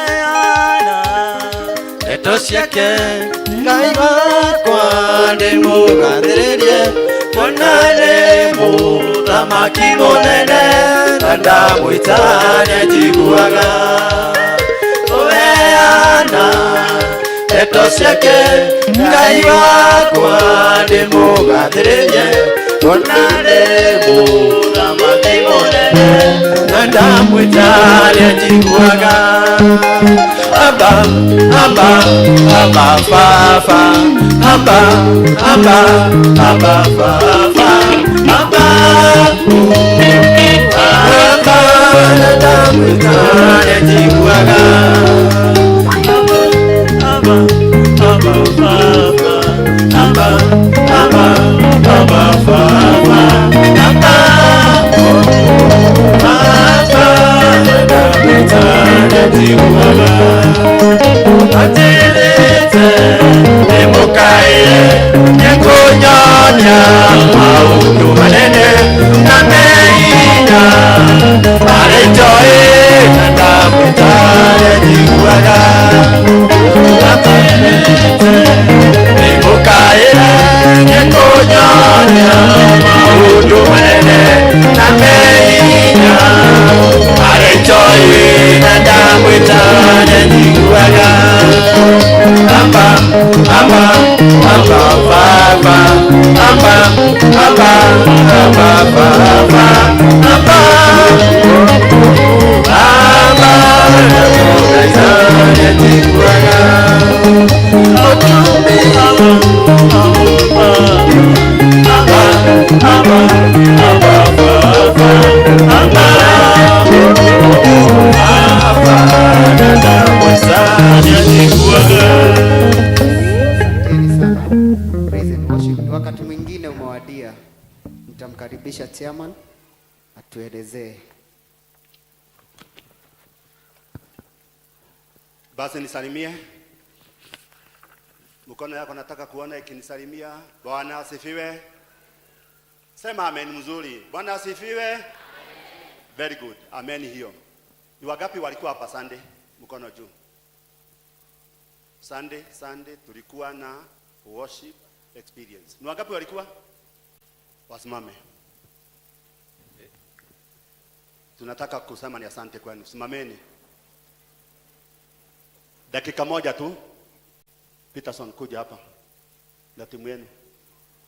F: Kũheana ndeto ciake Ngai wakwa ndĩmũgathĩrĩrie kuona nĩ mũthamaki mũnene na ndamwĩta nĩanjiguaga. Kũheana ndeto ciake Ngai wakwa ndĩmũgathĩrĩrie kuona nĩ mũthamaki mũnene na ndamwĩta nĩanjiguaga. Abba, Abba, Abba, Fafa, Abba, Abba, Abba, Fafa, Abba, Abba, ndamwĩta nĩanjiguaga. Abba, Abba, Fafa, Abba, Abba, Abba, Fafa, Abba, Abba, ndamwĩta nĩanjiguaga. Atĩrĩte nĩmũkaĩre nĩngũnyonia maũndũ manene na mehia marĩ njoĩ na ndamwĩta nĩanjiguaga. Atĩrĩte nĩmũkaĩre nĩngũnyonia maũndũ manene na mehia marĩ njoĩ na ndamwĩta nĩanjiguaga. Abba, Abba, Abba, Baba, Abba, Abba, Abba, Baba, Abba, Abba, nĩanjiguaga. Abba, Abba, Abba, Baba, Abba, Abba, ndamwĩta nĩanjiguaga.
Q: Praise and worship. Ni wakati mwingine umewadia, nitamkaribisha chairman atuelezee.
B: Basi nisalimie. Mkono yako nataka kuona ikinisalimia. Bwana asifiwe. Sema amen mzuri. Bwana asifiwe. Very good. Amen hiyo. Ni wangapi walikuwa hapa Sunday? Mkono juu. Sunday tulikuwa na worship experience. Ni wangapi walikuwa? Wasimame. Tunataka kusema ni asante kwenu. Simameni. Dakika moja tu. Peterson kuja hapa na timu yenu.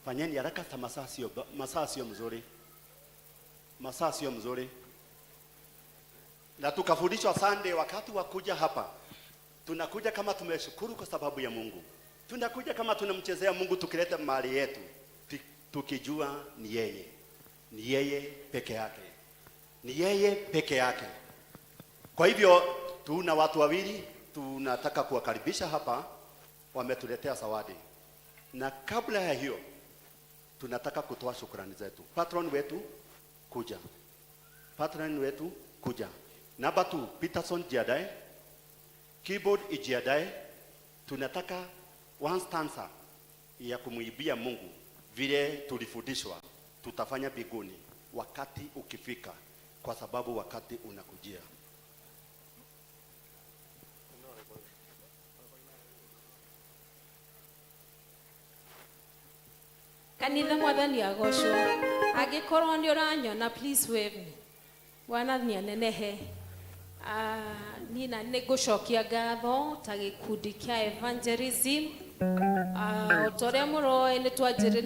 B: Fanyeni haraka, masaa sio mzuri. Masaa sio mzuri. Na tukafundishwa Sunday wakati wa kuja hapa. Tunakuja kama tumeshukuru kwa sababu ya Mungu. Tunakuja kama tunamchezea Mungu tukileta mali yetu, tukijua ni yeye. Ni yeye peke yake. Ni yeye peke yake. Kwa hivyo tuna watu wawili tunataka kuwakaribisha hapa, wametuletea zawadi. Na kabla ya hiyo Tunataka kutoa shukrani zetu. Patron wetu kuja, patron wetu kuja. Namba 2, Peterson jiadae, keyboard ijiadae. Tunataka one stanza ya kumuibia Mungu vile tulifundishwa tutafanya biguni wakati ukifika, kwa sababu wakati unakujia.
E: Kanitha mwathani agocwo. Angĩkorwo nĩ ũranyona, please wave me. Bwana nĩ anenehe. Niĩ na nĩ ngũcokia ngatho ta gĩkundi kĩa evangelism. O ta ũrĩa mũroĩ, nĩ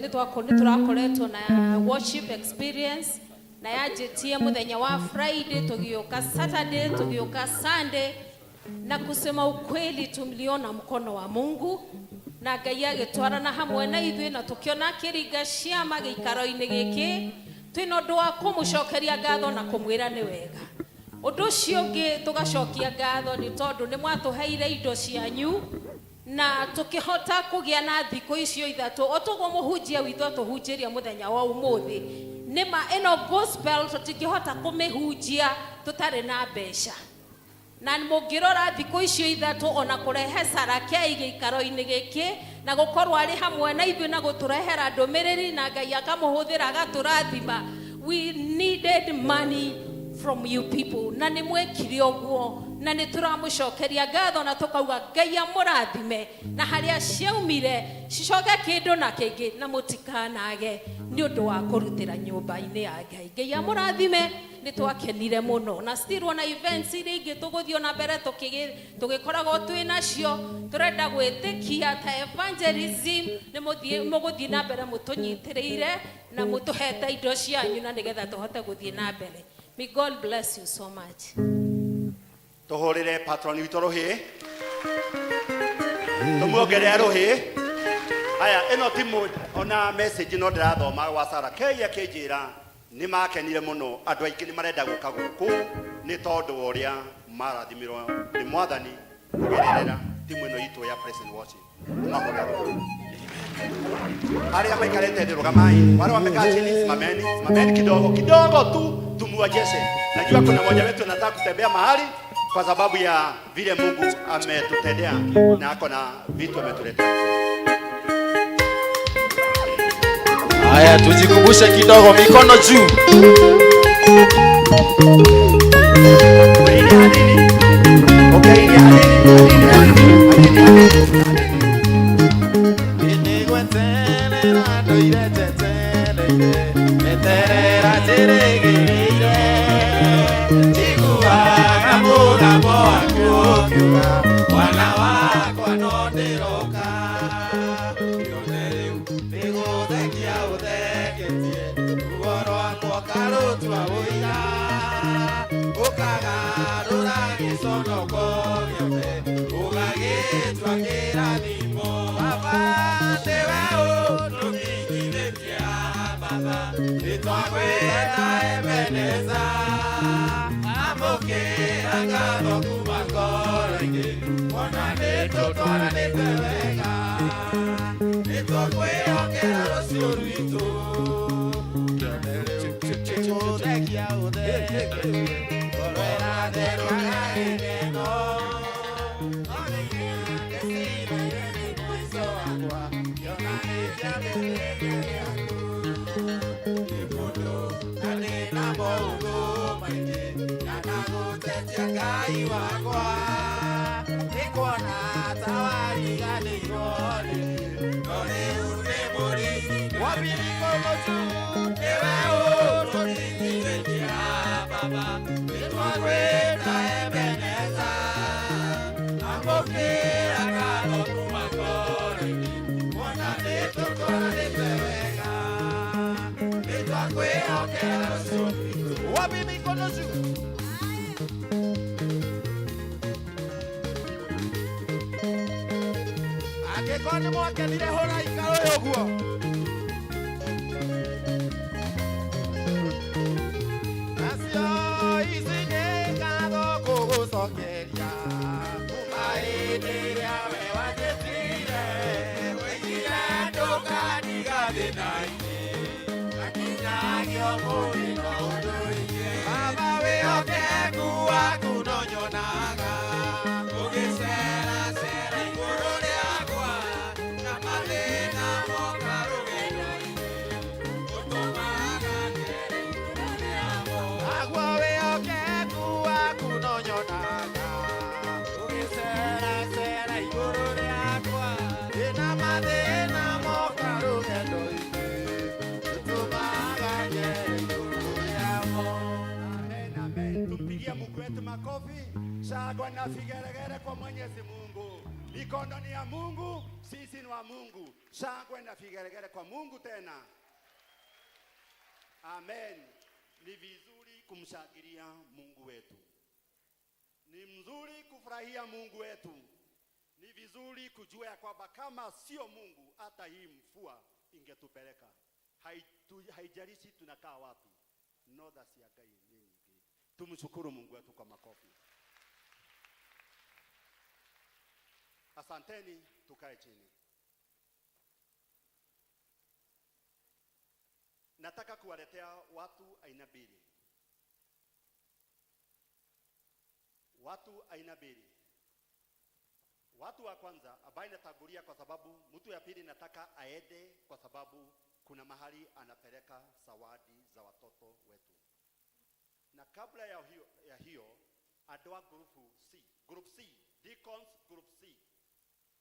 E: tũrakoretwo na worship experience na yanjĩtie mũthenya wa Friday, tũgĩũka Saturday, tũgĩũka Sunday, na kusema ukweli tumliona mkono wa Mungu na Ngai agĩtwarana hamwe na ithuĩ, na tũkĩona akĩringa ciama gĩikaro-inĩ gĩkĩ. Twĩna ũndũ wa kũmũcokeria ngatho na kũmwĩra nĩ wega. Ũndũ ũcio ũngĩ tũgacokia ngatho nĩ tondũ nĩ mwatũheire indo cianyu na tũkĩhota kũgĩa na thikũ icio ithatũ, o toguo mũhunjia witũ atũhunjĩria mũthenya wa ũmũthĩ. Nĩma ĩno gospel tũtingĩhota kũmĩhunjia tũtarĩ na mbeca, na mũngĩrora thikũ icio ithatũ, ona kũrehe Sarakei gĩikaro-inĩ gĩkĩ na gũkorwo arĩ hamwe na ithuĩ na gũtũrehera ndũmĩrĩri na Ngai akamũhũthĩra agatũrathima, we needed money from you people, na nĩ mwekire ũguo, na nĩ tũramũcokeria ngatho na tũkauga Ngai amũrathime, na harĩa ciaumire cicoke kĩndũ na kĩngĩ, na mũtikanage nĩ ũndũ wa kũrutĩra nyũmba-inĩ ya Ngai. Ngai amũrathime. Nĩ twakenire mũno, na still ona events iria ingĩ tũgũthiĩ na mbere tũgĩkoragwo twĩ nacio. Tũrenda gwĩtĩkia ta evangelism nĩ mũgũthiĩ na mbere mũtũnyitĩrĩire na mũtũhete indo cianyu, na nĩgetha tũhote gũthiĩ na mbere. May God bless you so much.
B: Tũhũrĩre patron witũ rũhĩ, tũmuongerere rũhĩ. Aya, ĩno ti ona message no ndĩrathoma wa Sarah K akĩnjĩra nĩ makenire mũno, andũ aingĩ nĩ marenda gũka gũkũ nĩ tondũ wa ũrĩa marathimirwo nĩ mwathani kũgererera timu ĩno itũ ya praise and worship. Tũmahũrĩre rũhĩ. Arĩa maikarĩte thĩ rũgamai, wale wamekaa chini simameni, simameni kidogo kidogo tu tumuwajeshe. Najua kuna mmoja wetu anataka kutembea mahali kwa sababu ya vile Mungu ametutendea na ako na vitu ametuletea.
A: Haya, tujikumbushe kidogo, mikono juu.
V: Angĩkorwo nĩ mwakenire hũra ikaro ũguo. Nacio ici nĩ ngatho ngũgũcokeria kuma hĩndĩ ĩrĩa we wanjĩtire, woigire ndũkandiga thĩna-inĩ.
A: Mathĩna moka rũgendo-inĩ, tũtũmaga igũrũ rĩamo.
B: Amen, amen. Tumpigie Mungu wetu makofi, shangwe na vigelegele kwa Mwenyezi Mungu. Mikono ni ya Mungu, sisi ni wa Mungu. Shangwe na vigelegele kwa Mungu tena. Amen. Ni vizuri kumshangilia Mungu wetu, ni mzuri kufurahia Mungu wetu, ni vizuri kujua ya kwamba kama sio Mungu hata hii mvua ingetupeleka. Haijalishi tunakaa wapi, nodha cia Ngai nĩ nyingĩ. Tumshukuru Mungu wetu kwa makofi. Asanteni, tukae chini. Nataka kuwaletea watu aina mbili, watu aina mbili. Watu wa kwanza ambaye natangulia kwa sababu mtu ya pili nataka aende kwa sababu kuna mahali anapeleka zawadi za watoto wetu. Na kabla ya hiyo adoa group C, group C, Deacons group C.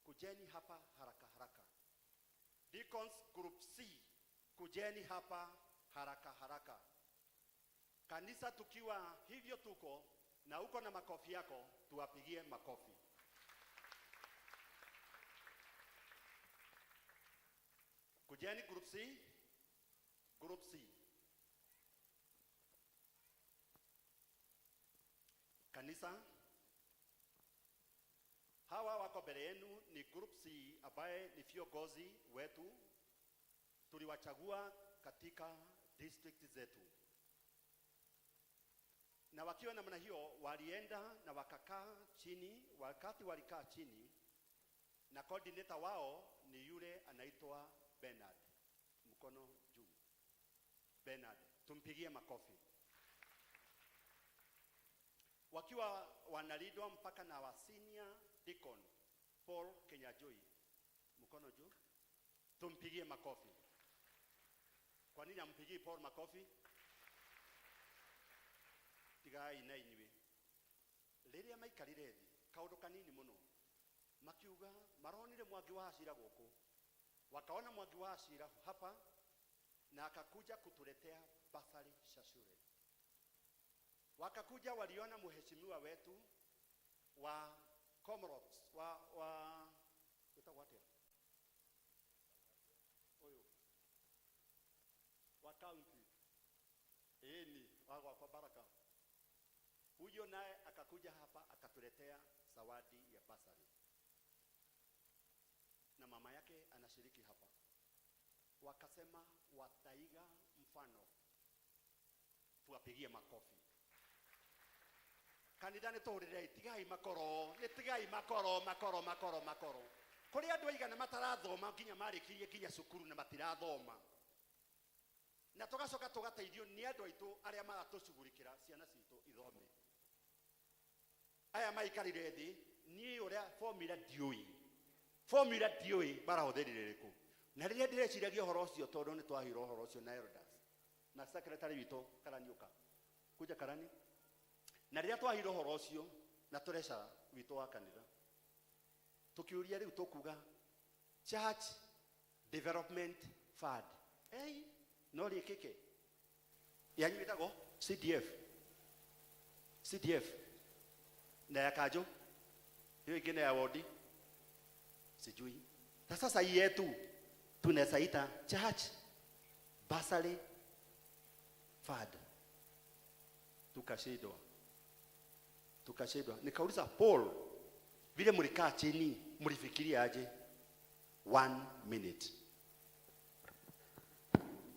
B: Kujeni hapa haraka haraka. Deacons group C, kujeni hapa haraka haraka. Kanisa tukiwa hivyo tuko na uko na makofi yako, tuwapigie makofi. Kujeni group C, group C. Kanisa, hawa wako mbele yenu ni group C ambaye ni viongozi wetu, tuliwachagua katika district zetu, na wakiwa namna hiyo walienda na wakakaa chini. Wakati walikaa chini, na coordinator wao ni yule anaitwa Bernard, mkono juu. Bernard, tumpigie makofi. Wakiwa wanalindwa mpaka na wa senior deacon Paul Kenyajui, mkono juu, tumpigie makofi. Kwa nini ampigii Paul makofi? Tigai na inyuĩ. Rĩrĩa maikarire thĩ kaũndũ kanini mũno, makiuga maronire Mwangi wa Achira gũkũ, wakaona Mwangi wa Achira hapa na akakuja kutuletea basari cia shule. Wakakuja waliona mheshimiwa wetu wa Comrades wa wetagwo atĩa ũyũ wa county ĩni wa gwakwa Baraka, huyo naye akakuja hapa akatuletea zawadi ya basari, na mama yake anashiriki hapa. Wakasema wataiga mfano, tuwapigie makofi. Kanitha nĩ tũhũrĩrei, tigai makoro, nĩ tigai makoro, makoro, makoro, makoro. Kũrĩ andũ aigana matarathoma nginya marĩkirie nginya cukuru na matirathoma, na tũgacoka tũgateithio nĩ andũ aitũ arĩa maratũcugurikĩra ciana citũ ithome. Aya maikarire thĩ, niĩ ũrĩa formula ndiũĩ, formula ndiũĩ marahũthĩrire ĩrĩkũ. Na rĩrĩa ndĩreciragia ũhoro ũcio, tondũ nĩ twahirwo ũhoro ũcio na elders na secretary witũ Karani, ũka kuja Karani, na rĩrĩa twahirwo ũhoro ũcio na treasurer witũ wa kanitha, tũkĩũria rĩu tũkuga Church Development Fund, ei no rĩkĩke yanyu ĩtagwo CDF, CDF na ya kanjũ, hiyo ingine ya wodi sijui. Na sasa hii yetu tunaweza ita Church Bursary Fund. Tukashindwa, tukashindwa. Nikauliza Paul, vile mlikaa chini mlifikiria aje? 1 minute.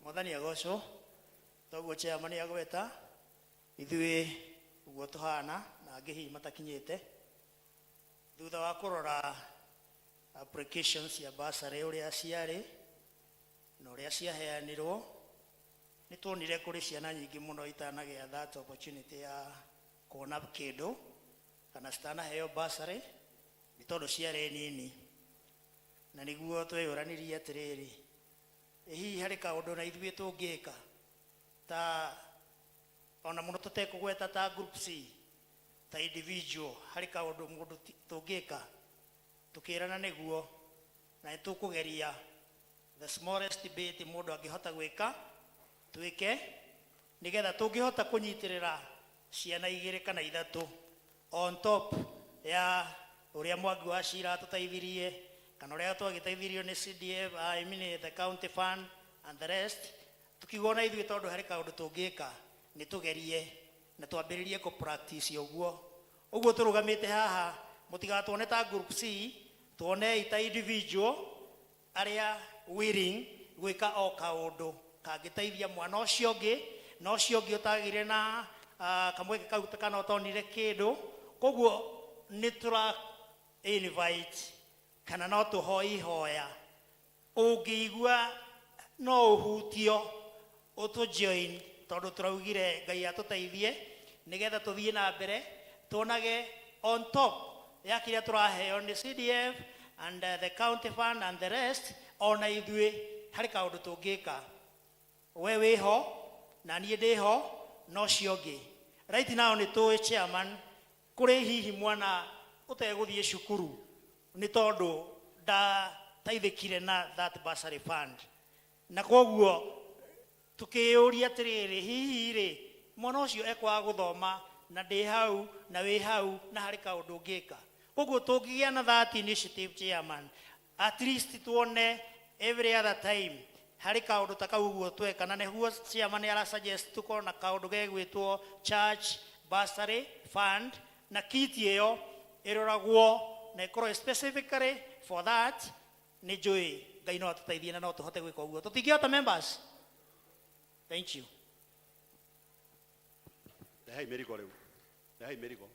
I: Mwathani agocwo. Toguo chairman agweta ithuĩ ũguo tũhana na angĩ hihi matakinyĩte, thutha wa kũrora applications cia bursary ũrĩa ciarĩ na ũrĩa ciaheanirwo, nĩ tuonire kũrĩ ciana nyingĩ mũno itanagĩa that opportunity ya kuona kĩndũ kana citanaheo bursary nĩ tondũ ciarĩ nini. Na nĩguo tweyũranirie atĩrĩrĩ, ĩ hihi harĩ kaũndũ na ithuĩ tũngĩka ta ona mũno tũtekũgweta ta group C ta individual, harĩ kaũndũ mũndũ tũngĩka? Tũkĩrana nĩguo Na nĩ tũkũgeria the smallest bit mũndũ angĩhota gwĩka twĩke, nĩgetha tũngĩhota kũnyitĩrĩra ciana igĩrĩ kana ithatũ on top ya ũrĩa Mwangi wa Cira atũteithirie kana ũrĩa twagĩteithirio nĩ CDF, I mean the county fund and the rest, tukiuga ona ithuĩ tondũ harĩ kaũndũ tũngĩka nĩ tũgerie na twambĩrĩrie kũ practice ũguo. Ũguo tũrũgamĩte haha, mũtigatuone ta group C, tuonei ta individual arĩa willing gwĩka o kaũndũ kangĩteithia mwana ũcio ũngĩ na ũcio ũngĩ ũtagĩire na kamweke kau kana ũtonire kĩndũ. Koguo nĩ tũra invite kana no tũhoe ihoya, ũngĩigua no ũhutio ũtũ join, tondũ tũraugire Ngai atũteithie nĩgetha tũthiĩ na mbere tuonage on top ya kĩrĩa tũraheo nĩ CDF and the county fund and the rest, ona ithuĩ harĩ kaũndũ tũngĩka. We wĩho na niĩ ndĩho na ũcio ũngĩ. Right now nĩ tũĩ chairman, kũrĩ hihi mwana ũtegũthiĩ cukuru nĩ tondũ ndateithĩkire na that bursary fund, na koguo tukĩyũria atĩrĩrĩ, hihi rĩ mwana ũcio ekwaga gũthoma na ndĩ hau na wĩ hau na harĩ kaũndũ ũngĩka. Koguo tũngĩgĩa na that initiative, chairman, at least tuone every other time harĩ kaũndũ ta kau ũguo tweka, na nĩguo chairman ara suggest tũkorwo na kaũndũ gegwĩtwo church bursary fund, na kiti ĩyo ĩroragwo na ĩkorwo specifically for that. Nĩ njũĩ Ngai no atũteithie na no tũhote gwĩka ũguo. Tũtingĩhota, members? Thank you.
B: Rehai mĩrigo rĩu, rehai mĩrigo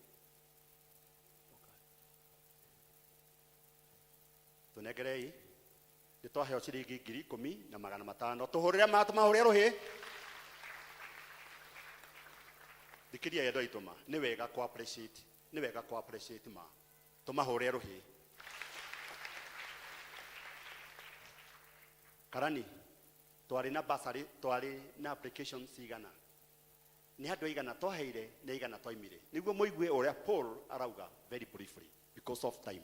B: tũnengerei. Nĩ twaheo ciringi 10,500. Tũhũrĩre ma tũmahũrĩre rũhĩ. Thikiria endwa aitũ, ma nĩ wega kũ appreciate, nĩ wega kũ appreciate, ma tũmahũrĩre rũhĩ. Karani, twarĩ na bursary, twarĩ na application cigana? Nĩ andũ aigana twaheire? Nĩ aigana twaimire? Nĩguo mũigue ũrĩa Paul arauga very briefly because of time.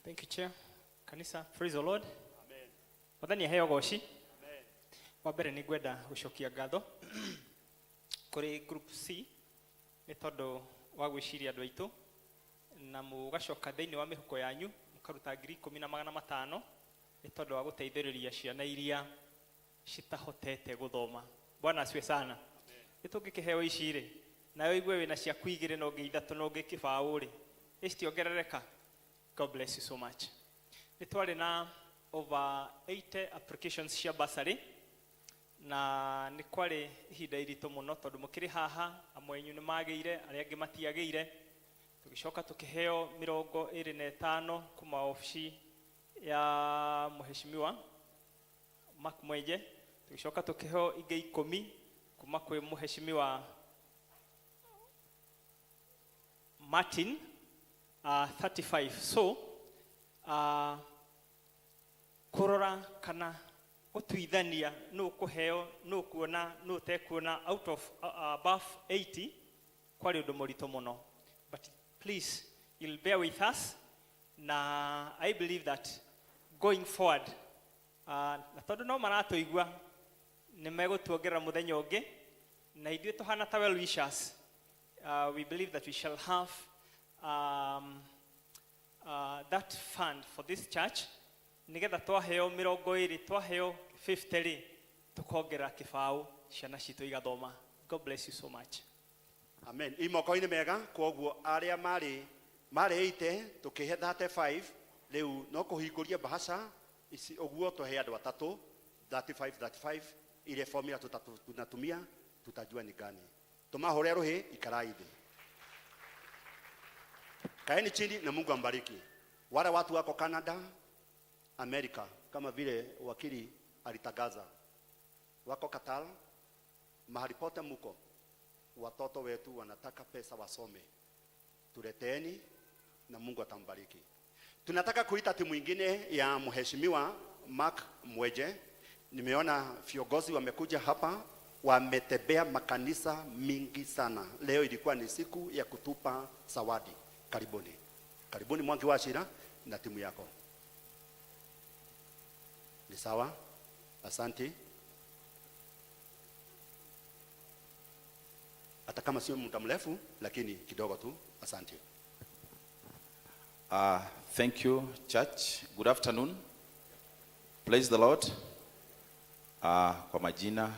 J: Thank you, Chair. Kanisa, praise the Lord. Mwathani aheo goci. Wa mbere nĩ ngwenda gũcokia ngatho kũrĩ group C nĩ tondũ wa gwĩciria andũ aitũ na mũgacoka thĩinĩ wa mĩhuko yanyu mũkaruta 10,500 nĩ tondũ wa gũteithĩrĩria ciana iria citahotete gũthoma. Bwana asifiwe sana. Nĩ tũngĩkĩheo ici rĩ, nawe igue wĩna ciaku igĩrĩ na ũngĩ ithatũ na ũngĩ kĩbaũ rĩ, ĩcitiongerereka. God bless you so much. Nĩ twarĩ na over 80 applications cia bursary na nĩ kwarĩ ihinda iritũ mũno tondũ mũkĩrĩ haha amwe anyu nĩ magĩire, arĩa angĩ matiagĩire. Tũgĩcoka tũkĩheo 25 kuma obici ya Mheshimiwa Mark Mwenje, tũgĩcoka tũkĩheo ingĩ 10 kuma kwĩ Mheshimiwa Martin, 35. So kũrora kana gũtuithania nũ kũheo, nũ kuona, nũ ũtekuona out of above 80 kwarĩ ũndũ mũritũ mũno, but please, you'll bear with us, na I believe that going forward, na tondũ no maratũigua nĩ megũtuongerera mũthenya ũngĩ, na ithuĩ tũhana ta well wishers, we believe that we shall have that fund for this church nigetha twaheo 20, twaheo 50 rĩ, tũkongerera kĩbaũ ciana citũ igathoma. God bless you so much.
B: Amen. I moko-inĩ mega. Kwoguo arĩa marĩ 80 tũkĩhe 35, rĩu no kũhingũria bahasha ici ũguo tũhe andũ atatũ 35 35. Ile formula tunatumia tutajua ni gani. Tũmahũre rũhĩ. Ikarai thĩ, kaeni chini na Mungu ambariki. Wale watu wako Canada, America, kama vile wakili alitangaza, wako Qatar, mahali pote muko, watoto wetu wanataka pesa wasome, tuleteeni na Mungu atambariki. Tunataka kuita timu ingine ya Mheshimiwa Mark Mweje. Nimeona viongozi wamekuja hapa, wametembea makanisa mingi sana. Leo ilikuwa ni siku ya kutupa zawadi. Karibuni, karibuni Mwangi wa Shira. na timu yako. Ni sawa? Asante. Hata kama sio muda mrefu, lakini kidogo tu. Asante.
G: Thank you, church. Good afternoon. Praise the Lord. Kwa majina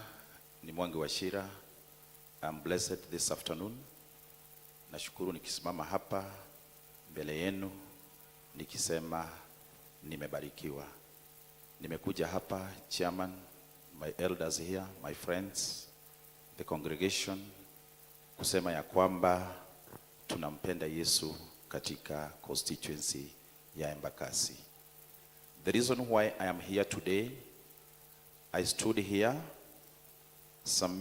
G: ni Mwangi Wachira. I'm blessed this afternoon. Nashukuru nikisimama hapa mbele yenu nikisema nimebarikiwa. Nimekuja hapa chairman, my elders here, my friends, the congregation kusema ya kwamba tunampenda Yesu katika constituency ya Embakasi. The reason why I am here today, I stood here some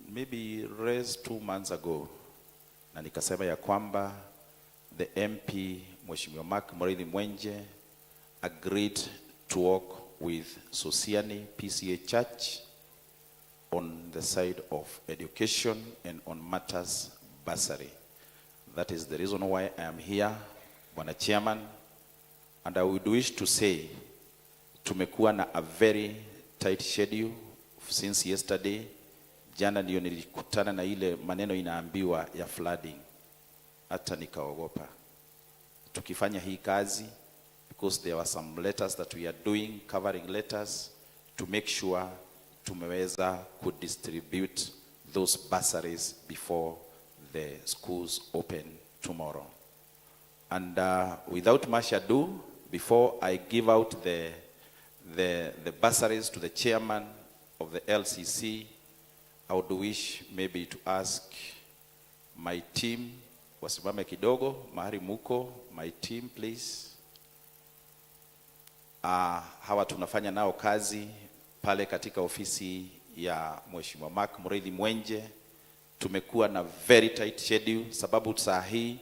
G: maybe raised 2 months ago na nikasema ya kwamba the MP Mheshimiwa Mark Muriithi Mwenje agreed to work with Sosiani PCEA Church on the side of education and on matters bursary. That is the reason why I am here, Bwana Chairman, and I would wish to say tumekuwa na a very tight schedule since yesterday. Jana ndio nilikutana na ile maneno inaambiwa ya flooding, hata nikaogopa tukifanya hii kazi because there were some letters that we are doing, covering letters to make sure tumeweza kudistribute those bursaries before the schools open tomorrow. And without much ado, before I give out the bursaries to the chairman of the LCC, I would wish maybe to ask my team wasimame kidogo mahali muko, my team please. Hawa tunafanya nao kazi pale katika ofisi ya Mheshimiwa Mark Muriithi Mwenje. Tumekuwa na very tight schedule sababu saa hii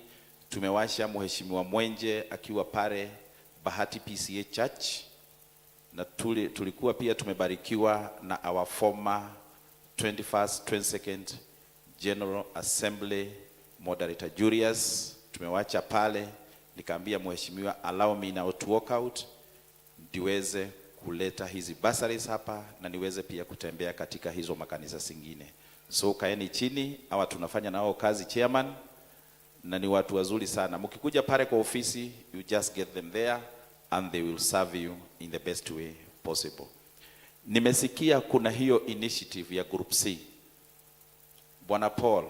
G: tumewasha Mheshimiwa Mwenje akiwa pale Bahati PCEA Church na tulikuwa pia tumebarikiwa na our former 21st 22nd General Assembly Moderator Julius, tumewacha pale, nikaambia mheshimiwa, allow me now to walk out ndiweze kuleta hizi bursaries hapa na niweze pia kutembea katika hizo makanisa zingine. So kaeni chini, hawa tunafanya nao kazi chairman, na ni watu wazuri sana. Mkikuja pale kwa ofisi, you just get them there and they will serve you in the best way possible. Nimesikia kuna hiyo initiative ya Group C. Bwana Paul,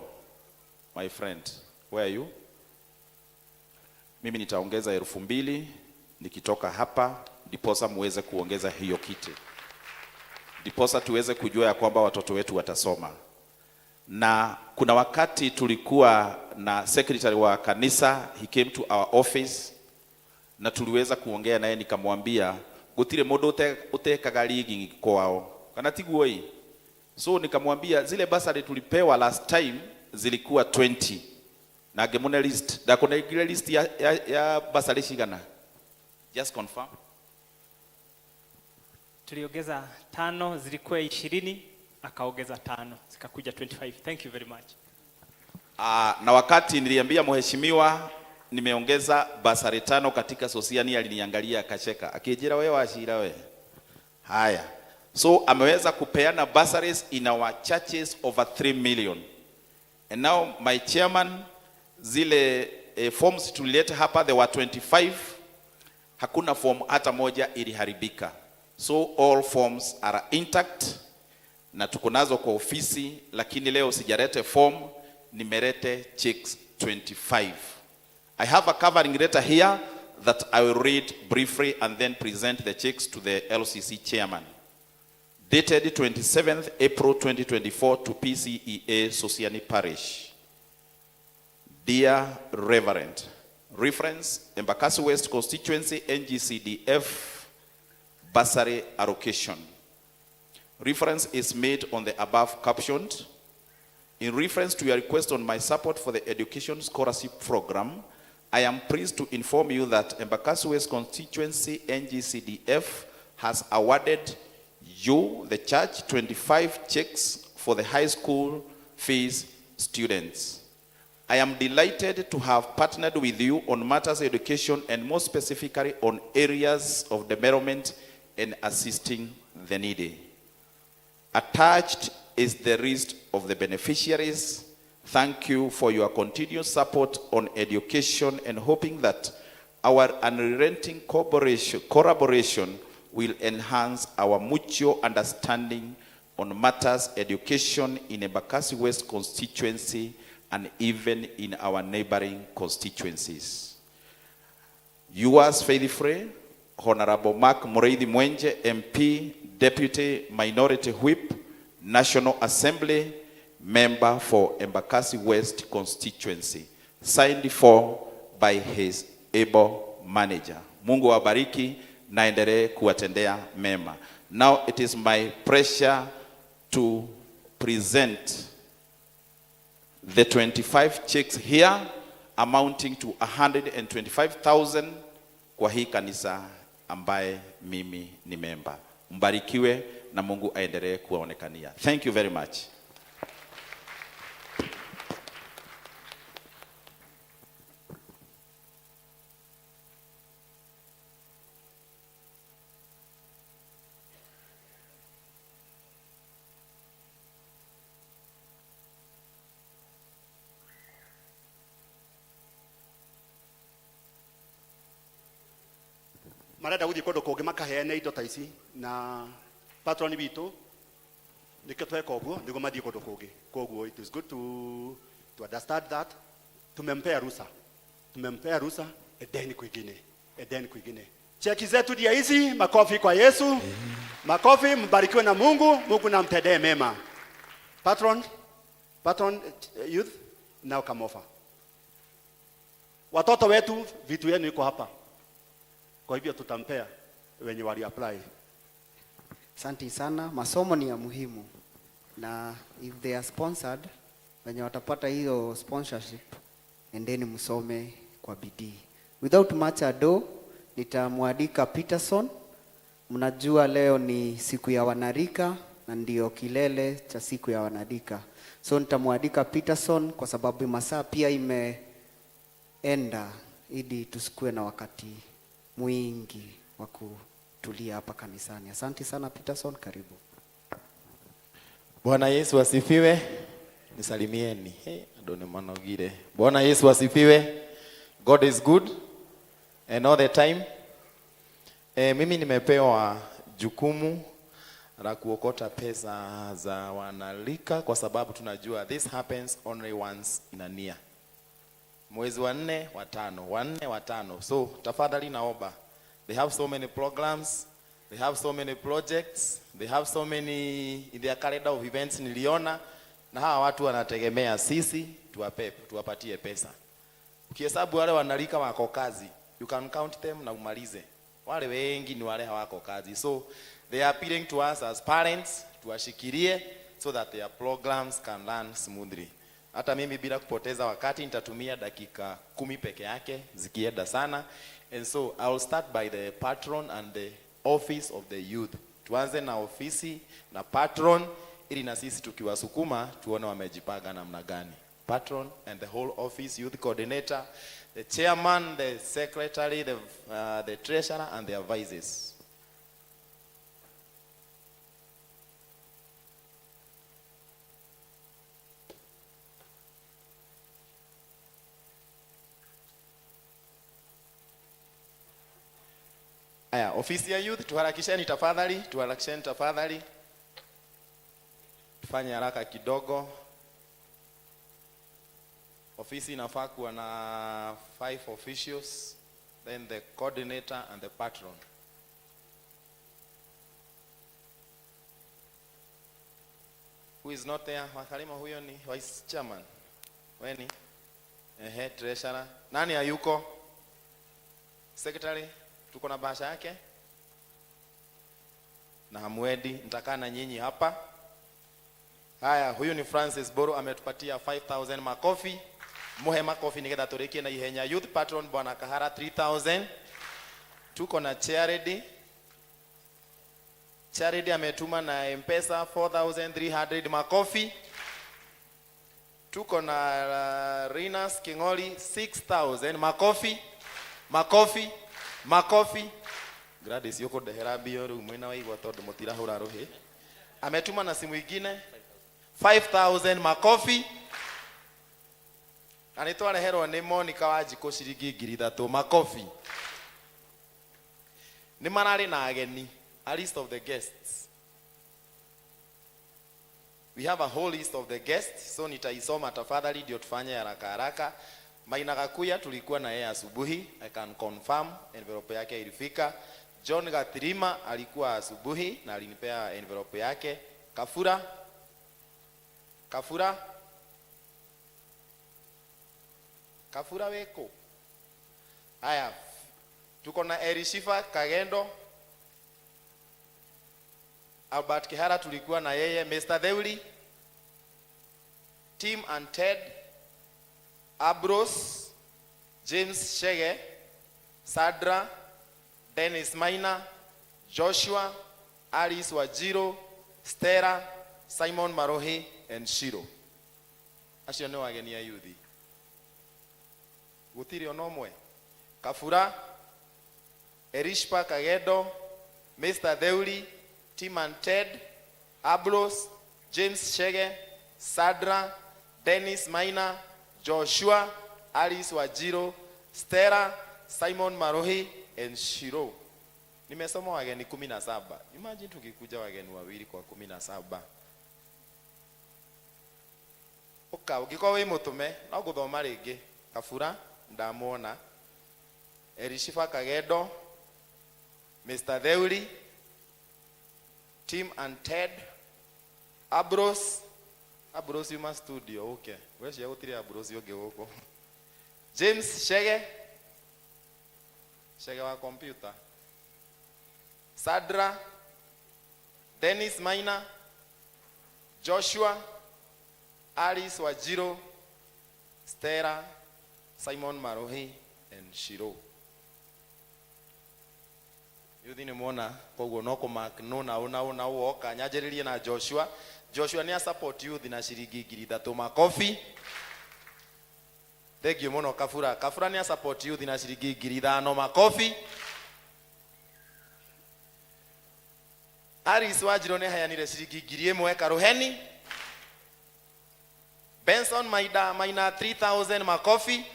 G: my friend, where are you? Mimi nitaongeza 2,000 nikitoka hapa, ndiposa muweze kuongeza hiyo kiti, ndiposa tuweze kujua ya kwamba watoto wetu watasoma. Na kuna wakati tulikuwa na secretary wa kanisa, he came to our office na tuliweza kuongea naye, nikamwambia gutire mundu utekaga ligi kwao kana tiguo ii. So nikamwambia zile bursary tulipewa last time zilikuwa 20 na ngimune list ndakunengire list ya bursary cigana, just confirm.
J: Tuliongeza tano, zilikuwa 20, akaongeza tano, zikakuja 25. Thank you very much.
G: Na wakati niliambia mheshimiwa nimeongeza bursary tano katika Sosiani, aliniangalia akacheka, akijira wewe Wachira we. Haya, so ameweza kupeana bursaries in our churches over 3 million. And now my chairman, zile forms tulileta hapa there were 25, hakuna form hata moja iliharibika. So all forms are intact na tuko nazo kwa ofisi, lakini leo sijalete form, nimelete checks 25. I have a covering letter here that I will read briefly and then present the checks to the LCC chairman. Dated 27th April 2024 to PCEA Sosiani Parish. Dear Reverend, reference Embakasi West Constituency NGCDF bursary allocation. Reference is made on the above captioned. In reference to your request on my support for the Education Scholarship Program, I am pleased to inform you that Embakasi West Constituency NGCDF has awarded you, the church, 25 checks for the high school fees students. I am delighted to have partnered with you on matters education and more specifically on areas of development and assisting the needy. Attached is the list of the beneficiaries. Thank you for your continued support on education and hoping that our unrelenting collaboration will enhance our mutual understanding on matters education in Embakasi West constituency and even in our neighboring constituencies. Yours faithfully, Honorable Mark Muriithi Mwenje, MP, Deputy Minority Whip, National Assembly, member for Embakasi West constituency. Signed for by his able manager. Mungu awabariki na endelee kuwatendea mema. Now it is my pleasure to present the 25 checks here amounting to 125,000 kwa hii kanisa ambaye mimi ni memba. Mbarikiwe na Mungu aendelee kuwaonekania. Thank you very much.
B: Marenda guthie kundu kungi makaheane indo ta ici na patron witũ nikio tweka ũguo nĩguo mathiĩ kũndũ kũngĩ. Koguo it is good to understand that tumempea ruhusa, tumempea ruhusa, endeni kwingine, endeni kwingine. Cheki zetu ndia hizi. Makofi kwa Yesu, makofi. Mbarikiwe na Mungu, Mungu na mtendee mema. Patron, patron youth now come over. Watoto wetu, vitu yenu iko hapa, kwa hivyo tutampea wenye wali apply.
Q: Asante sana. Masomo ni ya muhimu, na if they are sponsored, wenye watapata hiyo sponsorship, endeni msome kwa bidii. Without much ado, nitamwalika Peterson. Mnajua leo ni siku ya wanarika na ndio kilele cha siku ya wanarika, so nitamwalika Peterson kwa sababu masaa pia imeenda, ili tusikue na wakati mwingi wa kutulia hapa kanisani. Asante sana Peterson, karibu.
K: Bwana Yesu asifiwe. Nisalimieni. Hey, Adone Manogire. Bwana Yesu asifiwe. God is good and all the time. Mimi nimepewa jukumu la kuokota pesa za wanalika kwa sababu tunajua this happens only once in a year. Mwezi wa 4, wa 5, wa 4, wa 5. So tafadhali naomba. They have so many programs, they have so many projects, they have so many in their calendar of events niliona, na hawa watu wanategemea sisi tuwapatie pesa. Ukihesabu wale wanalika wako kazi, you can count them na umalize. Wale wengi ni wale hawako kazi. So they are appealing to us as parents, tuwashikilie so that their programs can run smoothly. Hata mimi bila kupoteza wakati nitatumia dakika 10 peke yake zikienda sana. And so I will start by the patron and the office of the youth. Tuanze na ofisi na patron ili na sisi tukiwasukuma tuone wamejipanga namna gani. Patron and the whole office, youth coordinator, the chairman, the secretary, the treasurer and the advisors. Aya, ofisi ya youth, tuharakisheni tafadhali, tuharakisheni tafadhali. Tufanye haraka kidogo. Ofisi inafaa kuwa na 5 officials, then the coordinator and the patron. Who is not there? Wakalima huyo ni vice chairman. Weni? Ehe, treasurer. Nani hayuko? Secretary? Tuko na bahasha yake na hamwedi, nitakaa na nyinyi hapa. Haya, huyu ni Francis Boro ametupatia 5000 makofi. Muhe makofi nigetha turikie na ihenya. Youth patron Bwana Kahara 3000. Tuko na Charity. Charity ametuma na M-Pesa 4300 makofi. Tuko na Rinas King'ori 6000. Makofi, makofi, makofi. Gladys yukundehera mbio riu mwina wa igwa tondu mutirahura ruhi. Ametuma na simu ingine 5000. Makofi. Na nitwareherwo ni Monica Wanjikũ ciringi 3000. Makofi. Nĩ mararĩ na ageni, a list of the guests. We have a whole list of the guests, so nitaisoma tafadhali ndio tufanye haraka haraka. Maina Gakuya tulikuwa na yeye asubuhi, I can confirm envelope yake ilifika. John Gatirima alikuwa asubuhi na alinipea envelope yake. Kafura, Kafura, Kafura weko. Haya, tuko na Elishifa Kagendo, Albert Kihara tulikuwa na yeye, Mr. Theuri, Tim and Ted, Abros, James Shege, Sadra, Dennis Maina, Joshua, Alice Wajiro, Stella, Simon Marohi and Shiro. Acio nĩ wageni a yuthi. Gũtirĩ ona ũmwe. Kafura, Erishpa Kagedo, Mr. Theuri, Tim and Ted, Ablos, James Shege, Sadra, Dennis Maina, Joshua, Alice Wajiro, Stella, Simon Marohi and Shiro. Nimesoma wageni 17. Imagine tukikuja wageni wawili kwa 17. Uka ũngĩkorwo wĩ mũtũme no gũthoma rĩngĩ. Kabura ndamuona, Elishifa Kagendo, Mr. Theuri, Tim and Ted, Abros, Abros yuma studio, okay. Wecia gũtirĩ Abros ũngĩ gũkũ. James Shege, Shege wa computer. Sadra, Dennis Maina, Joshua, Alice Wajiro, Stella, Simon Marohi and Shiro. Yuthi nĩ muona koguo no kũmark no na ũ na ũ na ũ woka nyanjĩrĩrie na Joshua. Joshua nĩ a support youth na ciringi 3000. Makofi. Thank you mũno Kabura. Kabura nĩ a support youth na ciringi 5000. Makofi. Alice Wanjirũ nĩ aheanire ciringi 1000. Karuheni. Benson Maida Maina 3000. Makofi.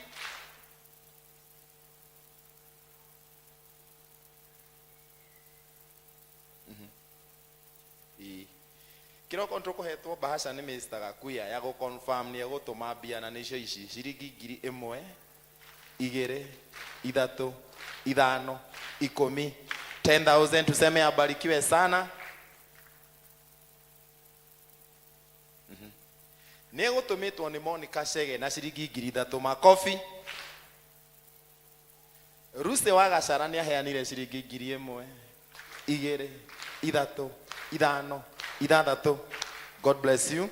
K: Kiroko ntukuhetwo bahasha nĩ Mr. Gakuya ya gũ confirm nĩ egũtũma mbia na nĩcio ici ciringi 1000, 2, 3, 5, 10, 10,000. Tuseme abarikiwe sana. Nĩ egũtũmĩtwo nĩ Monica Chege na ciringi 3000. Makofi. Ruse wa Gachara nĩ aheanire ciringi 1000, 2, 3, 5, 6. God bless you.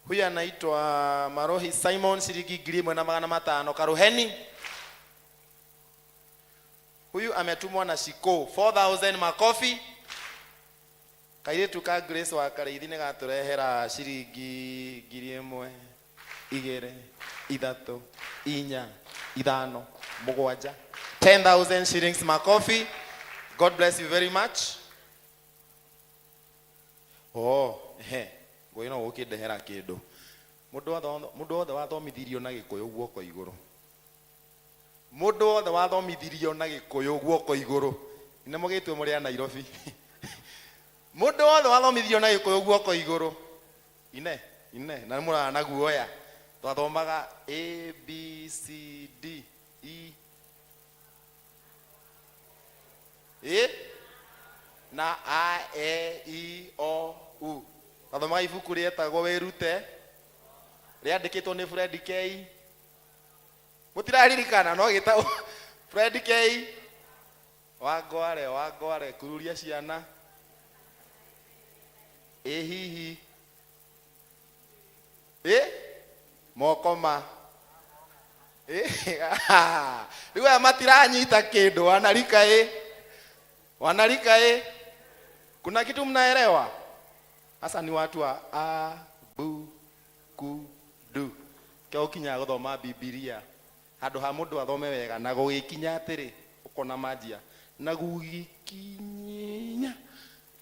K: Huyu anaitwa Marohi Simon ciringi 1500. Karuheni. Huyu ametumwa na Shiko 4000. Makofi. Kairitu ka Grace wa Kareithi nĩ gatũrehera ciringi 1000, 2, 3, 4, 5, 7, 10,000 shillings. Makofi. God bless you very much. Oh, he, ngũĩ no gũkĩndehera kĩndũ. Mũndũ wothe wathomithirio na Gĩkũyũ guoko igũrũ. Mũndũ wothe wathomithirio na Gĩkũyũ guoko igũrũ. Nĩ mũgĩtue mũrĩ a Nairobi. Mũndũ wothe wathomithirio na Gĩkũyũ guoko igũrũ. Ine, ine, na mũrana guoya. Twathomaga A, B, C, D, E. A na A, E, I, O, U. Twathomaga ibuku rĩetagwo Wĩrute, rĩandĩkĩtwo nĩ Fred K. Mũtiraririkana no gĩtagwo Fred K. Wangware, Wangware, kururia ciana. Ĩ hihi. Ĩ moko ma. Ĩ rĩu aya matiranyita kĩndũ, wanarika ĩ. Wanarika ĩ. Kuna kitu mnaelewa? Sasa ni watu wa a bu ku du kĩo ũkinyaga gũthoma Bibilia handũ ha mũndũ athome wega na gũgĩkinya atĩrĩ ũkona manjia na gũgĩkinya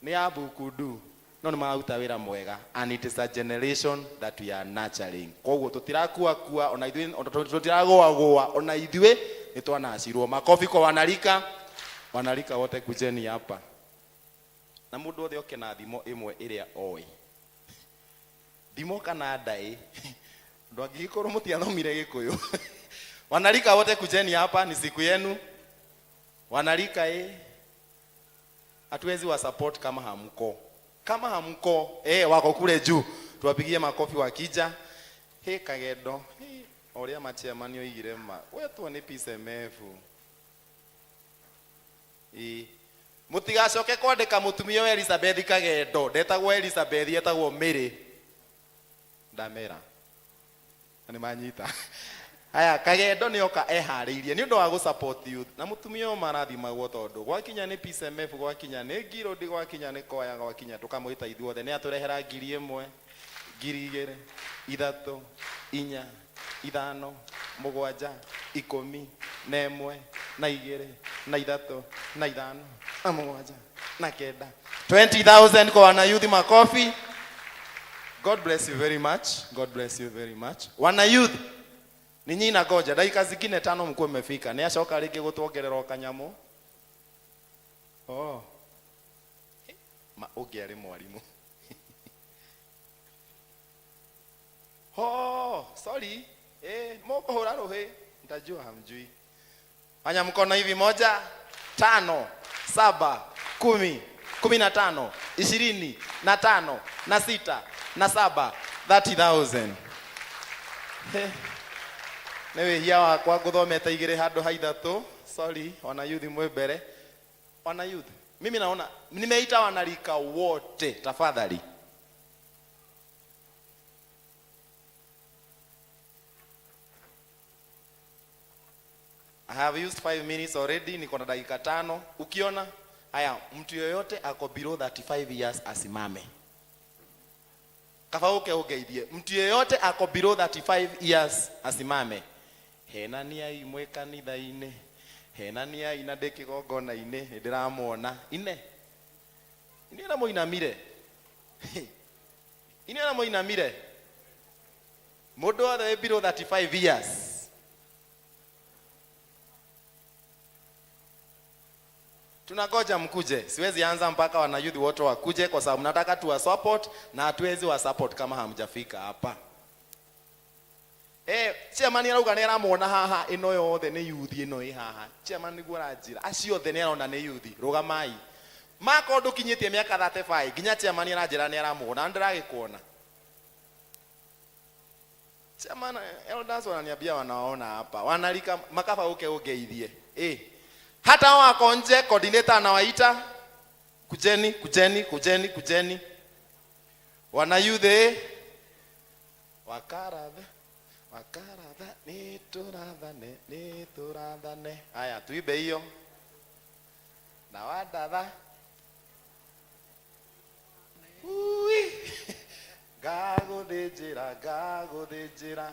K: nĩ a bukundu no nĩ mararuta wĩra mwega, and it is a generation that we are nurturing. Koguo tũtirakua kua ona ithuĩ ona tũtiragũagũa ona ithuĩ nĩ twanacirwo. Makofi kwa wanarika. Wanarika wote kujeni hapa na mũndũ othe oke na thimo ĩmwe ĩrĩa oĩ, thimo kana ndaĩ, andũ angĩgĩkorwo mũtiathomire Gĩkũyũ. Wanarika wote kujeni hapa, ni siku yenu wanarika. Hatuwezi wa support kama hamko, kama hamko. Wako kule juu, tuwapigie makofi wakija. He Kagendo, he oria machairman oigire ma wetwo ni Peace MF. Mutigacoke kwandika mutumia wa Elizabeth Kagendo ndetagwo Elizabeth, etagwo Mary. Ndamera na nĩ manyita. Haya, Kagendo nĩ oka eharĩirie nĩ ũndũ wa gũ support youth na mũtumia ũyũ marathimagwo tondũ gwakinya nĩ Peace MF, gwakinya nĩ Ngirũndi, gwakinya nĩ Koya, gwakinya tũkamwĩta ithuothe nĩ atũrehera 1000, 2000, 3, 4, 5, 7, 11, 2, 3, 5, 7 na 9, 20,000 kwa wana youth. Makofi. God bless you very much. God bless you very much. Wana youth, ninyi nangoja dakika zingine 5 mkuwe mmefika. Ni acoka rĩngĩ gũtuongerera o kanyamũ. Oh. Ma ũngĩ arĩ mwarimũ. Oh, sorry. Mũkũhũra rũhĩ. Nitajua hamjui. Fanya mkono hivi, 1, 5, 7, 10, 15, 25, na 6, na 7, 30,000. He. Nĩ wĩhia wakwa ngũthomete 2 handũ ha 3. Sorry, wana youth mwĩ mbere. Wana youth, mimi naona nimeita wanarika wote, tafadhali. I have used 5 minutes already, niko na dakika 5. Ukiona haya, mtu yoyote ako below 35 years asimame. Kaba uke ugeithie. Mtu yoyote ako below 35 years asimame. Hena ni aimwe kanitha-inĩ, hena ni aina ndĩ kĩgongona-inĩ, nĩ ndĩramuona. Ine. Ine na mũinamire. Ine na mũinamire. Mũndũ wothe wĩ below 35 years. Tunangoja mkuje. Siwezi anza mpaka wana youth wote wakuje kwa sababu nataka tuwa support na hatuwezi wa support kama hamjafika hapa. Chairman arauga nĩ aramuona haha, ĩno yothe nĩ youth ĩno ĩ haha. Chairman nĩguo aranjĩra. Acio othe nĩ arona nĩ youth. Rũgamai. Mako ndũkinyĩtie mĩaka 35 nginya chairman aranjĩra nĩ aramuona, ndĩragĩkuona. Chairman, elders wananiambia wanaona hapa. Wanalika makaba uke ugeithie. Hata wako nje, coordinator anawaita. Kujeni, kujeni, kujeni, kujeni. Wana youth, Wakarathe, wakaratha, nĩtũrathane, nĩtũrathane. Haya, tuimbe hiyo. Na wadatha. Ui. Ngagũthĩnjĩra, ngagũthĩnjĩra.